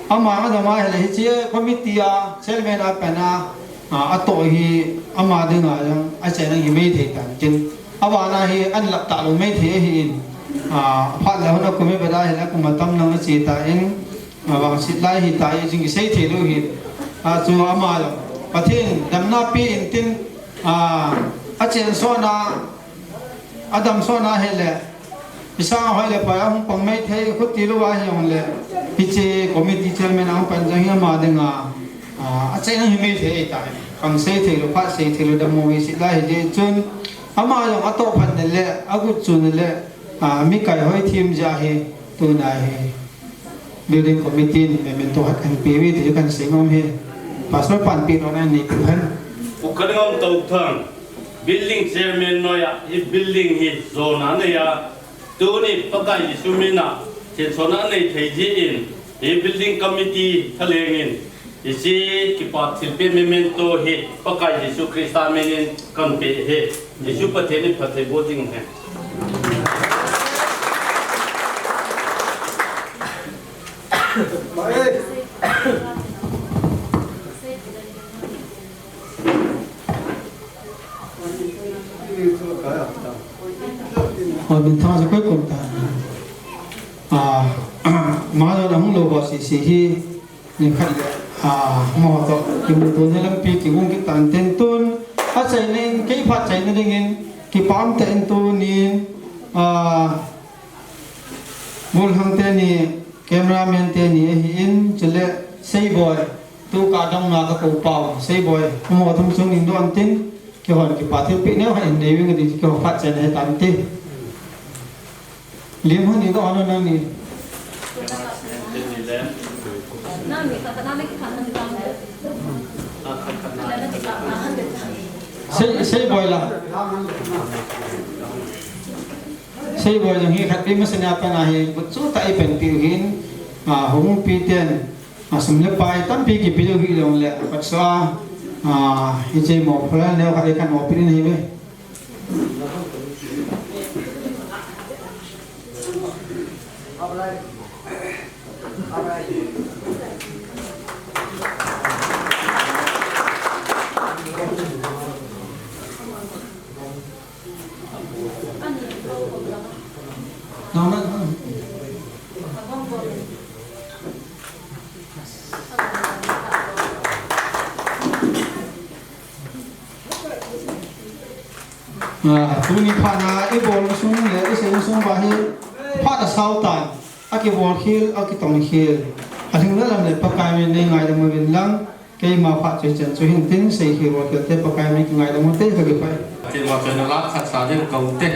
Ama adang ahile hiche committee a chairman a pan a, a, atoh hi ama dinga jong achaina hi maithei tan tin. Abana hi ahin lap talou maithei ahin, a, phat le hon akum ivet a hile akum atam lang ache tan. A, vangset lai hita, ijing isei thei lou hi. A, chu ama jong Pathen damna pe intin, a, achen sona, adam sona hile, isang hoi le pai ahung pang maithei, khuti lou ahi jongle, hiche committee chairman ahung pan jong hi ama dinga, a, achaina hi maithei ahitai. Khang sei thei lou, phat sei thei lou, dammo vangset lai hijeh chun, ama jong atoh phat na le, agut chun le, a, mi kaihoi them jeh hi, tuna hi. Building committee in memento khat kahin pe uve ti chu kahin sei nom e. Pastor pan peh lona nei pu hen. Pu Khanngam Touthang, building chairman noiya, hi building hi jona neiya, tuni Pakai Jesu mina, chensona nei thei jeh in, hi building committee thalheng in, hiche kipa thilpeh memento hi Pakai Jesu Christa minin kahin pe e. Jesu Pathen in phatthei boh ding hen. Hoi, min thang sa koi kom ta. Ah, ma lo na hung lou ba si si hi. Ni khat le, ah, mo to, kimuto na lampi kigong kit tan tin tun, achaina in, kei phat chaina dingin, kipah tah in tunin, ah, Bulhang teni, cameraman teni ahin, chule Seiboi, tu kadang na kakou pau, Seiboi, mo thum chung in don tin, keihon kipa thilpeh neo ha in nei wing di, keiho phat chaina hi tan ti. Lim hon ni ka hon nang ni. Sei, Seiboi la. Seiboi jong hi khat pi masanga pana hi, but chu ta i pen piu hin, a, hung pi ten, a, sum le pai tampi kipe lou hi jongle, a, khat sa, a, hiche mo phola neo khat i kan mo pi ni hi ve. Ah, tuni phat na i bol sung le i sei sung ba hi phat a sao tan, a kibol khel, a kitong khel. A lhing le lam le Pakai min nei ngaidam uvin lang, keima phat choi chan chu hin tin, sei khel bol khel te Pakai min kingaidam u te ka kipai. Te wa pen la khat sa den kau te.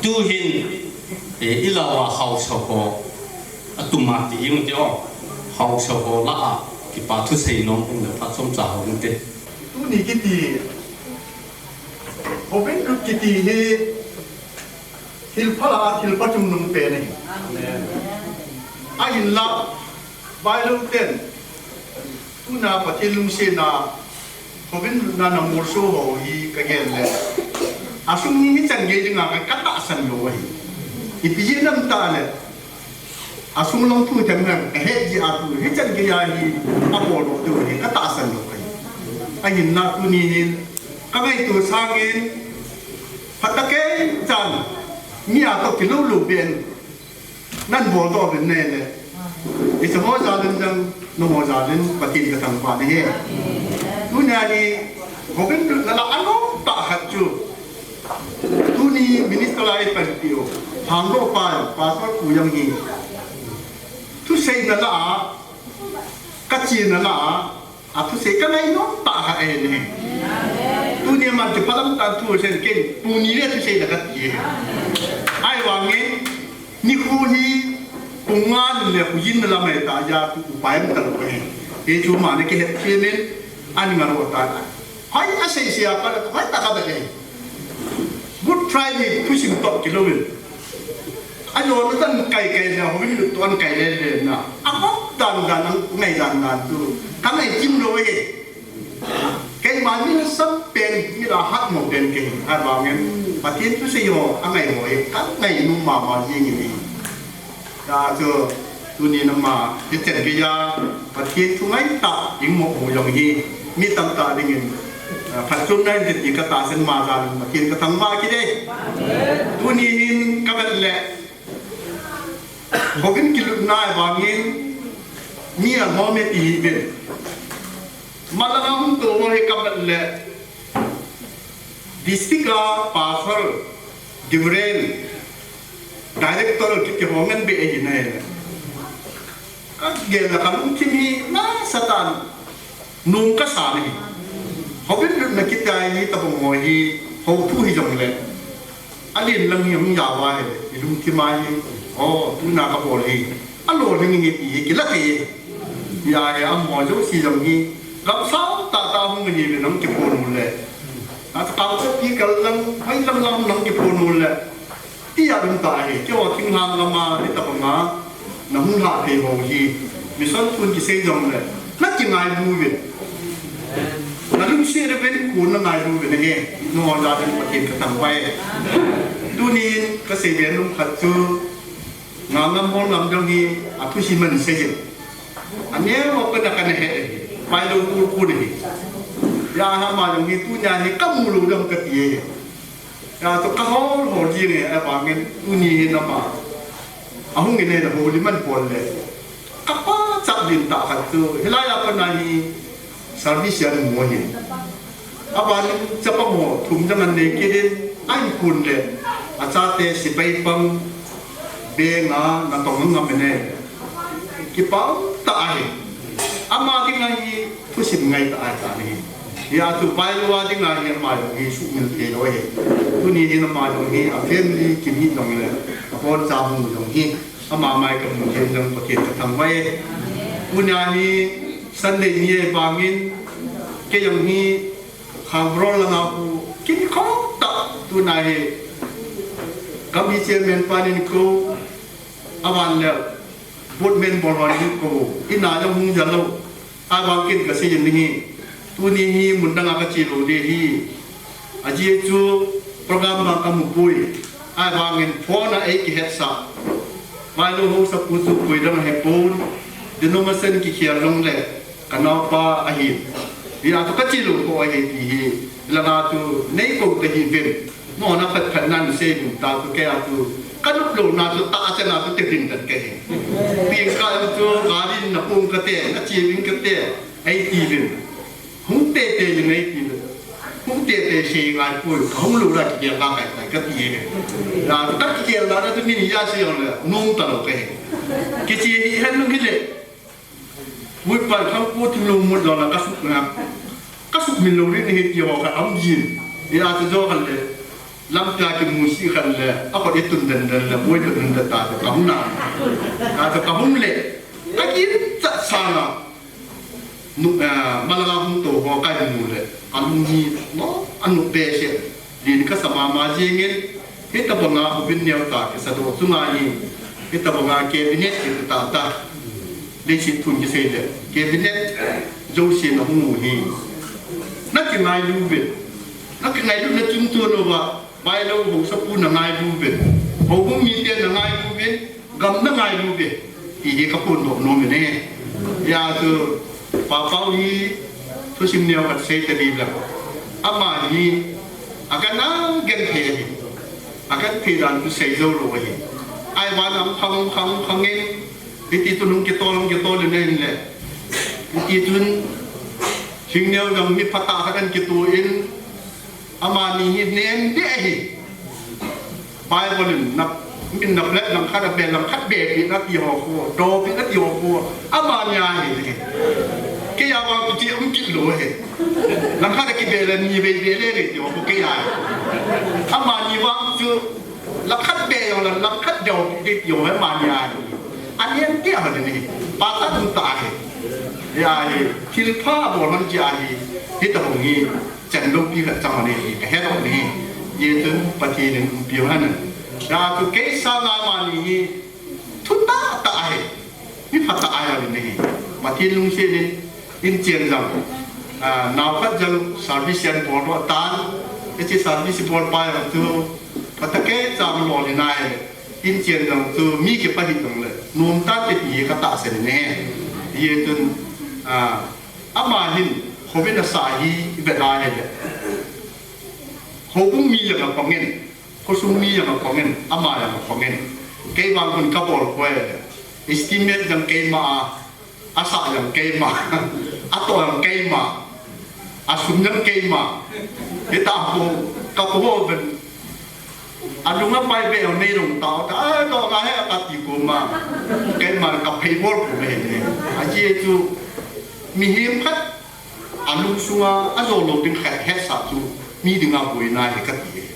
Tuhin, eh, i lau a haosa ho, a tuma ti i mu ti o, haosa ho lah a, kipa thusei nom um le phat chomcha hung um te. Tuni kiti, Robin Hood kiti hi, thil pha lah a, thil pha chungnung pen ahi. Ahinlah, Bible ten, Tuna Pathen lungsetna, Robin Hood na na molso ho hi ka gel le. A sung hi hichan gei dinga ka, ka tahsan lou ahi. Ipi jeh ham itile. A sung lang thu themkhat ka het jeh a tu hichan gei a hi a bol lou diu hi ka tahsan lou ahi. Ahinlah tuni hin ka ngaito sangin phatah kei chan mi a toh kilou lou pen Nan bol doh uvin nai le. Hiche ho jal in jong, nangho jal in Pathen ka thangvah nahi. Tunia hi, Robin Hood na lah a anom tah khat chu. Tuni minister lai panpi u, Phangdoh pa, Pastor Pu Jang hi. Thusei na la, ka chi na la, a thusei ka ngai nom ta ha e ne. Tuni man ti phalam ta thu sen ken, tuni le thusei na ka ti e. Ahivangin, nikho hi, pung nga le khu jin na la mai ta ja tu upai am ta lo e. E chu ma ne ke het phi men, an nga ro ta. Hoi a sei sei a pa, hoi ta ka ba e. Good Friday, thusim toh kilou in. A lo na tan kai kai na, hovin lut to an kai le le na. A kop dan dan ang ngai dan dan tu. Ka ngai kim lo e. Keima ni sam pen, ni la hat mo pen ke. Ahivangin, Pathen thusei ho, a ngai ho e. Ka ngai nom mama jing in e. Tua chu, tuni nama, hichan geiya, Pathen thu ngaitah, ding mo ho jong hi, mi tamtah dingin, ah, phatchomna in ti ka tahsan ma jal in, Pathen ka thangvah kit e. Tuni hin ka vet le, hovin kilutna vangin, mi a home ti hi ven. Malanga hung to ho hi ka vet le, District a Pastor, Reverend, Director kiti ho ngen be ahi na e. Ka gel na ka lungthim hi nasa tan nung ka sa ni. Hovin lut na kiti a hi tabang ho hi ho thu hi jong le. A lien lang hi hung ja va hi. I lungthim a hi. Oh, tuna ka bol hi. A lo ning hi ti hi kila thei. Ya, ya, amaho jouse jong hi. Gam sao tah tah hung hi ve nang kiphong u le. A, Kangpokpi kal lang, hoi lang lang nang kiphong u le. Ti a dum ta hi, keiho thinglhang gam a, hitabang a, na hung lhah thei ho hi. Mission thun kisei jong le, na kingailu uvin. Na lungset uvin, khu na ngailu uvin ahi. Nangho jal in Pathen ka thangvah e. Tunin, ka sei be nom khat chu, Ngangam Molngam jong hi, a thusim ana sei e. Aneo a pat a kana he e. Pailou ul khu ahi. Ya, ama jong hi, tunia hi, ka mu lou jong ka ti e. Ya, chu ka hol hol jing e, ahivangin tuni hin ama. Ahung in e na holi man pon le. Ka pachat din tah khat chu, hilai a pat a hi service a mu ahi. Aban in chapang ho, thum dang an nei kit in, a inpun le, achate sepai pang, beng a, natong ngam in e. Kipa um tah ahi. Ama ding a hi, thusim ngai tah ahi tah ahi. Hia chu vailou a ding a hi ama jong hi suhmil thei lou ahi. Tuni hin ama jong hi a family kimi jong le, a boncha hung jong hi, ama mai ka hung thei jong Pathen ka thangvah e. Tunia hi Sunday ni ahi vangin, kei jong hi Khangrol langa khu kikhom tah tuna hi. Gam hi chairman pan in kou, aban le board member hon in kou, in a jong hung ja lou. Ahivang ken ka sei jing ding ahi. Tuni hi mun dang a ka che lou ding ahi. Ajeh chu program bang ka mu poi. Ahivangin phone a ei kihetsah. Vailou haosapu chu koi dang ahi pon. Denomination kikhel jong le ka naopa ahi. Hia chu ka che lou kho ahi ti hi. Langa chu nei kou ta hih uvin. Mo na phat phat nan sei uvin ta chu kei a chu. Ka nop louna chu tah chan a chu te uvin tan kei. Ping ka chu gari na pung ka te, na che uvin ka te. Ei ti uvin. Hung tete uvin ei ti uvin. Hung tete sei ngai poi. Ka hung lou la kigel la kai kai ka ti e. La ka kigel la na chu min ya sei jong le. Nung ta lou kei. Kiche hi hen lung hi le. Ui, pan khang pu thim lung mut jong la ka suk na. Ka suk min lou ri ni hi ti ho ka am jin. Ni a chu jo kan le. Lampi a kimu si kan le. A ko i tun den den le. Boi tun den ta ka hung na. Ka ka hung le. Ka kin cha sa na. Nu, ah, malanga hung to ho ka mu le. Ka lung hi no. Anu pe se. Lin ka sa mama jingin, hitabanga hubin neo ta kisa doh chunga hi, hitabanga cabinet kiti tah tah, leiset thun kisei le, cabinet jouse na hung u hi. Na kingailu uvin, na kingailu na chun tu louva, vailou haosapu na ngailu uvin, houbung mite na ngailu uvin, Gam na ngailu uve, ti hi ka phondoh nom e. Hia chu, Pa Pau hi, thusim neo khat sei ta ding la. Ama hi, a kan a genthei ahi. A genthei dan chu sei jou lou ahi. Ahivang a um khang, um khang, um khang in, hiti chun hung kitol, hung kitol in ahin le. Hiti chun, Thingneo jong mi phatah khat in kitoh in, Amani hi nen deh ahi. Bible in na, min na plet langkhat a be, langkhat be pi na ti ho khu, do pi na ti ho khu. Amani ahi. Kei a vang tu ti um kit lou ahi. Langkhat a kibe le ni be be le le ti ho khu kei a. Amani vang chu langkhat be jong le, langkhat deu pi ti ho amani ahi. Anen deh ahi ni. Pa ta tum ta ahi. Ya ahi. Thil pha bol hon ti ahi. Hita hung hi. Chan loupi khat chang ahi, ka het lou ahi. Hijeh chun Pathen in umpi u hen. Hijeh chun kei sanga amani hi thu tah tah ahi. Mi pha tah ahi, ahi. Pathen lungset in, in chen jong. Ah, nao khat jong service in bol lou tan. Hiche service bol pa jong chu. Pha tah kei chang lou le nai. In chen jong chu mi kipah hih jong le. Nom tante ti ka tahsan e. Hijeh chun, ah, Ama hin, houin asah hi, i vet a ahile. Houbung mi jong apang in, khosung mi jong apang in, ama jong apang in. Kei vang hun ka bol poi. Estimate jong keima a, asah jong keima, atoh jong keima, asum jong keima. Hita pu, ka pu ho ben. Alung apai be, nei lung tao ta, a, to nga he ka ti ko ma. Keima ka phei bol ko me ne. Ajeh chu mihem khat alung sunga ajou lou ding khat hetsah chu mi dinga boina ahi ka ti.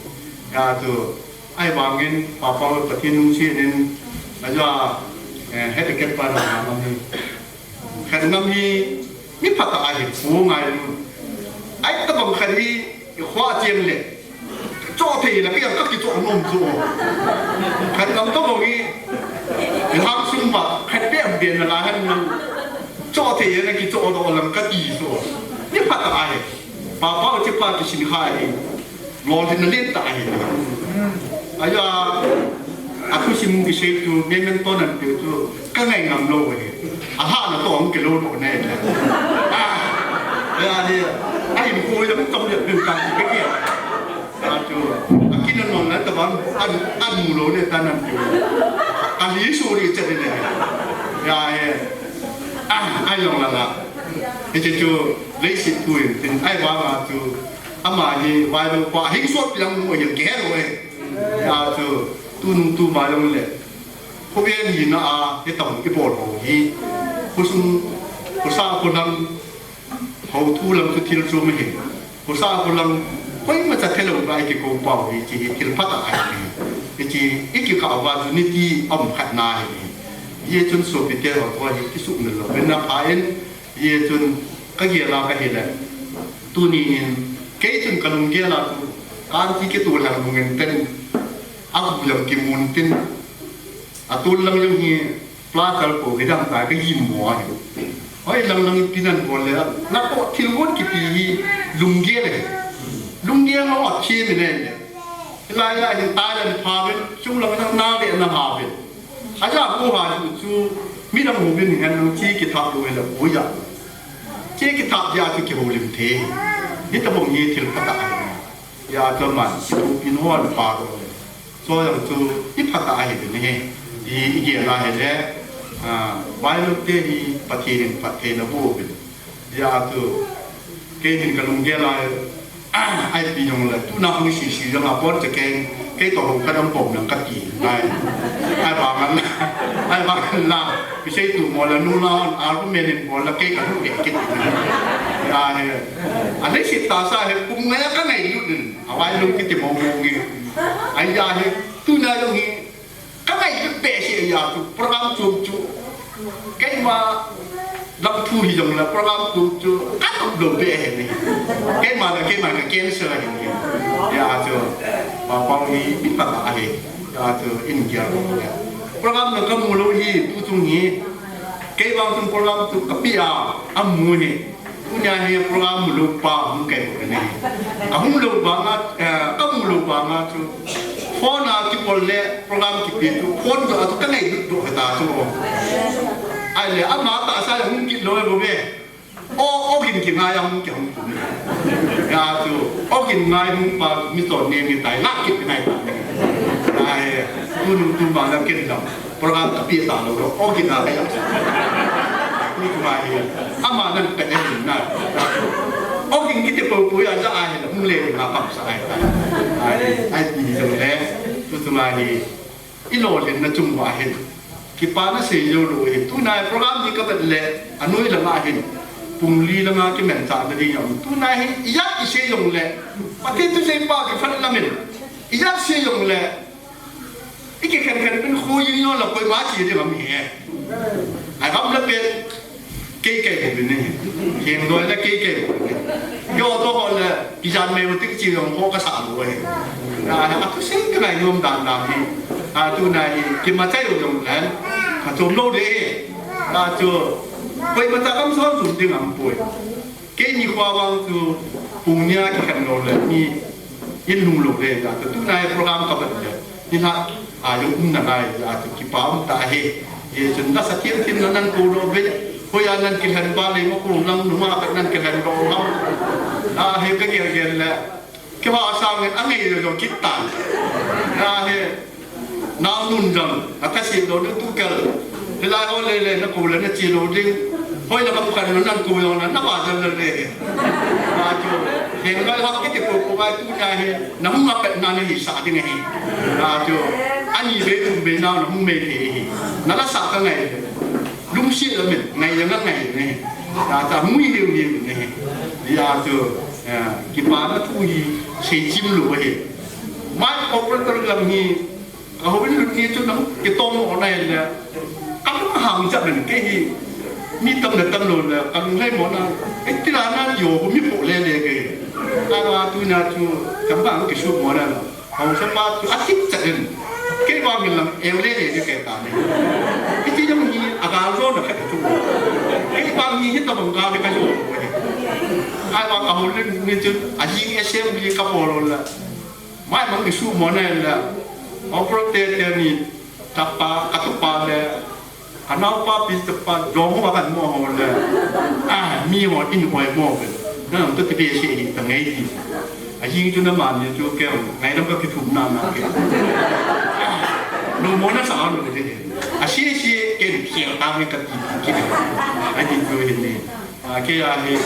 Hijeh chun ahivangin Papa Pathen lungset in ajo, eh, het ket pa na ma ni. Khat ngam hi mi phatah ahi, pu ngailu. Ahi tabang khat hi, i khua cheng le. Choh thei le, kei ka kichoh nom chu. Khat ngam tabang hi, i hang sung ba, khat pe am ben na la han ngam. Choh thei le, kichoh doh lang ka ti chu. Mi phatah ahi. Papa u chi pa kisin kha hi. Lolhinna len tah ahi. Ajo, athusim kisei chu, memento nan pe chu, ka ngai ngam lou ahi. Alhahna toh hung kilou lou ne. Ah, ya ni, ahin koi lam tam le pin ka ki ke. Ajo, akin non na tabang, an, an mu lou le ta nan pe. Ali su ri che ne. Ya, eh. Ah, ai long la la. Hiche chu, leiset thu in, tin ai ba ma chu, Ama hi Bible pa hing sot piang mu ahi, kihe lou e. Hijeh chun, tunung tuma jong le. Khovel hina a, hitam kibol ho hi. Khosung, khosa kholang, hou thu lang chu thil chu ma hi. Khosa kholang, koima cha thei lou ba i kikou pau hi, hiche hi thil phatah ahi. Hiche, i kikah uva chu niti um khat na ahi. Hijeh chun sopite ho toh hi, kisuhmil lou. Vena pha in, Hijeh chun ka gel a ka hile. Tuni in kei chun ka lunggel a chu, ka aunty kitol lang lung in ten, a gu jong kimun tin, a tol lang jong hi plaster po kidang ta ka gim mo ahi. Hoi lang lang ipi nan bol le, na po thil gon kiti hi lunggel ahi. Lunggel ho a thi mi ne le. Hilai lai hin tai le pha ben, chung lang na le na ha ben. Aja ko ha chu chu, mi dang ho bin hen nang chi kithap lou hile ko ja. Chi kithap ja chu kihoulim thei. Hitabang hi thil phatah ahi. Hijeh chun man, chu pin ho an pa lou. Chu jong chu, i phatah ahi ne. I, i gel a hile, ah, Bible te hi Pathen in phattheina boh uvin. Hijeh chun, kei hin ka lunggel a, ah, ipi jong le, tuna hung sisi jong a pon che kei, kei toh hung ka dam pom lang ka ti, ngai. Ahivang la, ahivang la, kisei tu mo la, nuna hon argument in bol la, kei ka lu kei kit. Ya, he. Aleiset tahsa hi, kum ngai ka ngailut in, avai lung kiti mo mo nge. Ahi ya he, tuna jong hi, Ka ngailut behseh a chu, program chu chu. Keima lam thu hi jong le program chu chu. Ka tup lou behseh ni. Keima le keima ka cancel ahi ni. Ya chu. Papa hi mi phatah ahi. Ya chu in gel lou le. Program na ka mu lou hi tu chung hi. Kei vang chung program chu ka pi a. Amu ni. Tunia hi program mu lou pa hung kai bou ne. Ka hung lou vanga, eh, ka mu lou vanga chu. Phone a kibol le program kipe chu. Phone chu atu ka ngailut doh ta chu. Ahile ama tahsa le hung kit lou e bou ve. O, o gin kingai a hung ki hung tu. Ya chu, o gin ngai hung pa mi ton ne mi tai la kit ngai ta. Ai, tu nu tu ma la kin lam. Program ka pi ta lou, o ki na ka ya. Ni kuma hi, ama nan pe ne na. Ogin kiti poupou a ja ahi la, hung le nga pam sa ai ta. Ai, ai ti jong le, tu tu ma hi, i lolhinna chung uva hin. Kipana sei jou lou hi, tunai program hi ka vet le, anoi langa hin. Pung li langa kimanchah na ding jong. Tunai hi, ijat i sei jong le, Pathen thusei pa kiphat lamin. Ijat sei jong le, i kikhen khen pen khu yin yo la koima chi ding am hi. Ai gam la pen, kei kei ko bin ni. Khen doi la kei kei ko bin ni. Yo to ko la, kijan me utik chi jong ko ka sa lo hi. A, a thusei ka ngai nom dan dan hi. A, tunai hi, kimachai u jong le, ka chom lo de. A chu, koima cha kam son sum ding am poi. Keini khoa vang chu pung nia kikhen lou le mi in lung lou le, ja chu tunai program ka vet le, ni la a jong um na ngai, ja chu kipa um ta hi. Hichun nasa thiam thiam na nan kou lou ve, hoiya nan kilhen ba le, ma kou lang numa ka nan kilhen lou ham. A hi ka gel gel le, Kei va asang ngen angai le jong kit tan. Na he, nao nun jong, atha si lo nu tu kal. Hilai ho le le, na kou le na chi lo ding. Hoi la ka kan nan kou jong na, na va jong le le. Na chu, heng lai hak kiti ko ko vai tu na he, na hung a pet na na hi sa ding he. Na chu, ani ve kum ve na, na hung me he he. Na la sa ka ngai le. Lungsi la men, ngai jong ngai ne. Ta ta hung hi hiu hiu ne. Ya chu, eh, kipana thu hi sei chim lou hi. Mai operator lam hi, ka hobin lut ni chu nang kitong mo na le. Ka hang cha men ke hi. Mi tam na tam lou le, ka lung lai mo na. Ei ti la na yo mi po le le ke. Ka wa tu na chu, ka ba ki su mo na. Haosapa chu athip chat in. Kei vang in lang eu le le ni kei ta ni. Iti jong ni a gal zo na khat chu. Kei vang ni hi ta bang ga ni ka jo. Ai vang a hol ni chu a jing assembly ka bol la. Mai mang ni su mo na la. Operator te ni tapa ka tu pa le. Kanaopa pi tapa jong ho kan mo ho le. Ah, mi ho in hoi mo ke. Na to ti be se hi ta ngai ti. A jing chu na ma ni chu ke ngai lam ka kithum na na ke. Ah, no mo na sa no ke. A si si ke ni ki ta me ka ti ki. A ti chu hi ni. A ke a hi.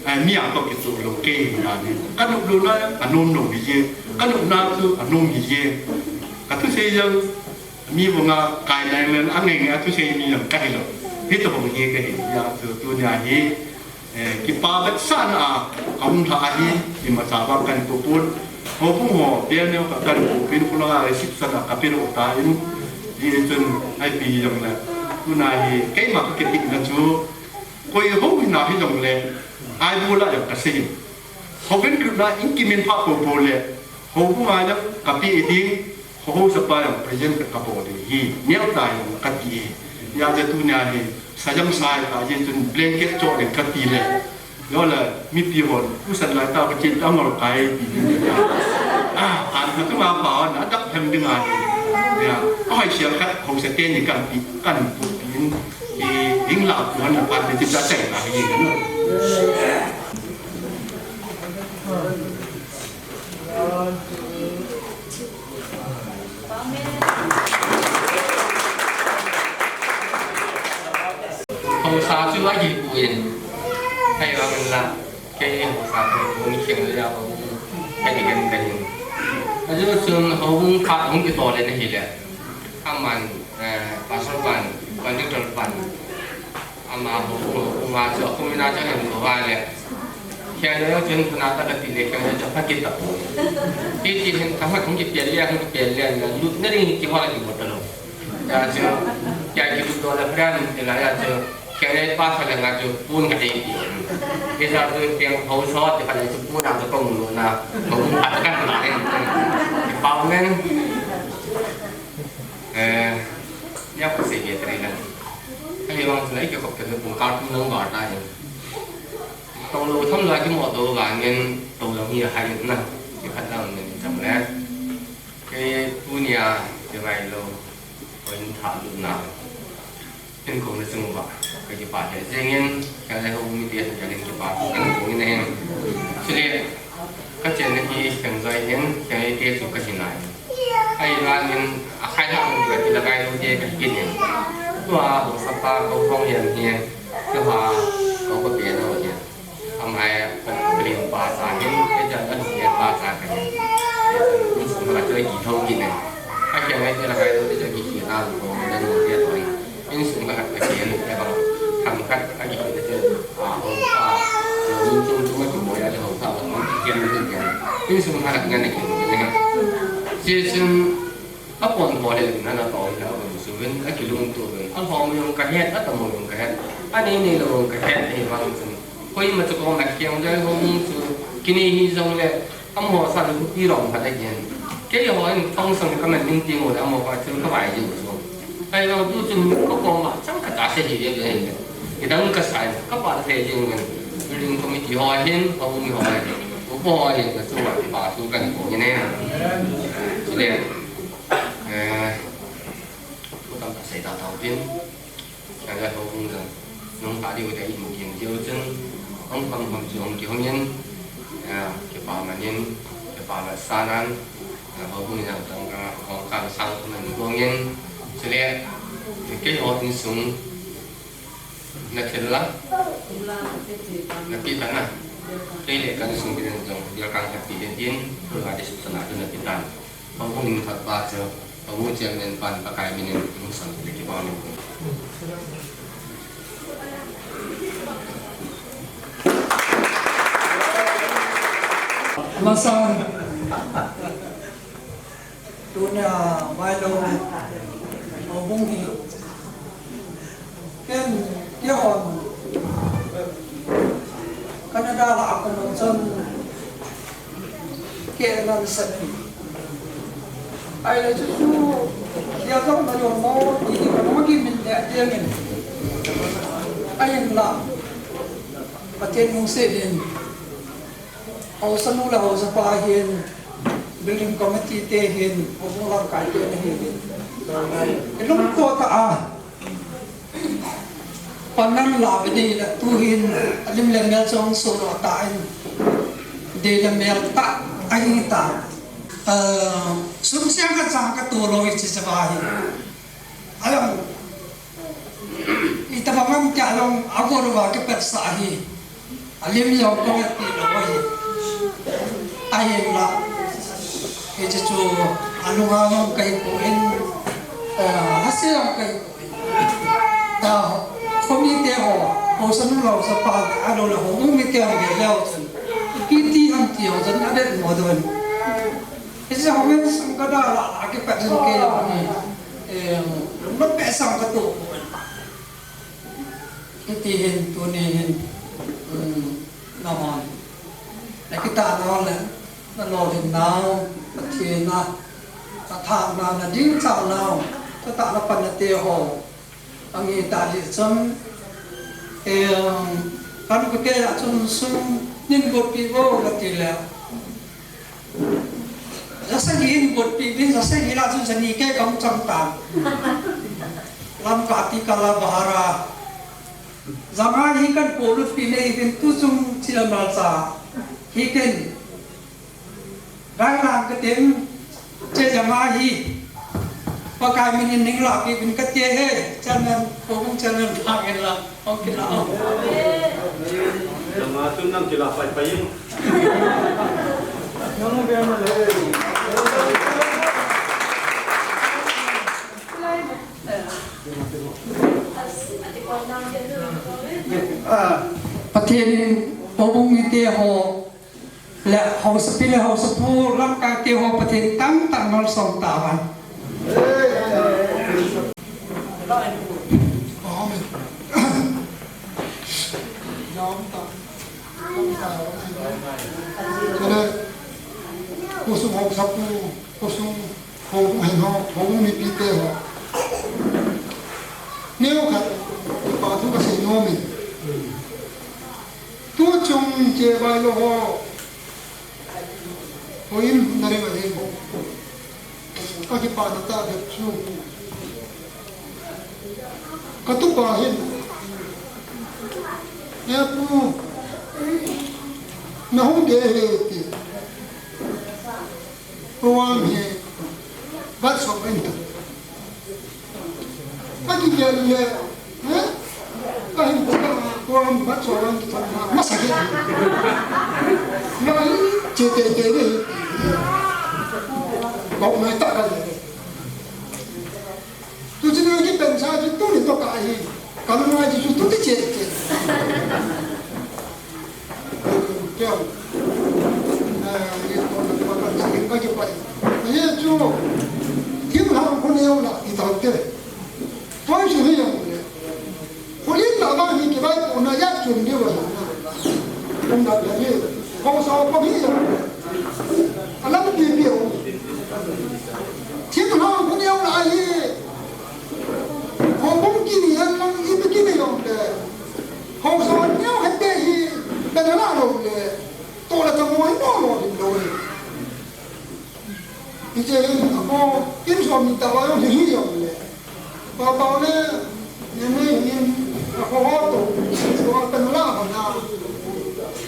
A mi a to ki chu lo ke na ni. Ka no lo na a no no hi je. Ka no na chu a no hi je. Ka tu se jang Mi bunga kai nai len angai ngai a thusei mi jong ka hi lou. Hi to hong hi ka hi, ya tu, tunia hi, eh, kipa vetsahna a, a hung lha ahi, imacha vang kan ko pon. Houbung ho, pian neo ka kan ko pin, kula reception a ka pin o ta in, hi chun ai pi jong le. Tuna hi, keima ka kiti na chu, koi ho hi na hi jong le, ai bu la jong ka sei. Houbung kut na in kimin pha po po le, houbung a jong ka pi ding, Ho ho sapa jong present ka bol ding hi, neo ta jong ka ti hi. Ya je tunia hi, sa jang sai ta je tun blanket cho ding ka ti le. Yo le, mipi hon, u san lai ta ka chin ta ngol kai ti ni. Ah, an ka tu ma pa na dak hem ding a hi. Ya, ai sia ka ho sa te ni kan pi, kan pu pi. Ki ding la tu han pa ni ti ta sai ta hi ni. Haosa chu a gil poi. Ahivangin la, kei haosa chu hung kheng le a hung, ka ti kan ka hin. Achu chun hung khat hung kito le na hi le. Aman, eh, pastor pan, conductor pan. Ama ho, ho, ho, ma chu, ho, mi na chu, hem ko va le. Kya le, chen, na ta ka ti le, kya le, chu, ha ki ta. Ti, ti, hen, ta, ha, hung ki pia le, hung ki pia le, na, lu, na ring ki va ki mo ta lo. Ya chu, kya ki lu to le, friend, ti la, ya chu, kya le, pa, sa le, nga chu, pun ka ti. Ki sa chu, kya, ho, so, ti ka le, chu, pun na, chu, kong lu na, ho, ha, ta ka na, hen, hen. Ki pa, men. Eh, ya, ko se, ye, tre, na. Ahivang chun, ei, kikop khat pung kal thum lang val ta hi. Tong lo tham la kimu to vangin, tong lo hi hai na. Kiphat lang min chang le. Kei tunia, kei ngai lo. Ko in tha lu na. In ko na chung ba. Ka kipa he jengin, ka le ho mi te, ka le kipa. Ka ko in he. Chule, ka chen na hi, ka jai hin, ka te chu ka hin ai. Ahivangin, a khai hah mun ka ti la kai lu te ka hi kit in. Tua haosapa ko hong hian hi, tua ko pe lo hi. Amai, Pa sa hin, kei jong ka lungset pa sa ka hin. Insung khat chu kithou kit in. Akeng ngai te la kai lo te chu kikhel a lo, na lo te toh. Insung khat a kikhel te bang. Themkhat a kikhel te chu. A, hou pa. Insung chu ma chu mo ya le hou pa, hou kikhel te chu. Insung khat a ngan kikhel te. Che chun, a pon ho le na na to ya ko su ven, a kilungto ven. A ho mo jong ka het, a tam mo jong ka het. A nei nei lo jong ka het, ahivang chun. Koima chu koma keng jai ho mong chu kinei hi jongle, amaho san thupi lom khat ahin. Keiho in thong sang ka man ding ti ngol le amaho pa chu ka vai jing chu. Ahivang tu chun ka koma chang khat a sei hi ve ve hin. Kidang ka sai, ka pa thei jing ngan. Building committee ho hin, ho mi ho hin. Upa ho hin ka chu va pa chu kan ko ni ne. Chule. Eh, ko tam ka sei ta tau tin. Kei jong houbung jong nung kha diu te imu kit diu chun, hung kham kham chu hung kihong in, ah, kipa man in, kipa man sa nan, ah, houbung jong tang ka, hung ka sang kham man kong in, chule, keiho insung, na thil la, na pi tan na, kei le ka insung kei jong, dia kang ka pi den tin, tu ka di su sa na tu na pi tan. Houbung khat pa chu, houbung chairman pan Pakai min in hung san le kibang in. Masa. Tunia, Vailou, houbung hi. Ken, keihon Canada lah a kon chun kei nan sa ni. Ahile chu chu, kei jong na jong mo, ti ka mo ki min le tiang in. Ahinla, Pathen lungset in. Haosa nu le haosa pa hin, building committee te hin, houbung lamkai te na hin. I lungto tah a. Panang la ve dei le tu hin, a lim le mel chong so lo ta in. Dei le mel tah ahi ta. Eh, sum siang ka chang ka to lo i chi cha va hi. Alam. Itobang ham tia long a gol uva kipetsah ahi. A lim jong kong eti lou ahi. Ahinla. Hiche chu a lunga jong kahi poi, eh, a se jong kahi poi. Ta, khomi te ho, haosa nu le haosa pa, ahilou le houbung mite ho ve leu chun. Ipi ti ham ti ho chun a vet mo diu ahi. Hiche ho men sang ka da la, a kipet jong kei jong ahi. Em, lungnom peh sang ka to poi. Hiti hin, tuni hin, um, nahon. Na kitah nau le, na lolhin nau, Pathen a, na thah nau, na dingchah nau, ka tah na pan na te ho. Angi ta di chun, em, kan kute a chun sum, nin got pi vo ka ti le. Jasa gi in got pi bin, jasa gi la chun jani ke kam chang ta. Lamka ti kala bahara. Janga hi kan polut pi nei bin tu chung chila malcha. Hi ken. Gai lang ka tem. Che janga hi. Pakai min in ning la pi bin ka te he. Chairman, ko chairman ka ngen la. Janga tun nang kila pai pai in. Pathen in houbung mite ho le haosapi le haosapu lamkai te ho Pathen tamtah malsom tahen. Amen. Chule, khosung haosapu, khosung houbung hin ho, houbung mipite ho. Neokhat, pa thu kasei nom in. Tuchung che Vailou ho. Houin na ring ahi. Ka kipana tah bep chu. Ka tupa hin. He pu. Na hung de he ti. Program hi. Bat sok in ta. Ka kigel le, eh? Ka hin ko ka, ko am bat so wan ki thon ma, masa ke. Ngai, che te te ni. Kong mai ta ka ni. Tu chi ni ki pen sa chi tu ni to ka hi. Ka lu ngai chi tu ti che che. Keu. Eh, ye ko na ko na si ka ki pai. Ye chu. Thim ha ko ne la ki ta te. Toi si ni yo. Khulin la vang hi kivaipohna jat chun diu ahi. Kum da hi. Haosa pum hi jong. Alam pi pi ho. Thinglhang khu neo la hi. Houbung kini hen lang ipi kini jong le. Haosa neo hen te hi. Bena la lo le. To la ta mo hi mo lo hi lo hi. Hiche hin ako, kin som ni ta wa jong hi hi jong le. Pa pa le, ne ne hin, ako ho to, so a tan la ho na.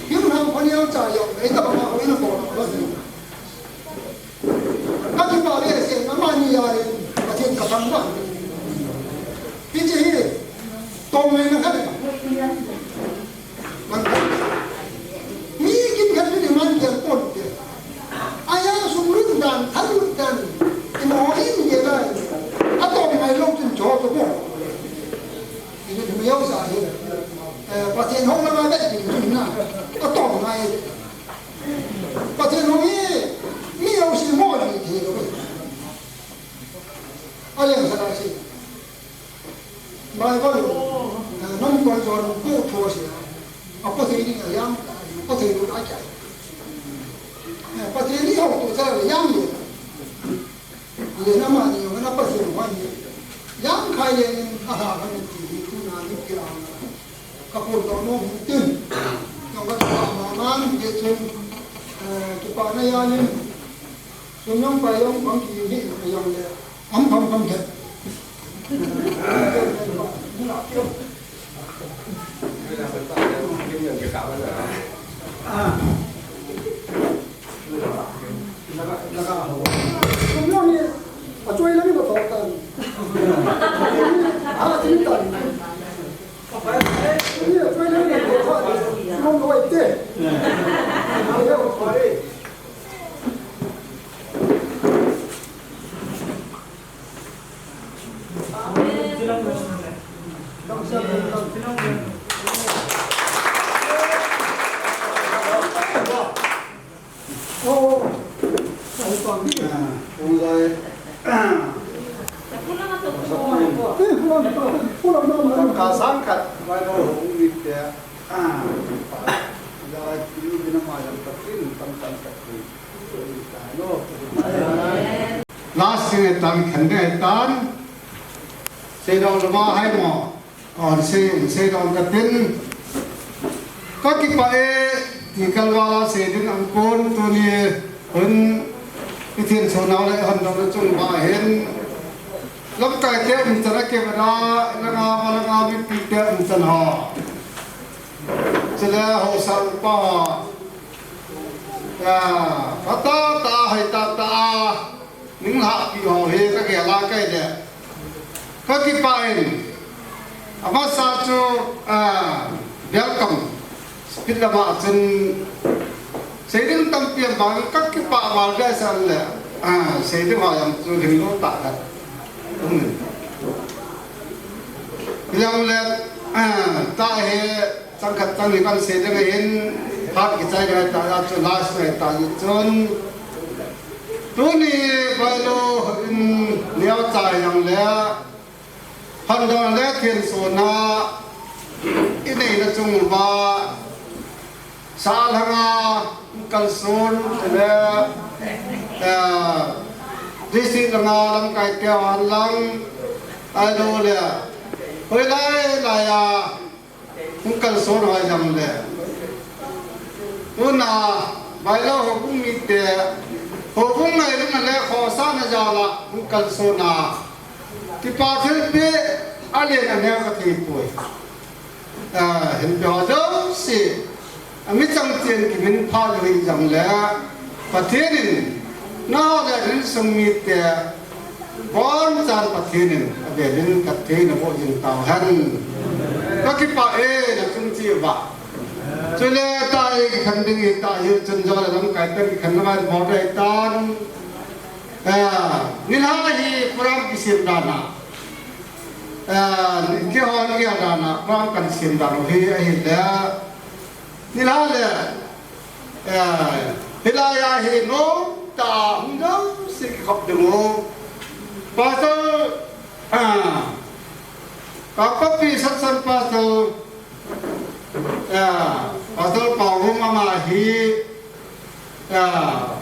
Hin ham ko ni cha jong, ei ta ba ma ko in ko na ba si. Ka ki pa le se, na ma ni ya le, ka tin ka thang ba. Hiche hi, to me na ka le. Mi kin khat ni man kian pon te. Aya sum lut dan, thal lut dan. Imo in ye lai. Atom ngai lo chun cho to ko. Ini mi yau sa ye. Eh, Pathen hong na ma bet ni na. Atom ngai. Pathen hong ye. Mi yau si mo ji the lo. Aya sa la si. Bible, eh, nom kon jon bu tho se. A pa thei ni yang, pa thei lu a cha. Eh, pa thei ni ho to cha yang ye. Ye na ma ni yo na pa thei ho ni. Yang khai ye ni a ha ha ni ti ni tu na ni ki a. Ka ko to no hu tin. Yong ka ta ma ma ni ye chun. Eh, ki pa na ya ni. Sum jong pai jong bang ki hi jong le. Am kham kham khe. Ah. Sum jong hi, achoi lang hi ba to tan. Ah, tin tan. Sum jong hi achoi lang hi ba to tan. Sum jong hi te. Ka sang khat, vai lo hung ni te, ah, lai piu ni na ma jam ta tin, tam tam ta tin. Last sing e tan, khen de tan. Sei dong lama hai mo. On sei, sei dong ka tin. Ka kipah e, ti kalvala sei ding ang kon tuni hun i thin so nau le hon dong chung ba hin. Lamkai te um chan a ke ba da, langa ba langa mi pi te um chan ha. Chule ho sa pa. Ya, pata ta hai ta ta. Ning lhahpi ho hi ka gel a kai le. Ka kipah in. Amasa chu, ah, welcome speech lama chun sei ding tampi abang ka kipah val dai san le. Ah, sei ding ho jong chu hing lo ta khat. Um. Jong le, ah, ta he Chang khat chang ni kan sei ding ahin, phat kichai ding ahi ta, a chu last ahi ta, i chun. Tuni bailo in neocha jong le, hon dong le thin sona, i neina chung uva, sa lhanga, kalson, le, eh, district langa lamkai te hon lang, ahilou le, hoilai lai a, Hung kalson ho jong le. Tuna, bailo houbung mite, houbung ngailutna le khosahna jal a hung kalson a. Kipa thilpeh, alen aneo ka thei poi. Ah, hinpe ho jouse, ami chang chen kimin pha lou hi jong le. Pathen in, nangho le insung mite, Bonchan Pathen in avel in phatthei naboh jing tauhen. Ka kipah e, nachung cheh uva. Chule tahi kikhen ding hi, tahi chun jo le lamkai tah kikhen lamkai mo dai tan. Ah, nilhah hi program kisem dan a. Ah, kihol kidan a program kan sem dan u hi ahile. Nilhah le. Ah, hilai a hi nom tah a hung jouse kikhop ding u. Pastor, ah, Kangpokpi Satsang Pastor, ah, Pastor Paohung ama hi, ah,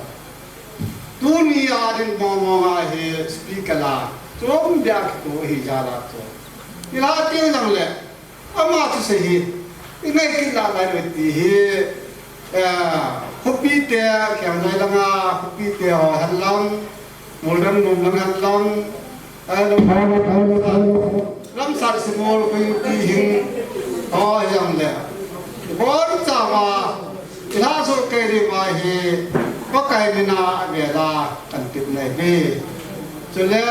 tuni a ding mong mong a hi speaker a chom beh a kito hi jal a chu. Nilhah teng jong le, ama thusei hi ingai kit lah ngai lou ti hi, eh, khopi te, Khengjoi langa khopi te ho hen lang, Molrem nom lang hen lang, eh, Lamsat Simol koi ti hin ho jong le, boncha uva ilhah soh kei diu va hi Pakai mina avela kan tep nai uve. Chule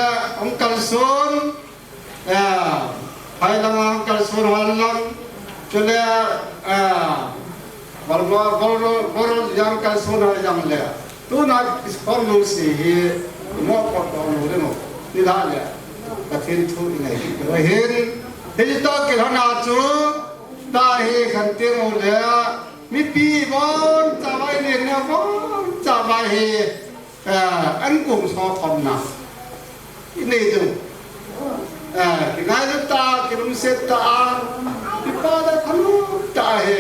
Uncle Son, eh, hai langa Uncle Son ho lang, chule, eh, Bol, Bol, Bol, Bol, Uncle Son ho jong le. Tuna kikhom jouse hi, mo ko to mo le mo. Nilhah le. Pathen thu ingai kit u hin. Hiti toh kilhon a chu, tahi khen teng u le, mipi boncha uva, inei neo boncha uva hi, eh, ankong sokhomna inei diu. Eh, kingailut tah a, kilungset tah a, kipa le thanom tah a hi.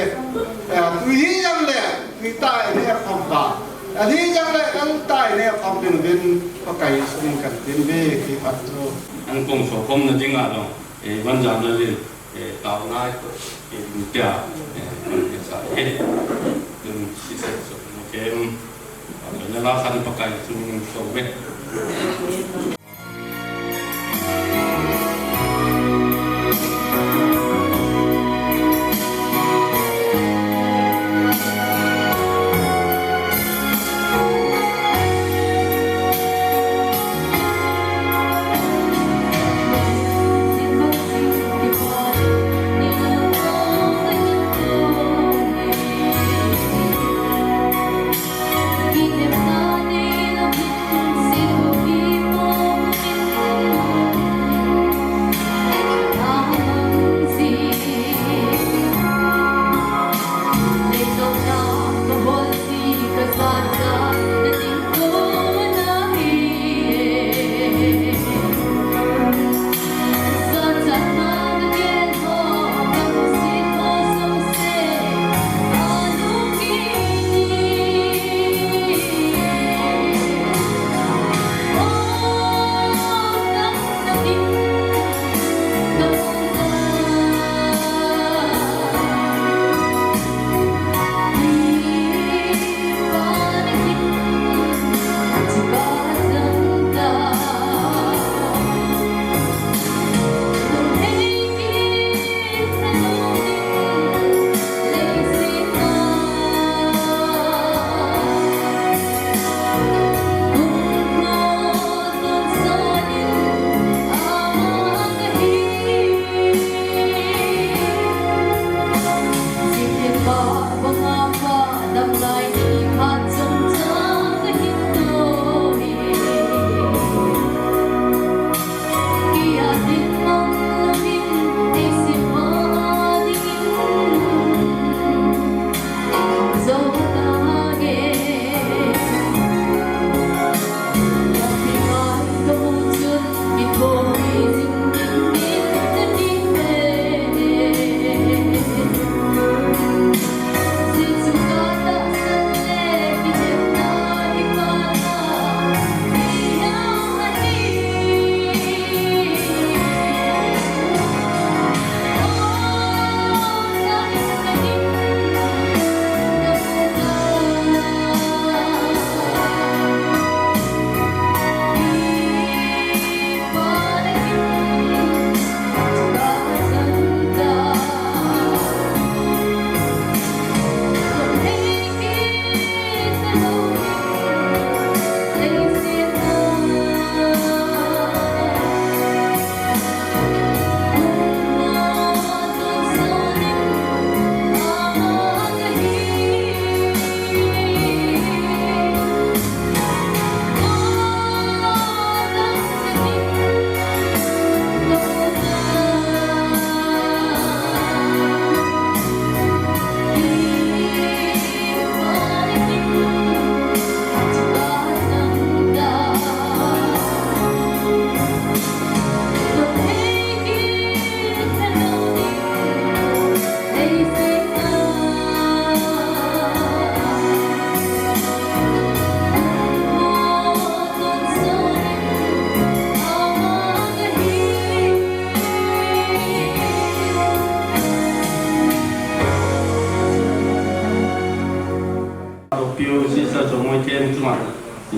Eh, tui hi jong le, tui tah a inei khom uva. Lal hi jong le, lal tah a inei khom ding uvin, Pakai Jesu min kan tem uve, kipah chu. Ankong sokhomna dinga jong, eh, Vanjam Lalin, eh, taona, eh, tia, eh, eh, sa, eh, dun si se so, okay, um, na la khan Pakai Jesu min so ve.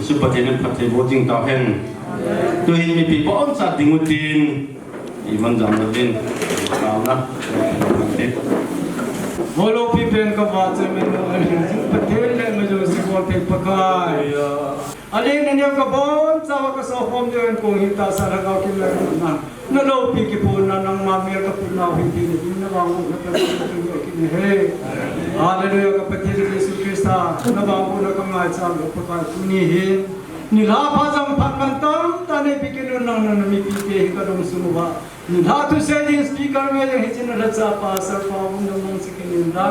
Jesu Pathen in phatthei boh jing tauhen. Tuhin mipi boncha ding utin, iman jam louvin, taona. Holo pi pen ka va che me no, a ling jing Pathen le ma jo si ko te Pakai. A ling ne ka boncha ka so khom de en kong hi ta sa la ka kin la na. Na loupi kipuna nangma mel ka puna hi ti ni na vang na ka ni he. Hallelujah, ka Pathen Jesu Christa, na vang na ka ngaicha lo Pakai tuni hin. Nilhah pha jong phat man tamtah nei pi kit un nang na mipi te hi ka lungsung uva. Nilhah thusei ding speaker ngai jong hi chin na la cha pa sa pa um na mong si kit in da.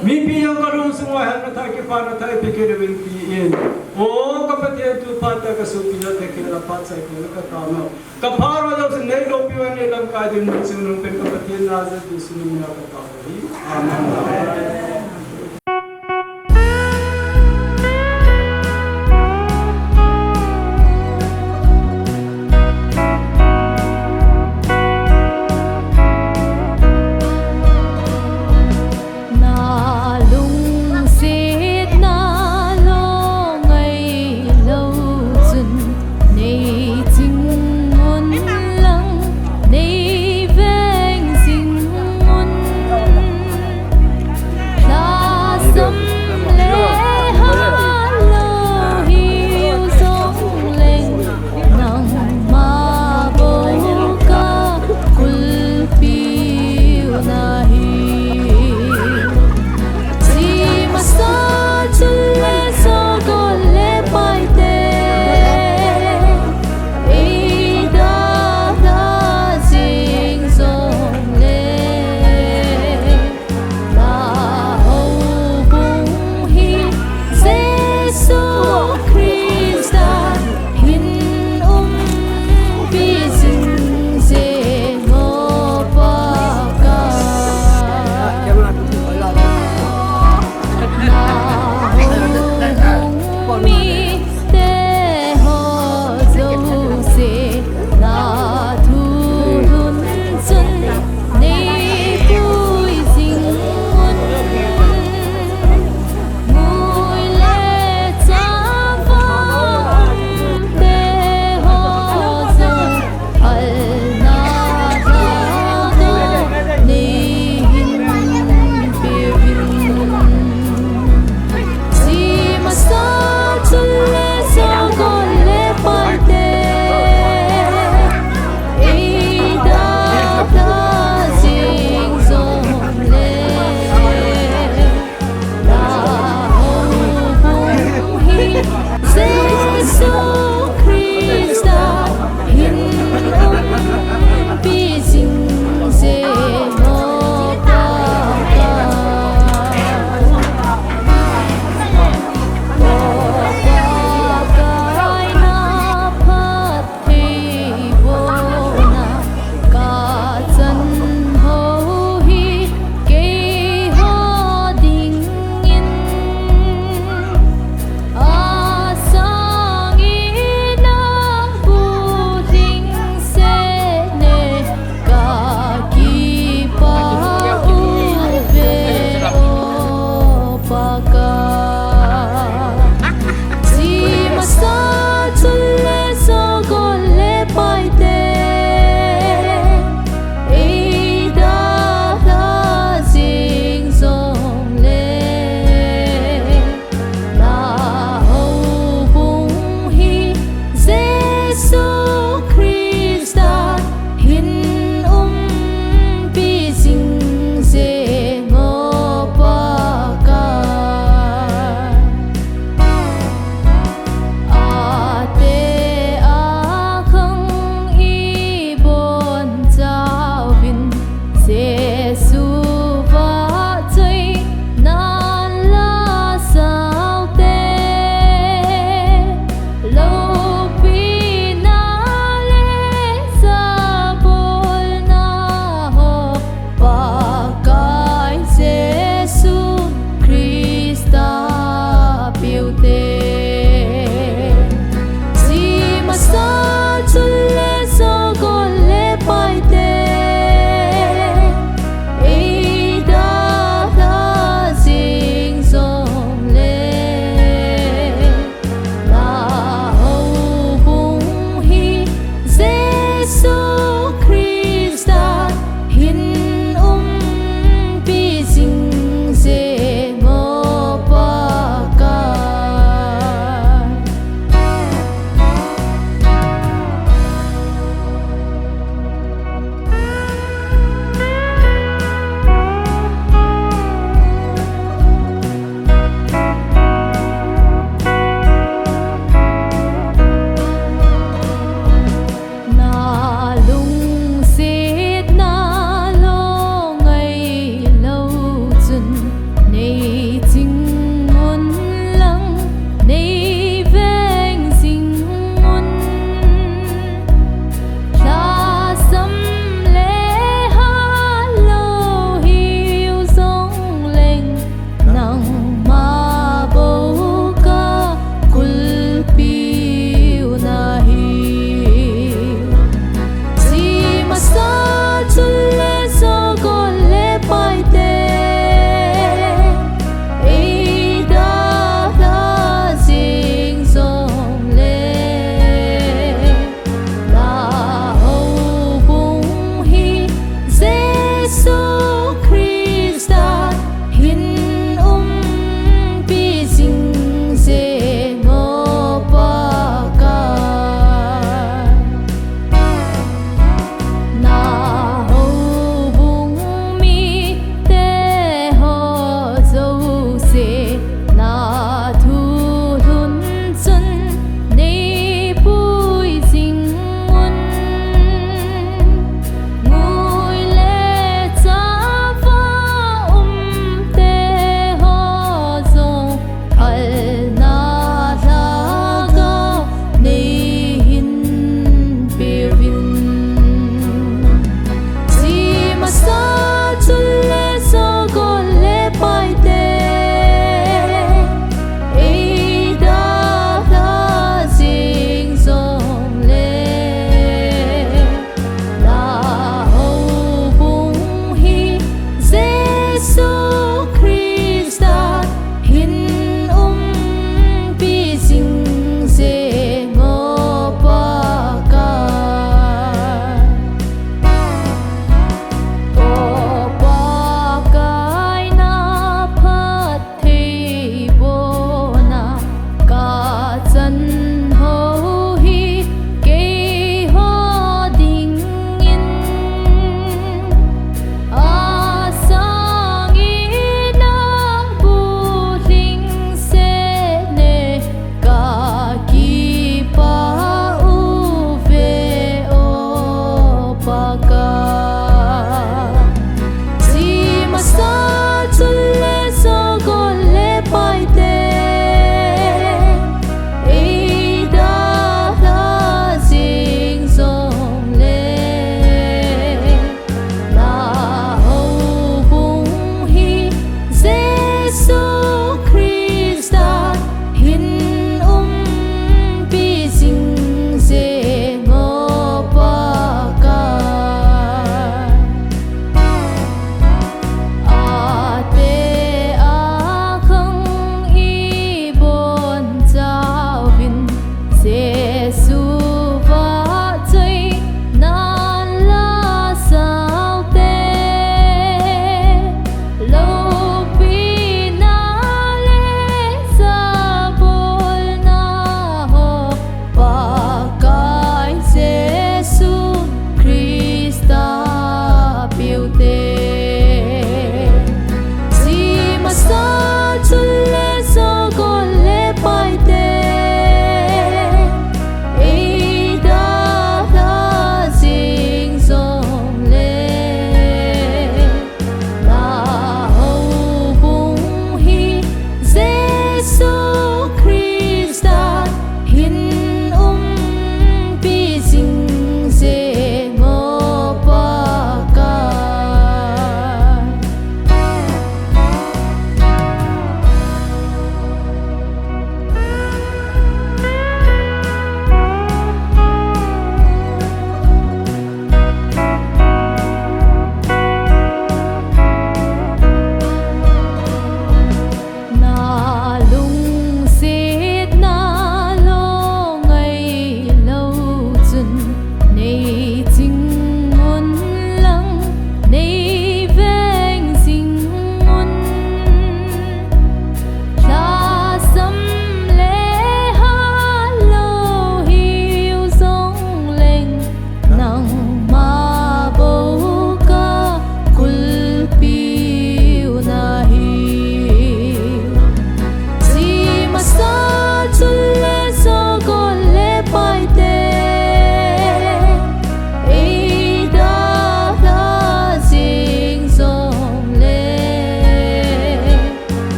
Mipi jong ka lungsung uva hel na thai kipa na thai pi kit uvin ti in. O ka Pathen tu phat ta ka sopi na te kit la phat sai ko ka ta na. Ka phat uva jong si nei loupi uva nei lamkai ding mun sung nung pen ka Pathen Nazareth Jesu min a ka tao hi. Amen.